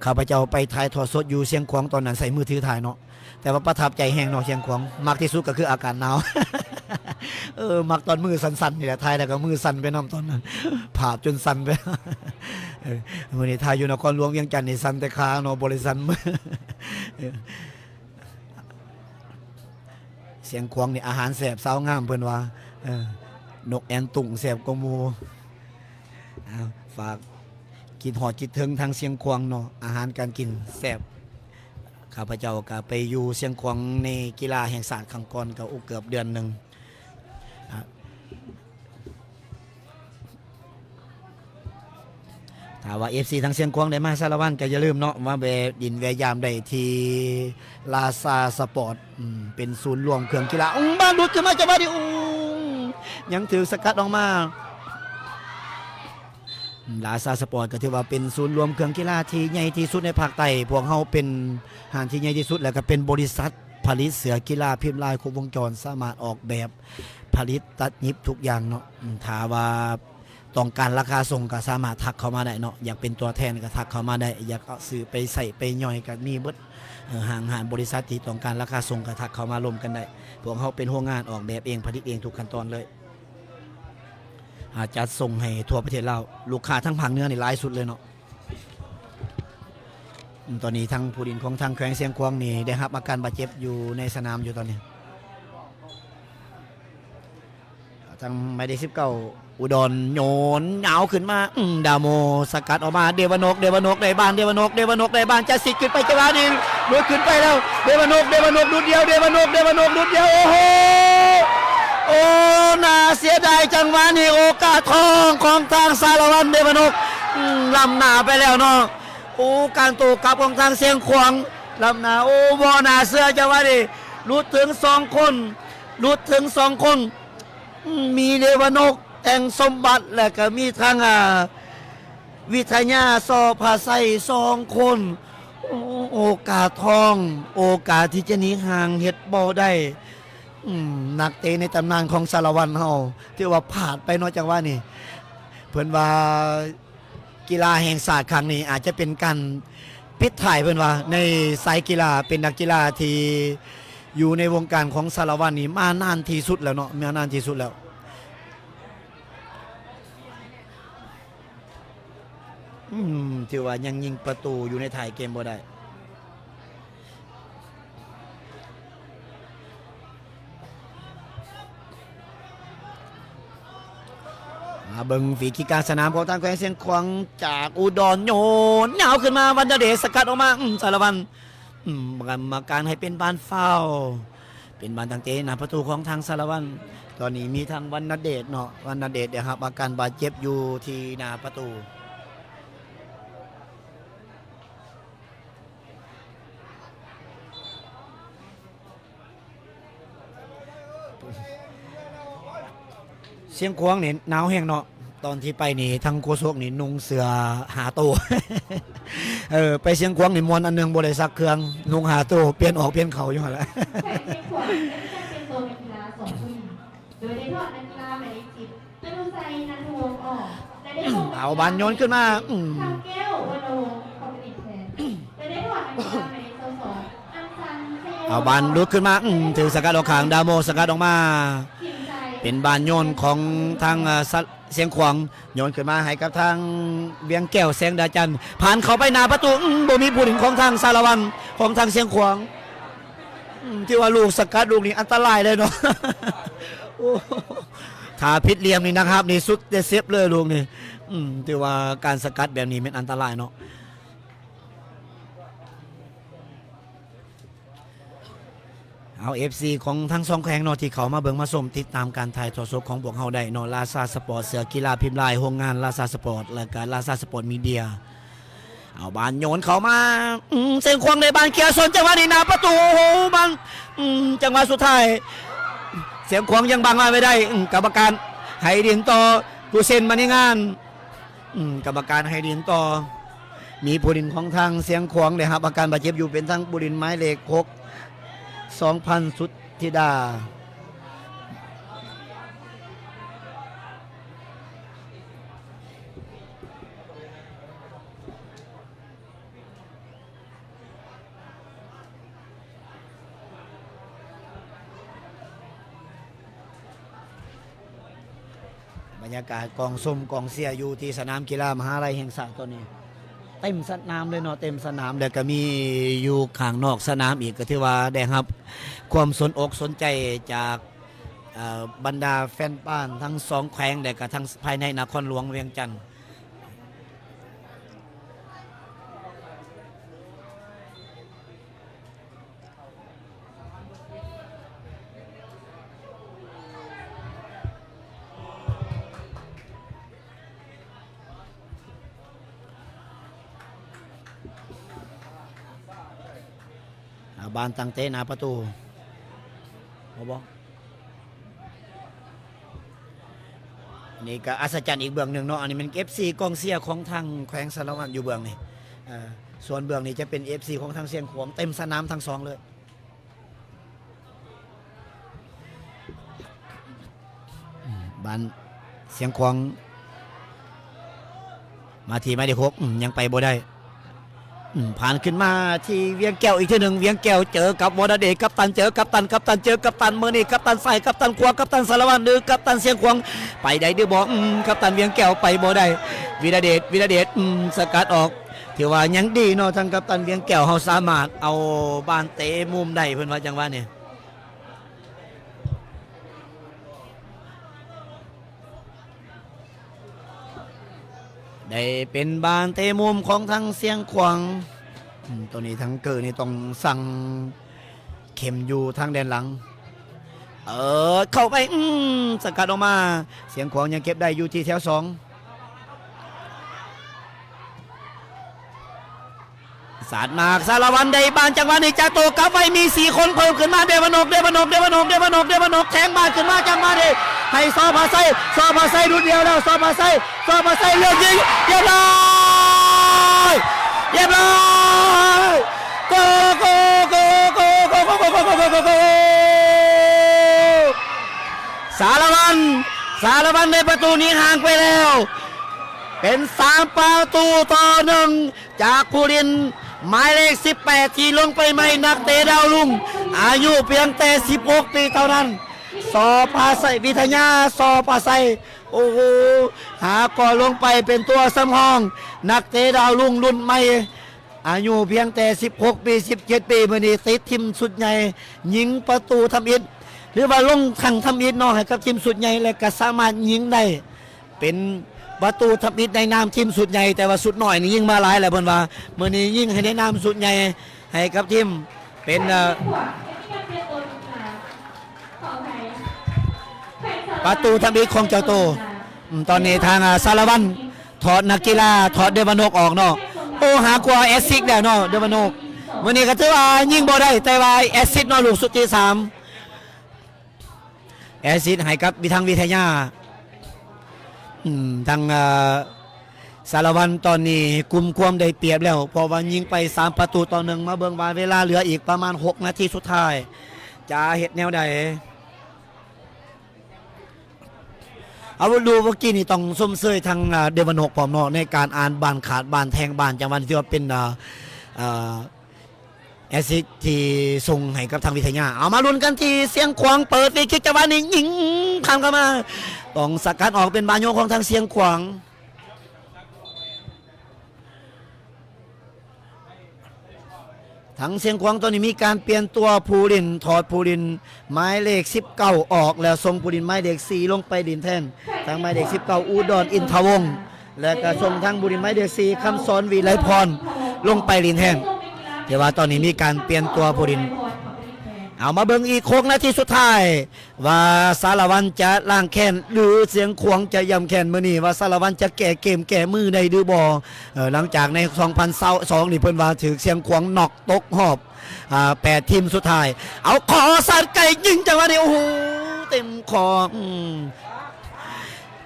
ຂ້າພະເຈົ້າໄປຖ່າຍທອດສົດຢູ່ຊຽງຂວາງ ຕອນນັ້ນໃຊ້ມືຖືຖ່າຍເນາະ ແຕ່ວ່າປະທັບໃຈແຮງເນາະ ຊຽງຂວາງ. ມັກທີ່ສຸດກໍຄືອາກາດໜາວ. ເອີ ມັກຕອນມືສັ່ນໆນີ້ແຫຼະ ຖ່າຍແລ້ວກໍມືສັ່ນໄປນຳຕອນນັ້ນ ພາບຈົນສັ່ນໄປ. ເອີ ມື້ນີ້ຖ່າຍຢູ່ນະຄອນຫຼວງວຽງຈັນນີ້ສັ່ນແຕ່ຂາເນາະ ບໍ່ໄດ້ສັ່ນມື. ເອີ ຊຽງຂວາງນີ້ອາຫານແຊບ ສາວງາມເພິ່ນວ່າ. ເອີ ນົກແອ່ນຕຸ້ງແຊບກວ່າໝູ່. ເອົາ ຝາກຄິດຮອດຄິດເຖິງທາງຊຽງຂວາງເນາະ ອາຫານການກິນແຊບ. ຂ້າພະເຈົ້າກໍໄປຢູ່ຊຽງຂວາງໃນກິລາແຫ່ງຊາດຄັ້ງກ່ອນ ກໍ ໂອ້ ເກືອບເດືອນໜຶ່ງ. ອາ ຖ້າວ່າເອັຟຊີທາງຊຽງຂວາງໄດ້ມາສາລະວັນ ກໍຢ່າລືມເນາະ ມາແວ່ດິນແວ່ຢາມໄດ້ທີ່ລາຊາສະປອດ. ອືມ ເປັນສູນລວມເຄື່ອງກິລາ. ອືມ ບານຫຼຸດຂຶ້ນມາຈັງຫວະນີ້ ອືມ ຍັງຖືກສະກັດອອກມາ. ລາຊາສະປອດກໍຖືວ່າເປັນສູນລວມເຄື່ອງກິລາທີ່ໃຫຍ່ທີ່ສຸດໃນພາກໃຕ້. ພວກເຮົາເປັນຮ້ານທີ່ໃຫຍ່ທີ່ສຸດ ແລ້ວກໍເປັນບໍລິສັດຜະລິດເສື້ອກິລາພິມລາຍຄົບວົງຈອນ ສາມາດອອກແບບ ຜະລິດ ຕັດຫຍິບທຸກຢ່າງເນາະ. ຖ້າວ່າຕ້ອງການລາຄາສົ່ງກໍສາມາດທັກເຂົ້າມາໄດ້ເນາະ ຢາກເປັນຕົວແທນກໍທັກເຂົ້າມາໄດ້ ຢາກເອົາຊື້ໄປໃຊ້ໄປຍ່ອຍກໍມີເບິດ. ເອີ ຫ້າງຮ້ານບໍລິສັດທີ່ຕ້ອງການລາຄາສົ່ງກໍທັກເຂົ້າມາລົມກັນໄດ້. ພວກເຮົາເປັນໂຮງງານອອກແບບເອງ ຜະລິດເອງທຸກຂັ້ນຕອນເລີຍ. ອາ ຈັດສົ່ງໃຫ້ທົ່ວປະເທດລາວ. ລູກຄ້າທາງພາກເໜືອນີ້ຫຼາຍສຸດເລີຍເນາະ. ອືມ ຕອນນີ້ທາງຜູ້ຫຼິ້ນຂອງທາງແຂວງຊຽງຂວາງນີ້ໄດ້ຮັບອາການບາດເຈັບຢູ່ໃນສະໜາມຢູ່ຕອນນີ້. ທາງໝາຍເລກສິບເກົ້າ ອຸດອນ ໂຍນຍາວຂຶ້ນມາ. ອືມ ດາໂມສະກັດອອກມາ ເດວະນົກ ເດວະນົກໄດ້ບານ ເດວະນົກ ເດວະນົກໄດ້ບານ ຈະສິດຂຶ້ນໄປຈັງຫວະນີ້ ຫຼຸດຂຶ້ນໄປແລ້ວ ເດວະນົກ ເດວະນົກດຸດດຽວ ເດວະນົກ ເດວະນົກດຸດດຽວ. ໂອ້ໂຫ ໂອ້ ໜ້າເສຍດາຍ ຈັງຫວະນີ້ໂອກາດທອງຂອງທາງສາລະວັນ ເດວະນົກ ອືມ ລ້ຳໜ້າໄປແລ້ວເນາະ. ໂອ້ ການໂຕ້ກັບຂອງທາງຊຽງຂວາງ ລ້ຳໜ້າ. ໂອ້ ບໍ່ໜ້າເຊື່ອ ຈັງຫວະນີ້ ຫຼຸດເຖິງສອງຄົນ ຫຼຸດເຖິງສອງຄົນ. ອືມ ມີເດວະນົກ ແຕ່ງສົມບັດ ແລະກໍມີທັງ ອາ ວິທະຍາ ຊໍພາໄຊ ສອງຄົນ. ໂອ້ ໂອກາດທອງ ໂອກາດທີ່ຈະໜີຫ່າງເຮັດບໍ່ໄດ້. ອືມ ນັກເຕະໃນຕຳນານຂອງສາລະວັນເຮົາ ຖືວ່າພາດໄປເນາະ ຈັງຫວະນີ້. ເພິ່ນວ່າ ກິລາແຫ່ງຊາດຄັ້ງນີ້ອາດຈະເປັນການປິດທ້າຍ ເພິ່ນວ່າ ໃນສາຍກິລາ ເປັນນັກກິລາທີ່ຢູ່ໃນວົງການຂອງສາລະວັນນີ້ມານານທີ່ສຸດແລ້ວເນາະ ມານານທີ່ສຸດແລ້ວ. ອືມ ຖືວ່າຍັງຍິງປະຕູຢູ່ໃນທ້າຍເກມບໍ່ໄດ້. ມາເບິ່ງຟຣີຄິກກາງສະໜາມຂອງທາງແຂວງຊຽງຂວາງ ຈາກອຸດອນ ໂຍນຍາວຂຶ້ນມາ ວັນນະເດດສະກັດອອກມາ. ອືມ ສາລະວັນ ອືມ ກຳມະການໃຫ້ເປັນບານຟາວ ເປັນບານຕັ້ງເຕະໜ້າປະຕູຂອງທາງສາລະວັນ. ຕອນນີ້ມີທັງວັນນະເດດເນາະ ວັນນະເດດໄດ້ຮັບອາການບາດເຈັບຢູ່ທີ່ໜ້າປະຕູ. ຊຽງຂວາງນີ້ໜາວແຮງເນາະ ຕອນທີ່ໄປນີ້ທາງໂຄສົກນີ້ນຸ່ງເສື້ອຫ້າໂຕ. ເອີ ໄປຊຽງຂວາງນີ້ມ່ວນອັນໜຶ່ງ ບໍ່ໄດ້ຊັກເຄື່ອງ ນຸ່ງຫ້າໂຕ ປ່ຽນອອກປ່ຽນເຂົ້າຢູ່ຫັ້ນແຫຼະ. ແຂວງຊຽງຂວາງໄດ້ຈັດເປັນໂຕນັກກິລາສອງຜູ້ຍິງ ໂດຍໄດ້ຖອດນັກກິລາໝາຍເລກສິບ ຕະນຸໄຊ ນັນທະວົງ ອອກ ແລະ ໄດ້ສົ່ງ ເອົາບານໂຍນຂຶ້ນມາ ອືມ ຄຳແກ້ວ ວັນນະວົງ ເຂົ້າໄປຕິດແທນ ແລະ ໄດ້ຖອດນັກກິລາໝາຍເລກຊາວສອງ ອັນຊັນ ໄຊຍະວົງ ເອົາບານຫຼຸດຂຶ້ນມາ ອືມ ຖືກສະກັດອອກຂ້າງ ດາໂມສະກັດອອກມາ ເປັນບານໂຍນຂອງທາງ ເອີ ຊຽງຂວາງ ໂຍນຂຶ້ນມາໃຫ້ກັບທາງວຽງແກ້ວ ແສງດາຈັນ ຜ່ານເຂົ້າໄປໜ້າປະຕູ ອືມ ບໍ່ມີຜູ້ຫຼິ້ນຂອງທາງສາລະວັນ ຂອງທາງຊຽງຂວາງ. ອືມ ຖືວ່າລູກສະກັດລູກນີ້ອັນຕະລາຍເລີຍເນາະ. ໂອ້ ຖ້າຜິດຫຼ່ຽມນີ້ ນັກຮັບນີ້ສຸດແຕ່ເຈັບເລີຍລູກນີ້. ອືມ ຖືວ່າການສະກັດແບບນີ້ແມ່ນອັນຕະລາຍເນາະ. ເອົາ ເອັຟຊີ ຂອງທັງສອງແຂວງເນາະ ທີ່ເຂົ້າມາເບິ່ງມາຊົມ ຕິດຕາມການຖ່າຍທອດສົດຂອງພວກເຮົາໄດ້ເນາະ ລາຊາສະປອດ ເສື້ອກິລາພິມລາຍ ໂຮງງານລາຊາສະປອດ ແລະກະລາຊາສະປອດມີເດຍ. ເອົາບານໂຍນເຂົ້າມາ ອືມ ຊຽງຂວາງໄດ້ບານເຄຍຊົນ ຈັງຫວະນີ້ໜ້າປະຕູ ໂອ້ໂຫ ບານ ອືມ ຈັງຫວະສຸດທ້າຍ ຊຽງຂວາງຍັງບັງລາຍໄວ້ໄດ້ ອືມ ກຳມະການໃຫ້ຫຼິ້ນຕໍ່ ຜູ້ເຊັນມະນີງານ ອືມ ກຳມະການໃຫ້ຫຼິ້ນຕໍ່ ມີຜູ້ຫຼິ້ນຂອງທາງຊຽງຂວາງໄດ້ຮັບອາການບາດເຈັບຢູ່ ເປັນທາງຜູ້ຫຼິ້ນໝາຍເລກຫົກ ສອງພັນ ສຸດທິດາ. ບັນຍາກາດກອງຊົມກອງເຊຍຢູ່ທີ່ສະໜາມກິລາມະຫາໄລແຫ່ງຊາດຕອນນີ້ ເຕັມສະໜາມເລີຍເນາະ ເຕັມສະໜາມ ແລ້ວກະມີຢູ່ຂ້າງນອກສະໜາມອີກ ກະຖືວ່າໄດ້ຮັບຄວາມສົນອົກສົນໃຈຈາກ ເອີ ບັນດາແຟນບານທັງສອງແຂວງ ແລະກະທັງພາຍໃນນະຄອນຫຼວງວຽງຈັນ. ອາ ບານຕັ້ງເຕະໜ້າປະຕູ ບໍ່ ບໍ່ ນີ້ກະອັດສະຈັນອີກເບື້ອງໜຶ່ງເນາະ. ອັນນີ້ແມ່ນເອັຟຊີກອງເຊຍຂອງທາງແຂວງສາລະວັນຢູ່ເບື້ອງນີ້ ເອີ ສ່ວນເບື້ອງນີ້ຈະເປັນເອັຟຊີຂອງທາງຊຽງຂວາງ ເຕັມສະໜາມທັງສອງເລີຍ. ບານຊຽງຂວາງ ມາທີ່ໝາຍເລກຫົກ ອືມ ຍັງໄປບໍ່ໄດ້ ອືມ ຜ່ານຂຶ້ນມາທີ່ວຽງແກ້ວອີກເທື່ອໜຶ່ງ ວຽງແກ້ວເຈີກັບວໍລະເດດ ກັບຕັນເຈີກັບຕັນ ກັບຕັນເຈີກັບຕັນ ມື້ນີ້ກັບຕັນຊ້າຍ ກັບຕັນຂວາ ກັບຕັນສາລະວັນ ຫຼືກັບຕັນຊຽງຂວາງ ໄປໄດ້ຫຼືບໍ່ ອືມ ກັບຕັນວຽງແກ້ວໄປບໍ່ໄດ້ ວິລະເດດ ວິລະເດດ ອືມ ສະກັດອອກ ຖືວ່າຍັງດີເນາະ ທາງກັບຕັນວຽງແກ້ວເຮົາສາມາດເອົາບານເຕະມຸມໄດ້ ເພິ່ນວ່າຈັ່ງຫວະນີ້ ໄດ້ເປັນບານເຕະມຸມຂອງທາງຊຽງຂວາງ ອືມ ໂຕນີ້ທາງເກີນີ້ຕ້ອງສັ່ງເຂັມຢູ່ທາງແດນຫຼັງ ເອີ ເຂົ້າໄປ ອືມ ສະກັດອອກມາ ຊຽງຂວາງຍັງເກັບໄດ້ຢູ່ທີ່ແຖວສອງ ສາດມາ ສາລະວັນໄດ້ບານ ຈັງຫວະນີ້ຈາໂຕກັບໄວ້ ມີສີ່ຄົນເພີ່ມຂຶ້ນມາ ເດວານົກ ເດວານົກ ເດວານົກ ເດວານົກ ເດວານົກ ແທງບານຂຶ້ນມາ ຈັງຫວະນີ້ໃຫ້ ສ ພາໄຊ ສ ພາໄຊ ຫຼຸດດຽວແລ້ວ ສ ພາໄຊ ສ ພາໄຊ ເລືອກຍິງ ຮຽບຮ້ອຍ ຮຽບຮ້ອຍ ໂກ ໂກ ໂກ ສາລະວັນ ສາລະວັນໄດ້ປະຕູໜີຫ່າງໄປແລ້ວ ເປັນສາມປະຕູຕໍ່ໜຶ່ງ ຈາກຜູ້ຫຼິ້ນໝາຍເລກສິບແປດ ທີ່ລົງໄປໃໝ່ ນັກເຕະດາວລຸງ ອາຍຸພຽງແຕ່ສິບຫົກປີເທົ່ານັ້ນ ສ ພາໄຊ ວິທະຍາ ສ ພາໄຊ ໂອ້ໂຫ ຫາກໍລົງໄປເປັນຕົວສຳຮອງ ນັກເຕະດາວລຸງລຸ້ນໃໝ່ ອາຍຸພຽງແຕ່ສິບຫົກປີ ສິບເຈັດປີ ມື້ນີ້ຕິດທີມຊຸດໃຫຍ່ ຍິງປະຕູທຳອິດ ຫຼືວ່າລົງຄັ້ງທຳອິດເນາະ ໃຫ້ກັບທີມຊຸດໃຫຍ່ ແລະກະສາມາດຍິງໄດ້ ເປັນປະຕູທຳອິດໃນນາມທີມຊຸດໃຫຍ່ ແຕ່ວ່າຊຸດນ້ອຍນີ້ຍິງມາຫຼາຍແລ້ວ ເພິ່ນວ່າມື້ນີ້ຍິງໃຫ້ໃນນາມຊຸດໃຫຍ່ໃຫ້ກັບທີມ ເປັນ ເອີ ປະຕູທຳອິດຂອງເຈົ້າໂຕ. ອືມ ຕອນນີ້ທາງ ອາ ສາລະວັນຖອດນັກກິລາ ຖອດເດວານົກອອກເນາະ. ໂອ້ ຫາກວ່າແອັດຊິດແລ້ວເນາະ ເດວານົກ. ມື້ນີ້ກໍຖືວ່າຍິງບໍ່ໄດ້ ແຕ່ວ່າແອັດຊິດເນາະ ລູກສຸດທີສາມ ແອັດຊິດໃຫ້ກັບວິທັງວິທະຍາ. ອືມ ທາງ ເອີ ສາລະວັນຕອນນີ້ກຸມຄວາມໄດ້ປຽບແລ້ວ ເພາະວ່າຍິງໄປສາມປະຕູຕໍ່ໜຶ່ງ. ມາເບິ່ງວ່າເວລາເຫຼືອອີກປະມານຫົກນາທີສຸດທ້າຍ ຈະເຮັດແນວໃດ? ເອົາ ດູເມື່ອກີ້ນີ້ຕ້ອງຊົມເຊີຍທາງ ອາ ເດວານົກພ້ອມເນາະ ໃນການອ່ານບານຂາດບານແທງບານ ຈັ່ງວ່ານີ້ຖືວ່າເປັນ ອາ ອາ ແອັດຊິດທີ່ສົ່ງໃຫ້ກັບທາງວິທະຍາ. ເອົາ ມາລຸ້ນກັນທີ່ຊຽງຂວາງ ເປີດຟຣີຄິກ ຈັງຫວະນີ້ຍິງຂ້າມເຂົ້າມາ ຕ້ອງສະກັດອອກ ເປັນບານໂຍກຂອງທາງຊຽງຂວາງ. ທາງຊຽງຂວາງຕອນນີ້ມີການປ່ຽນຕົວຜູ້ຫຼິ້ນ ຖອດຜູ້ຫຼິ້ນໝາຍເລກສິບເກົ້າອອກ ແລ້ວສົ່ງຜູ້ຫຼິ້ນໝາຍເລກສີ່ລົງໄປຫຼິ້ນແທນ. ທາງໝາຍເລກສິບເກົ້າ ອຸດອນ ອິນທະວົງ ແລະກະສົ່ງທາງຜູ້ຫຼິ້ນໝາຍເລກສີ່ ຄຳສອນ ວິໄລພອນ ລົງໄປຫຼິ້ນແທນ. ແຕ່ວ່າຕອນນີ້ມີການປ່ຽນຕົວຜູ້ຫຼິ້ນ. ເອົາ ມາເບິ່ງອີກຫົກນາທີສຸດທ້າຍ ວ່າສາລະວັນຈະລ້າງແຄ້ນ ຫຼືຊຽງຂວາງຈະຢ້ຳແຄ້ນມື້ນີ້ ວ່າສາລະວັນຈະແກ້ເກມແກ້ມືໄດ້ຫຼືບໍ່? ເອີ ຫຼັງຈາກໃນສອງພັນຊາວສອງນີ້ ເພິ່ນວ່າຖືກຊຽງຂວາງນັອກຕົກຮອບ ອາ ແປດທີມສຸດທ້າຍ. ເອົາ ຂໍສາດໄກຍິງ ຈັງຫວະນີ້ ໂອ້ໂຫ ເຕັມຂໍ້ ອືມ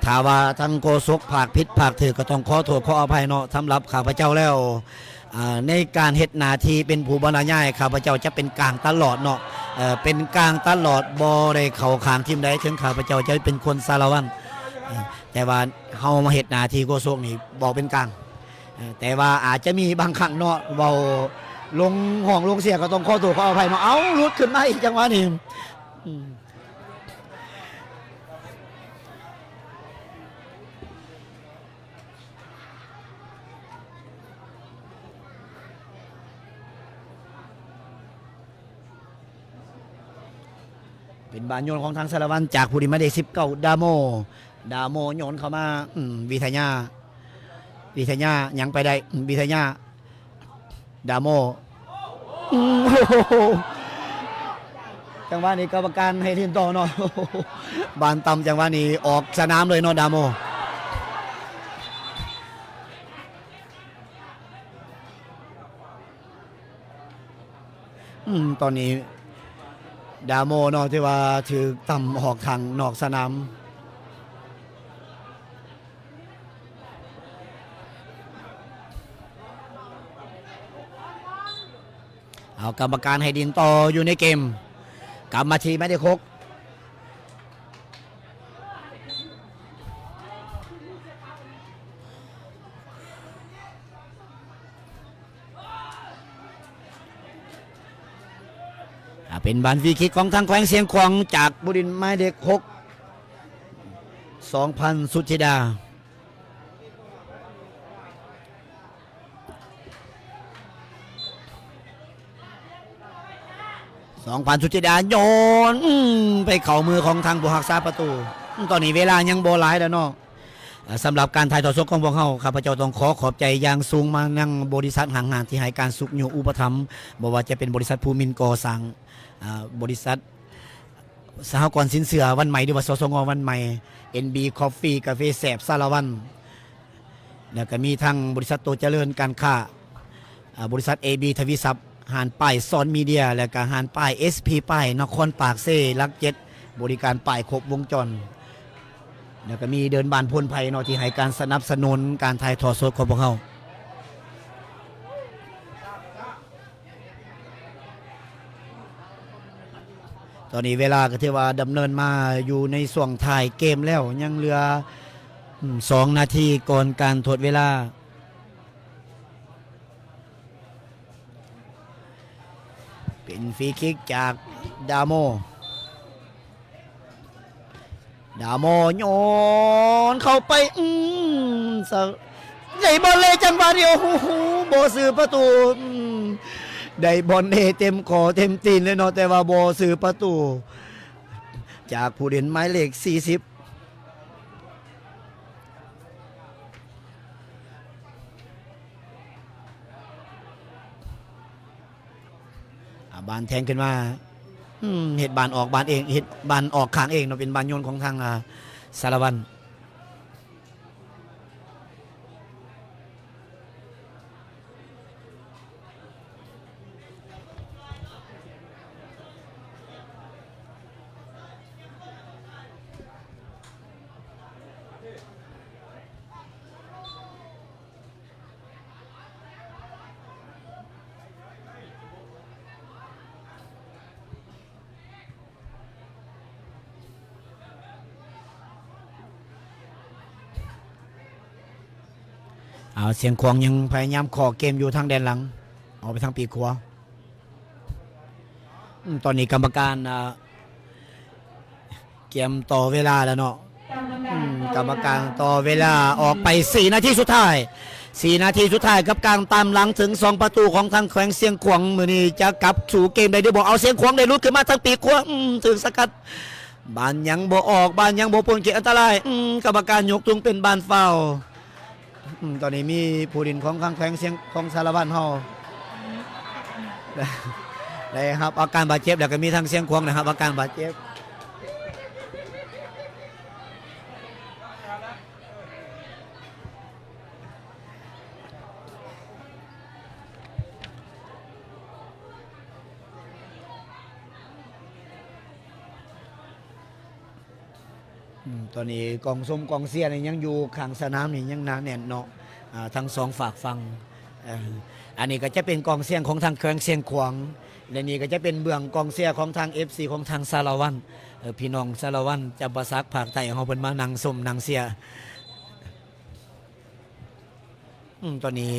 ຖ້າວ່າທາງໂຄສົກພາກຜິດພາກຖືກ ກໍຕ້ອງຂໍໂທດຂໍອະໄພເນາະ. ສຳລັບຂ້າພະເຈົ້າແລ້ວ ອ່າ ໃນການເຮັດໜ້າທີ່ເປັນຜູ້ບັນລະຍາຍ ຂ້າພະເຈົ້າຈະເປັນກາງຕະຫຼອດເນາະ, ເປັນກາງຕະຫຼອດ ບໍ່ໄດ້ເຂົ້າຂ້າງທີມໃດ ເຖິງຂ້າພະເຈົ້າຈະເປັນຄົນສາລະວັນ ແຕ່ວ່າເຮົາມາເຮັດໜ້າທີ່ໂຄສົກນີ້ ບອກເປັນກາງ. ເອີ ແຕ່ວ່າອາດຈະມີບາງຄັ້ງເນາະ ເວົ້າລົງຮ້ອງລົງເຊຍ ກໍຕ້ອງຂໍໂທດຂໍອະໄພເນາະ. ເອົ້າ ຫຼຸດຂຶ້ນມາອີກຈັງຫວະນີ້ ອືມ ເປັນບານໂຍນຂອງທາງສາລະວັນ ຈາກຜູ້ຫຼິ້ນໝາຍເລກສິບເກົ້າ ດາໂມ. ດາໂມໂຍນເຂົ້າມາ ອືມ ວິທະຍາ ວິທະຍາຍັງໄປໄດ້ ວິທະຍາ ດາໂມ ອືມ ໂອ້ໂຫ ຈັງຫວະນີ້ກຳມະການໃຫ້ຫຼິ້ນຕໍ່ເນາະ. ບານຕ່ຳ ຈັງຫວະນີ້ອອກສະໜາມເລີຍເນາະ ດາໂມ. ອືມ ຕອນນີ້ດາໂມເນາະ ຖືວ່າຖືກຕຳອອກທາງນອກສະໜາມ. ເອົາ ກຳມະການໃຫ້ຫຼິ້ນຕໍ່ຢູ່ໃນເກມ. ກັບມາທີ່ໝາຍເລກຫົກ ອ່າ ເປັນບານຟຣີຄິກຂອງທາງແຂວງຊຽງຂວາງ ຈາກຜູ້ຫຼິ້ນໝາຍເລກຫົກ ສອງພັນ ສຸດທິດາ. ສອງພັນ ສຸດທິດາໂຍນ ອືມ ໄປເຂົ້າມືຂອງທາງຜູ້ຮັກສາປະຕູ. ຕອນນີ້ເວລາຍັງບໍ່ຫຼາຍແລ້ວເນາະ. ເອີ ສຳລັບການຖ່າຍທອດສົດຂອງພວກເຮົາ ຂ້າພະເຈົ້າຕ້ອງຂໍຂອບໃຈຢ່າງສູງມາຍັງບໍລິສັດຫ້າງຮ້ານທີ່ໃຫ້ການຊຸກຍູ້ອຸປະຖຳ, ບໍ່ວ່າຈະເປັນບໍລິສັດພູມິນກໍ່ສ້າງ, ເອີ ບໍລິສັດສະຫະກອນສິນເຊື່ອວັນໃໝ່ ຫຼືວ່າ ສສງ ວັນໃໝ່, ເອັນບີ ຄອບຟີ ກາເຟແຊບສາລະວັນ, ແລ້ວກໍມີທັງບໍລິສັດໂຕຈະເລີນການຄ້າ, ເອີ ບໍລິສັດ ເອບີ ທະວີຊັບ, ຮ້ານປ້າຍຊອນມີເດຍ ແລະກະຮ້ານປ້າຍ ເອສພີ ປ້າຍ ນະຄອນປາກເຊ ຫຼັກເຈັດ ບໍລິການປ້າຍຄົບວົງຈອນ ແລະກະມີເດີ່ນບ້ານໂພນໄພເນາະ ທີ່ໃຫ້ການສະໜັບສະໜູນການຖ່າຍທອດສົດຂອງພວກເຮົາ. ຕອນນີ້ເວລາກໍຖືວ່າດຳເນີນມາຢູ່ໃນຊ່ວງທ້າຍເກມແລ້ວ ຍັງເຫຼືອ ອືມ ສອງນາທີກ່ອນການທົດເວລາ. ເປັນຟຣີຄິກຈາກດາໂມ, ດາໂມໂຍນເຂົ້າໄປ ອືມ ສະ ໄດ້ບອນເລ ຈັງຫວະນີ້ ໂອ້ໂຫ ບໍ່ຊື່ປະຕູ ອືມ ໄດ້ບອນເລເຕັມຂໍ້ເຕັມຕີນເລີຍເນາະ ແຕ່ວ່າບໍ່ຊື່ປະຕູ ຈາກຜູ້ຫຼິ້ນໝາຍເລກສີ່ສິບ. ອ່າ ບານແທງຂຶ້ນມາ ອືມ ເຮັດບານອອກບານເອງ ເຮັດບານອອກຂ້າງເອງເນາະ ເປັນບານໂຍນຂອງທາງ ອ່າ ສາລະວັນ. ເອົາ ຊຽງຂວາງຍັງພະຍາຍາມເຄາະເກມຢູ່ທາງແດນຫຼັງ ອອກໄປທາງປີກຂວາ. ອືມ ຕອນນີ້ກຳມະການ ອ່າ ກຽມຕໍ່ເວລາແລ້ວເນາະ. ອືມ ກຳມະການຕໍ່ເວລາອອກໄປສີ່ນາທີສຸດທ້າຍ, ສີ່ນາທີສຸດທ້າຍກັບການຕາມຫຼັງເຖິງສອງປະຕູຂອງທາງແຂວງຊຽງຂວາງ. ມື້ນີ້ຈະກັບສູ່ເກມໄດ້ຫຼືບໍ່? ເອົາ ຊຽງຂວາງໄດ້ຫຼຸດຂຶ້ນມາທາງປີກຂວາ. ອືມ ຖືກສະກັດ. ບານຍັງບໍ່ອອກ, ບານຍັງບໍ່ພົ້ນເຂດອັນຕະລາຍ. ອືມ ກຳມະການຍົກທຸງເປັນບານຟາວ. ອືມ ຕອນນີ້ມີຜູ້ຫຼິ້ນຂອງທາງແຂວງຊຽງ ຂອງສາລະວັນເຮົາ ໄດ້ຮັບອາການບາດເຈັບ ແລ້ວກໍມີທາງຊຽງຂວາງໄດ້ຮັບອາການບາດເຈັບ. ເ ອືມ ຕອນນີ້ກອງຊົມກອງເຊຍນີ້ຍັງຢູ່ຂ້າງສະໜາມນີ້ ຍັງໜາແໜ້ນເນາະ ອ່າ ທັງສອງຟາກຝັ່ງ. ເອີ ອັນນີ້ກໍຈະເປັນກອງສຽງຂອງທາງແຂວງຊຽງຂວາງ ແລະ ນີ້ກໍຈະເປັນເບື້ອງກອງເຊຍຂອງທາງເອັຟຊີຂອງທາງສາລະວັນ. ເອີ ພີ່ນ້ອງສາລະວັນ ຈຳປາສັກ ພາກໃຕ້ເຮົາ ເພິ່ນມານັ່ງຊົມນັ່ງເຊຍ. ອືມ ຕອນນີ້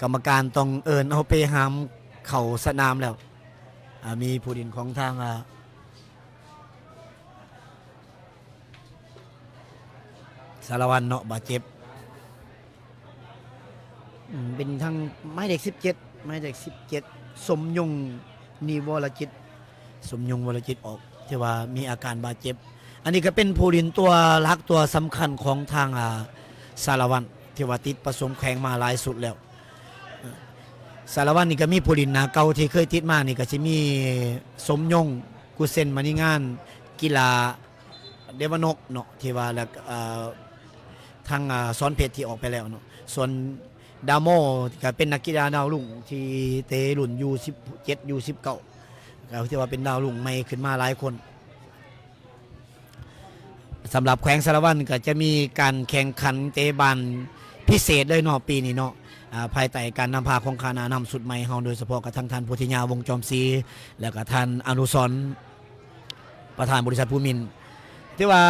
ກຳມະການຕ້ອງເອີ້ນເອົາເປຫ້າມເຂົ້າສະໜາມແລ້ວ. ອ່າ ມີຜູ້ຫຼິ້ນຂອງທາງ ອ່າ ສາລະວັນເນາະ ບາດເຈັບ. ອືມ ເປັນທາງໝາຍເລກສິບເຈັດ ໝາຍເລກສິບເຈັດ ສົມຍົງ ນີວໍລະຈິດ ສົມຍົງ ວໍລະຈິດອອກ ທີ່ວ່າມີອາການບາດເຈັບ. ອັນນີ້ກໍເປັນຜູ້ຫຼິ້ນຕົວຫຼັກຕົວສຳຄັນຂອງທາງ ອ່າ ສາລະວັນ ທີ່ວ່າຕິດປະສົມແຂວງມາຫຼາຍຊຸດແລ້ວ. ສາລະວັນນີ້ກໍມີຜູ້ຫຼິ້ນໜ້າເກົ່າທີ່ເຄີຍຕິດມານີ້ ກໍຊິມີ ສົມຍົງ ກຸເຊັນ ມະນີງານ ກິລາ ເດວະນົກເນາະ ທີ່ວ່າ ແລ້ວ ເອີ ທາງ ອາ ສອນເພັດທີ່ອອກໄປແລ້ວເນາະ. ສ່ວນດາວໂມກໍເປັນນັກກິລາດາວລຸ້ງທີ່ເຕະລຸ້ນຢູສິບເຈັດ ຢູສິບເກົ້າ ກໍຖືວ່າເປັນດາວລຸ້ງໃໝ່ຂຶ້ນມາຫຼາຍຄົນ. ສຳລັບແຂວງສາລະວັນກໍຈະມີການແຂ່ງຂັນເຕະບານພິເສດເລີຍເນາະ ປີນີ້ເນາະ ອາ ພາຍໃຕ້ການນຳພາຂອງຄະນະນຳຊຸດໃໝ່ເຮົາ ໂດຍສະເພາະກັບທາງທ່ານ ໂພທິຍາ ວົງຈອມສີ ແລ້ວກໍທ່ານ ອະນຸສອນ ປະທານບໍລິສັດພູມິນ. ຖືວ່າ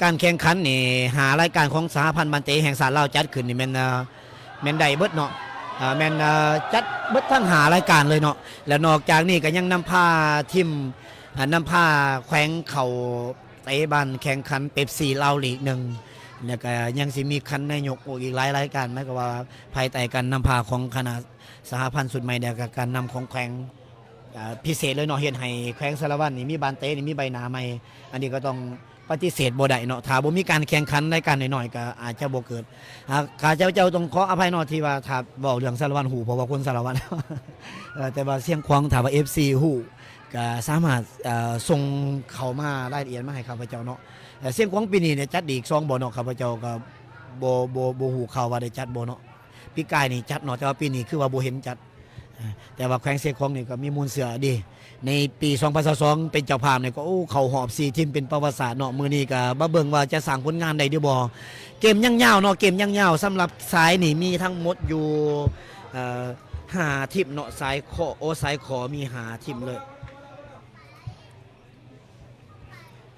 ການແຂ່ງຂັນນີ້ ຫ້າລາຍການຂອງສະຫະພັນບານເຕະແຫ່ງຊາດລາວຈັດຂຶ້ນນີ້ແມ່ນ ແມ່ນໄດ້ເບິດເນາະ ແມ່ນຈັດເບິດທັງຫ້າລາຍການເລີຍເນາະ. ແລ້ວນອກຈາກນີ້ກໍຍັງນຳພາທີມ ນຳພາແຂວງເຂົ້າເຕະບານແຂ່ງຂັນເປັບຊີລາວລີກໜຶ່ງ ແລ້ວກໍຍັງຊິມີຂັນນາຍົກອີກຫຼາຍລາຍການ ໝາຍຄວາມວ່າພາຍໃຕ້ການນຳພາຂອງຄະນະສະຫະພັນຊຸດໃໝ່ ແລ້ວກໍການນຳຂອງແຂວງ ອ່າ ພິເສດເລີຍເນາະ ເຮັດໃຫ້ແຂວງສາລະວັນນີ້ມີບານເຕະນີ້ມີໃບໜ້າໃໝ່. ອັນນີ້ກໍຕ້ອງປະຕິເສດບໍ່ໄດ້ເນາະ ຖ້າບໍ່ມີການແຂ່ງຂັນລາຍການນ້ອຍໆ ກໍອາດຈະບໍ່ເກີດ. ອ່າ ຂ້າພະເຈົ້າຕ້ອງຂໍອະໄພເນາະ ທີ່ວ່າຖ້າເວົ້າເລື່ອງສາລະວັນ ຮູ້ເພາະວ່າຄົນສາລະວັນ ເອີ ແຕ່ວ່າຊຽງຂວາງ ຖ້າວ່າເອັຟຊີຮູ້ ກໍສາມາດ ເອີ ສົ່ງເຂົ້າມາລາຍລະອຽດມາໃຫ້ຂ້າພະເຈົ້າເນາະ. ແລະ ຊຽງຂວາງປີນີ້ເນຍ ຈັດລີກສອງບໍ່ເນາະ ຂ້າພະເຈົ້າກໍບໍ່ ບໍ່ ບໍ່ຮູ້ຂ່າວວ່າໄດ້ຈັດບໍ່ເນາະ. ປີກາຍນີ້ຈັດເນາະ ແຕ່ວ່າປີນີ້ຄືວ່າບໍ່ເຫັນຈັດ. ເອີ ແຕ່ວ່າແຂວງຊຽງຂວາງນີ້ກໍມີມູນເຊື້ອດີ ໃນປີສອງພັນຊາວສອງເປັນເຈົ້າພາບນີ້ກໍ ໂອ້ ເຂົ້າຮອບສີ່ທີມເປັນປະຫວັດສາດເນາະ. ມື້ນີ້ກໍມາເບິ່ງວ່າຈະສ້າງຜົນງານໄດ້ຫຼືບໍ່. ເກມຍັງຍາວເນາະ ເກມຍັງຍາວ. ສຳລັບສາຍນີ້ມີທັງໝົດຢູ່ ເອີ ຫ້າທີມເນາະ ສາຍຂໍ ໂອ ສາຍຂໍມີຫ້າທີມເລີຍ.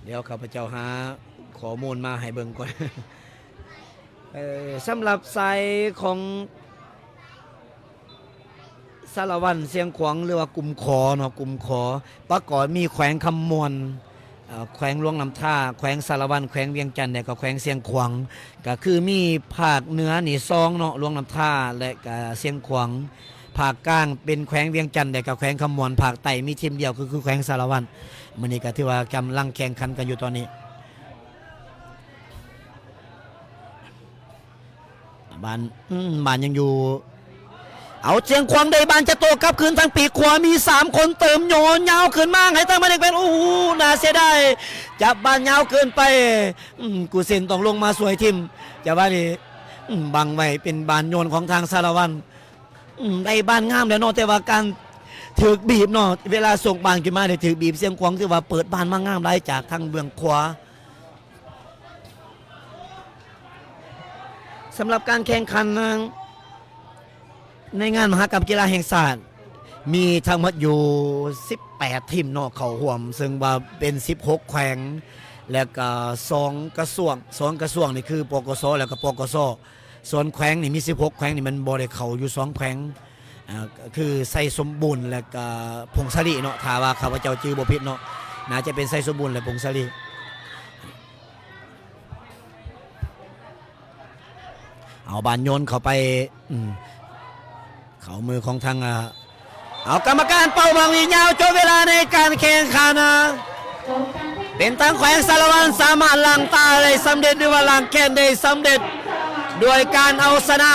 ດຽວຂ້າພະເຈົ້າຫາຂໍ້ມູນມາໃຫ້ເບິ່ງກ່ອນ. ເອີ ສຳລັບສາຍຂອງສາລະວັນ ຊຽງຂວາງ ຫຼືວ່າກຸ່ມ ຂ ເນາະ ກຸ່ມ ຂ ປະກອບມີແຂວງຄຳມ່ວນ ເອີ ແຂວງຫຼວງນ້ຳທາ ແຂວງສາລະວັນ ແຂວງວຽງຈັນ ແລະກໍແຂວງຊຽງຂວາງ. ກໍຄືມີພາກເໜືອນີ້ສອງເນາະ ຫຼວງນ້ຳທາ ແລະກະຊຽງຂວາງ. ພາກກາງເປັນແຂວງວຽງຈັນ ແລະກະແຂວງຄຳມ່ວນ. ພາກໃຕ້ມີທີມດຽວ ກໍຄືແຂວງສາລະວັນ. ມື້ນີ້ກໍຖືວ່າກຳລັງແຂ່ງຂັນກັນຢູ່ຕອນນີ້. ບານ ອືມ ບານຍັງຢູ່ ເອົາ ຊຽງຂວາງໄດ້ບານ ຈະໂຕ້ກັບຄືນທາງປີກຂວາ ມີສາມຄົນເຕີມ ໂຍນຍາວຂຶ້ນມາໃຫ້ທາງໝາຍເລກແປດ. ໂອ້ໂຫ ໜ້າເສຍດາຍ ຈັບບານຍາວເກີນໄປ. ອືມ ກູເຊັນຕ້ອງລົງມາຊ່ວຍທີມ. ຈັງຫວະນີ້ ອືມ ບັງໄວ້ ເປັນບານໂຍນຂອງທາງສາລະວັນ. ອືມ ໄດ້ບານງາມແລ້ວເນາະ ແຕ່ວ່າການຖືກບີບເນາະ ເວລາສົ່ງບານຂຶ້ນມານີ້ຖືກບີບ. ຊຽງຂວາງຖືວ່າເປີດບານມາງາມຫຼາຍຈາກທາງເບື້ອງຂວາ. ສຳລັບການແຂ່ງຂັນໃນງານມະຫະກຳກິລາແຫ່ງຊາດ ມີທັງໝົດຢູ່ສິບແປດທີມເນາະເຂົ້າຮ່ວມ ເຊິ່ງວ່າເປັນສິບຫົກແຂວງ ແລ້ວກໍສອງກະຊວງ ສອງກະຊວງນີ້ຄື ປກສ ແລ້ວກໍ ປກສ. ສ່ວນແຂວງນີ້ມີສິບຫົກແຂວງນີ້ ມັນບໍ່ໄດ້ເຂົ້າຢູ່ສອງແຂວງ ອ່າ ຄືໄຊສົມບູນ ແລະກະຜົ້ງສາລີເນາະ ຖ້າວ່າຂ້າພະເຈົ້າຈື່ບໍ່ຜິດເນາະ ໜ້າຈະເປັນໄຊສົມບູນ ແລະ ຜົ້ງສາລີ. ເອົາບານໂຍນເຂົ້າໄປ ອືມ ເຂົ້າມືຂອງທາງ ອ່າ ເອົາ ກຳມະການເປົ່າໝາກຫວີດຍາວ ຈົບເວລາໃນການແຂ່ງຂັນ. ເປັນທາງແຂວງສາລະວັນສາມາດລ້າງຕາໄດ້ສຳເລັດ ຫຼືວ່າລ້າງແຄ້ນໄດ້ສຳເລັດ ດ້ວຍການເອົາຊະນະ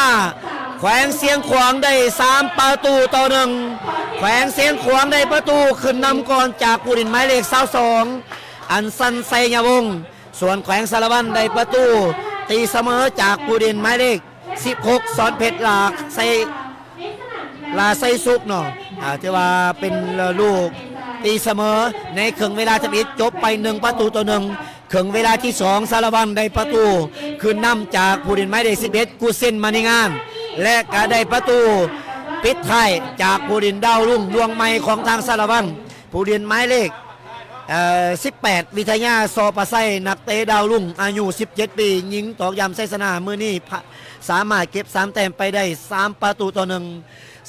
ແຂວງຊຽງຂວາງໄດ້ສາມປະຕູຕໍ່ໜຶ່ງ. ແຂວງຊຽງຂວາງໄດ້ປະຕູຂຶ້ນນຳກ່ອນຈາກຜູ້ຫຼິ້ນໝາຍເລກຊາວສອງ ອັນສັນ ໄຊຍະວົງ. ສ່ວນແຂວງສາລະວັນໄດ້ປະຕູຕີສະເໝີຈາກຜູ້ຫຼິ້ນໝາຍເລກສິບຫົກ ສອນເພັດ ຫຼ້າໄຊ ຫຼ້າໄຊສຸກເນາະ ອ່າ ຖືວ່າເປັນ ເອີ ລູກ ຕີສະເໝີໃນເຄິ່ງເວລາທຳອິດ ຈົບໄປໜຶ່ງປະຕູຕໍ່ໜຶ່ງ. ເຄິ່ງເວລາທີສອງ ສາລະວັນໄດ້ປະຕູຂຶ້ນນຳຈາກຜູ້ຫຼິ້ນໝາຍເລກສິບເອັດ ກຸສິນ ມະນີງານ ແລະກະໄດ້ປະຕູປິດທ້າຍຈາກຜູ້ຫຼິ້ນດາວລຸງດວງໃໝ່ຂອງທາງສາລະວັນ ຜູ້ຫຼິ້ນໝາຍເລກ ເອີ ສິບແປດ ວິທະຍາ ຊໍປາໄຊ ນັກເຕະດາວລຸງ ອາຍຸສິບເຈັດປີ ຍິງຕອກຢ້ຳໄຊຊະນະມື້ນີ້ ພະ ສາມາດເກັບສາມແຕ້ມໄປໄດ້ສາມປະຕູຕໍ່ໜຶ່ງ.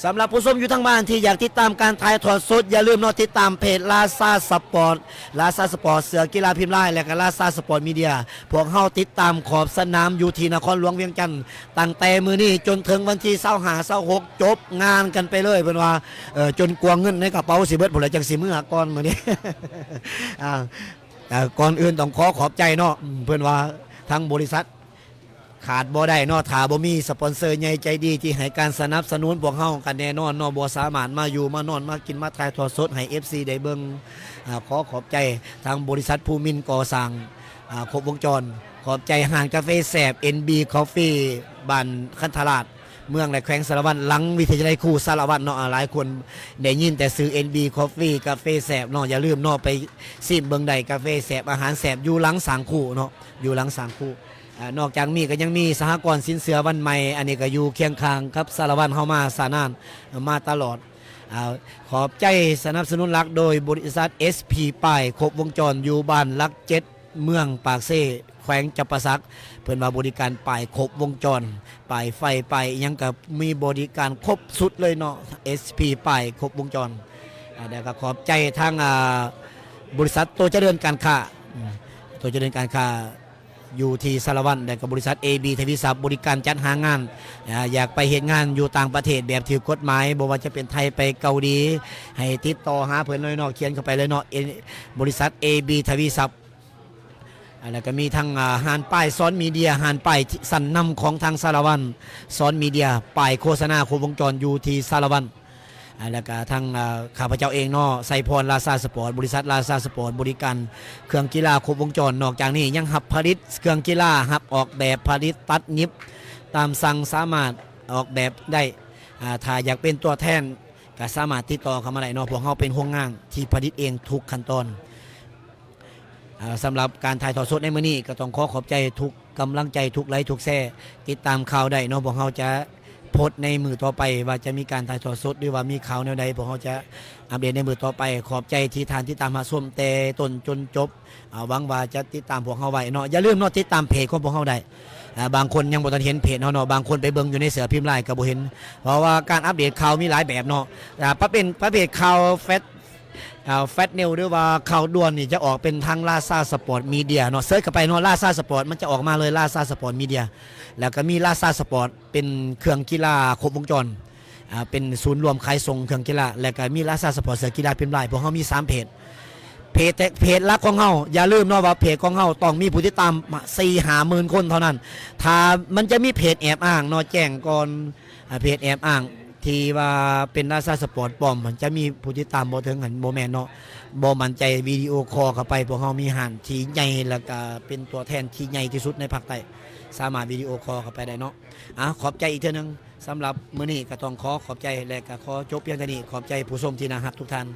ສຳລັບຜູ້ຊົມຢູ່ທາງບ້ານທີ່ຢາກຕິດຕາມການຖ່າຍທອດສົດ ຢ່າລືມເນາະ ຕິດຕາມເພຈລາຊາສະປອດ ລາຊາສະປອດ ເສື້ອກິລາພິມລາຍ ແລະກະລາຊາສະປອດມີເດຍ. ພວກເຮົາຕິດຕາມຂອບສະໜາມຢູ່ທີ່ນະຄອນຫຼວງວຽງຈັນ ຕັ້ງແຕ່ມື້ນີ້ຈົນເຖິງວັນທີຊາວຫ້າ ຊາວຫົກ ຈົບງານກັນໄປເລີຍ ເພິ່ນວ່າ ເອີ ຈົນກວ່າເງິນໃນກະເປົາຊິເບິດພຸ້ນແຫຼະ ຈັ່ງຊິເມືອກ່ອນມື້ນີ້. ອ່າ ເອີ ກ່ອນອື່ນຕ້ອງຂໍຂອບໃຈເນາະ ເພິ່ນວ່າທາງບໍລິສັດ ຂາດບໍ່ໄດ້ເນາະ ຖ້າບໍ່ມີສະປອນເຊີໃຫຍ່ໃຈດີທີ່ໃຫ້ການສະໜັບສະໜູນພວກເຮົາ ກໍແນ່ນອນເນາະ ບໍ່ສາມາດມາຢູ່ມານອນ ມາກິນ ມາຖ່າຍທອດສົດໃຫ້ເອຟຊີໄດ້ເບິ່ງ. ອາ ຂໍຂອບໃຈທາງບໍລິສັດພູມິນກໍ່ສ້າງ ອາ ຄົບວົງຈອນ, ຂອບໃຈຮ້ານກາເຟແຊບ ເອັນບີ ຄອບຟີ ບ້ານຄັນທະລາດ ເມືອງ ແລະ ແຂວງສາລະວັນ ຫຼັງວິທະຍາໄລຄູສາລະວັນເນາະ. ອາ ຫຼາຍຄົນໄດ້ຍິນແຕ່ຊື່ ເອັນບີ ຄອບຟີ ກາເຟແຊບເນາະ, ຢ່າລືມເນາະ ໄປຊິມເບິ່ງໄດ້ ກາເຟແຊບ ອາຫານແຊບ ຢູ່ຫຼັງສ້າງຄູເນາະ ຢູ່ຫຼັງສ້າງຄູ. ອາ ນອກຈາກນີ້ກໍຍັງມີສະຫະກອນສິນເຊື່ອວັນໃໝ່ ອັນນີ້ກໍຢູ່ຄຽງຂ້າງກັບສາລະວັນເຮົາມາຊ້ານານ ມາຕະຫຼອດ. ອາ ຂອບໃຈສະໜັບສະໜູນຫຼັກໂດຍບໍລິສັດ ເອສ ພີ ປ້າຍຄົບວົງຈອນ ຢູ່ບ້ານຫຼັກເຈັດ ເມືອງປາກເຊ ແຂວງຈຳປາສັກ. ເພິ່ນວ່າບໍລິການປ້າຍຄົບວົງຈອນ ປ້າຍໄຟ ປ້າຍອີ່ຫຍັງກໍມີບໍລິການຄົບຊຸດເລີຍເນາະ ເອສ ພີ ປ້າຍຄົບວົງຈອນ. ອາ ແລ້ວກໍຂອບໃຈທາງ ອາ ບໍລິສັດໂຕຈະເລີນການຄ້າ ອາ ໂຕຈະເລີນການຄ້າ ຢູ່ທີ່ສາລະວັນ ແລະກໍບໍລິສັດ ເອບີ ທະວີຊັບ ບໍລິການຈັດຫາງານ. ອາ ຢາກໄປເຮັດງານຢູ່ຕ່າງປະເທດແບບຖືກກົດໝາຍ ບໍ່ວ່າຈະເປັນໄທ ໄປເກົາຫຼີ ໃຫ້ຕິດຕໍ່ຫາເພິ່ນເລີຍເນາະ ຂຽນເຂົ້າໄປເລີຍເນາະ ເອ ບໍລິສັດ ເອບີ ທະວີຊັບ. ອາ ແລ້ວກໍມີທັງ ອາ ຮ້ານປ້າຍຊອນມີເດຍ ຮ້ານປ້າຍຊັ້ນນຳຂອງທາງສາລະວັນ ຊອນມີເດຍ ປ້າຍໂຄສະນາຄົບວົງຈອນຢູ່ທີ່ສາລະວັນ. ອາ ແລ້ວກະທາງ ອາ ຂ້າພະເຈົ້າເອງເນາະ ໄຊພອນ ລາຊາສະປອດ ບໍລິສັດລາຊາສະປອດ ບໍລິການເຄື່ອງກິລາຄົບວົງຈອນ. ນອກຈາກນີ້ຍັງຮັບຜະລິດເຄື່ອງກິລາ ຮັບອອກແບບ ຜະລິດຕັດຫຍິບຕາມສັ່ງ ສາມາດອອກແບບໄດ້. ອາ ຖ້າຢາກເປັນຕົວແທນກະສາມາດຕິດຕໍ່ເຂົ້າມາໄດ້ເນາະ ພວກເຮົາເປັນໂຮງງານທີ່ຜະລິດເອງທຸກຂັ້ນຕອນ. ອາ ສຳລັບການຖ່າຍທອດສົດໃນມື້ນີ້ ກໍຕ້ອງຂໍຂອບໃຈທຸກກຳລັງໃຈ ທຸກໄລ ທຸກແຊ ຕິດຕາມຂ່າວໄດ້ເນາະ ພວກເຮົາຈະໂພສໃນມື້ຕໍ່ໄປວ່າຈະມີການຖ່າຍທອດສົດ ຫຼືວ່າມີຂ່າວແນວໃດ ພວກເຮົາຈະອັບເດດໃນມື້ຕໍ່ໄປ. ຂອບໃຈທີ່ທ່ານຕິດຕາມຮັບຊົມແຕ່ຕົ້ນຈົນຈົບ. ອາ ຫວັງວ່າຈະຕິດຕາມພວກເຮົາໄວ້ເນາະ ຢ່າລືມເນາະ ຕິດຕາມເພຈຂອງພວກເຮົາໄດ້. ອາ ບາງຄົນຍັງບໍ່ທັນເຫັນເພຈເຮົາເນາະ ບາງຄົນໄປເບິ່ງຢູ່ໃນເສືອພິມລາຍກໍບໍ່ເຫັນ ເພາະວ່າການອັບເດດຂ່າວມີຫຼາຍແບບເນາະ. ອາ ປະເພດ ປະເພດຂ່າວແຟດ ອາ ແຟດນິວ ຫຼືວ່າຂ່າວດ່ວນນີ້ຈະອອກເປັນທາງລາຊາສະປອດມີເດຍເນາະ ເສີດເຂົ້າໄປເນາະ ລາຊາສະປອດ ມັນຈະອອກມາເລີຍ ລາຊາສະປອດມີເດຍ. ແລ້ວກໍມີລາຊາສະປອດ ເປັນເຄື່ອງກິລາຄົບວົງຈອນ ອາ ເປັນສູນລວມຂາຍສົ່ງເຄື່ອງກິລາ ແລ້ວກໍມີລາຊາສະປອດເສື້ອກິລາພິມລາຍ. ພວກເຮົາມີສາມເພຈ ເພຈ ເພຈຫຼັກຂອງເຮົາ ຢ່າລືມເນາະວ່າເພຈຂອງເຮົາຕ້ອງມີຜູ້ຕິດຕາມສີ່ຫ້າໝື່ນຄົນເທົ່ານັ້ນ. ຖ້າມັນຈະມີເພຈແອບອ້າງເນາະ ແຈ້ງກ່ອນ ອາ ເພຈແອບອ້າງທີ່ວ່າເປັນລາຊາສະປອດປອມ ຈະມີຜູ້ຕິດຕາມບໍ່ເຖິງຫັ້ນ ບໍ່ແມ່ນເນາະ ບໍ່ໝັ້ນໃຈ ວິດີໂອຄໍເຂົ້າໄປ. ພວກເຮົາມີຮ້ານທີ່ໃຫຍ່ ແລ້ວກະເປັນຕົວແທນທີ່ໃຫຍ່ທີ່ສຸດໃນພາກໃຕ້ ສາມາດວິດີໂອຄໍເຂົ້າໄປໄດ້ເນາະ. ອາ ຂອບໃຈອີກເທື່ອໜຶ່ງ ສຳລັບມື້ນີ້ກໍຕ້ອງຂໍຂອບໃຈ ແລະກໍຂໍຈົບພຽງເທົ່ານີ້. ຂອບໃຈຜູ້ຊົມທີ່ໜ້າຮັກທຸກທ່ານ.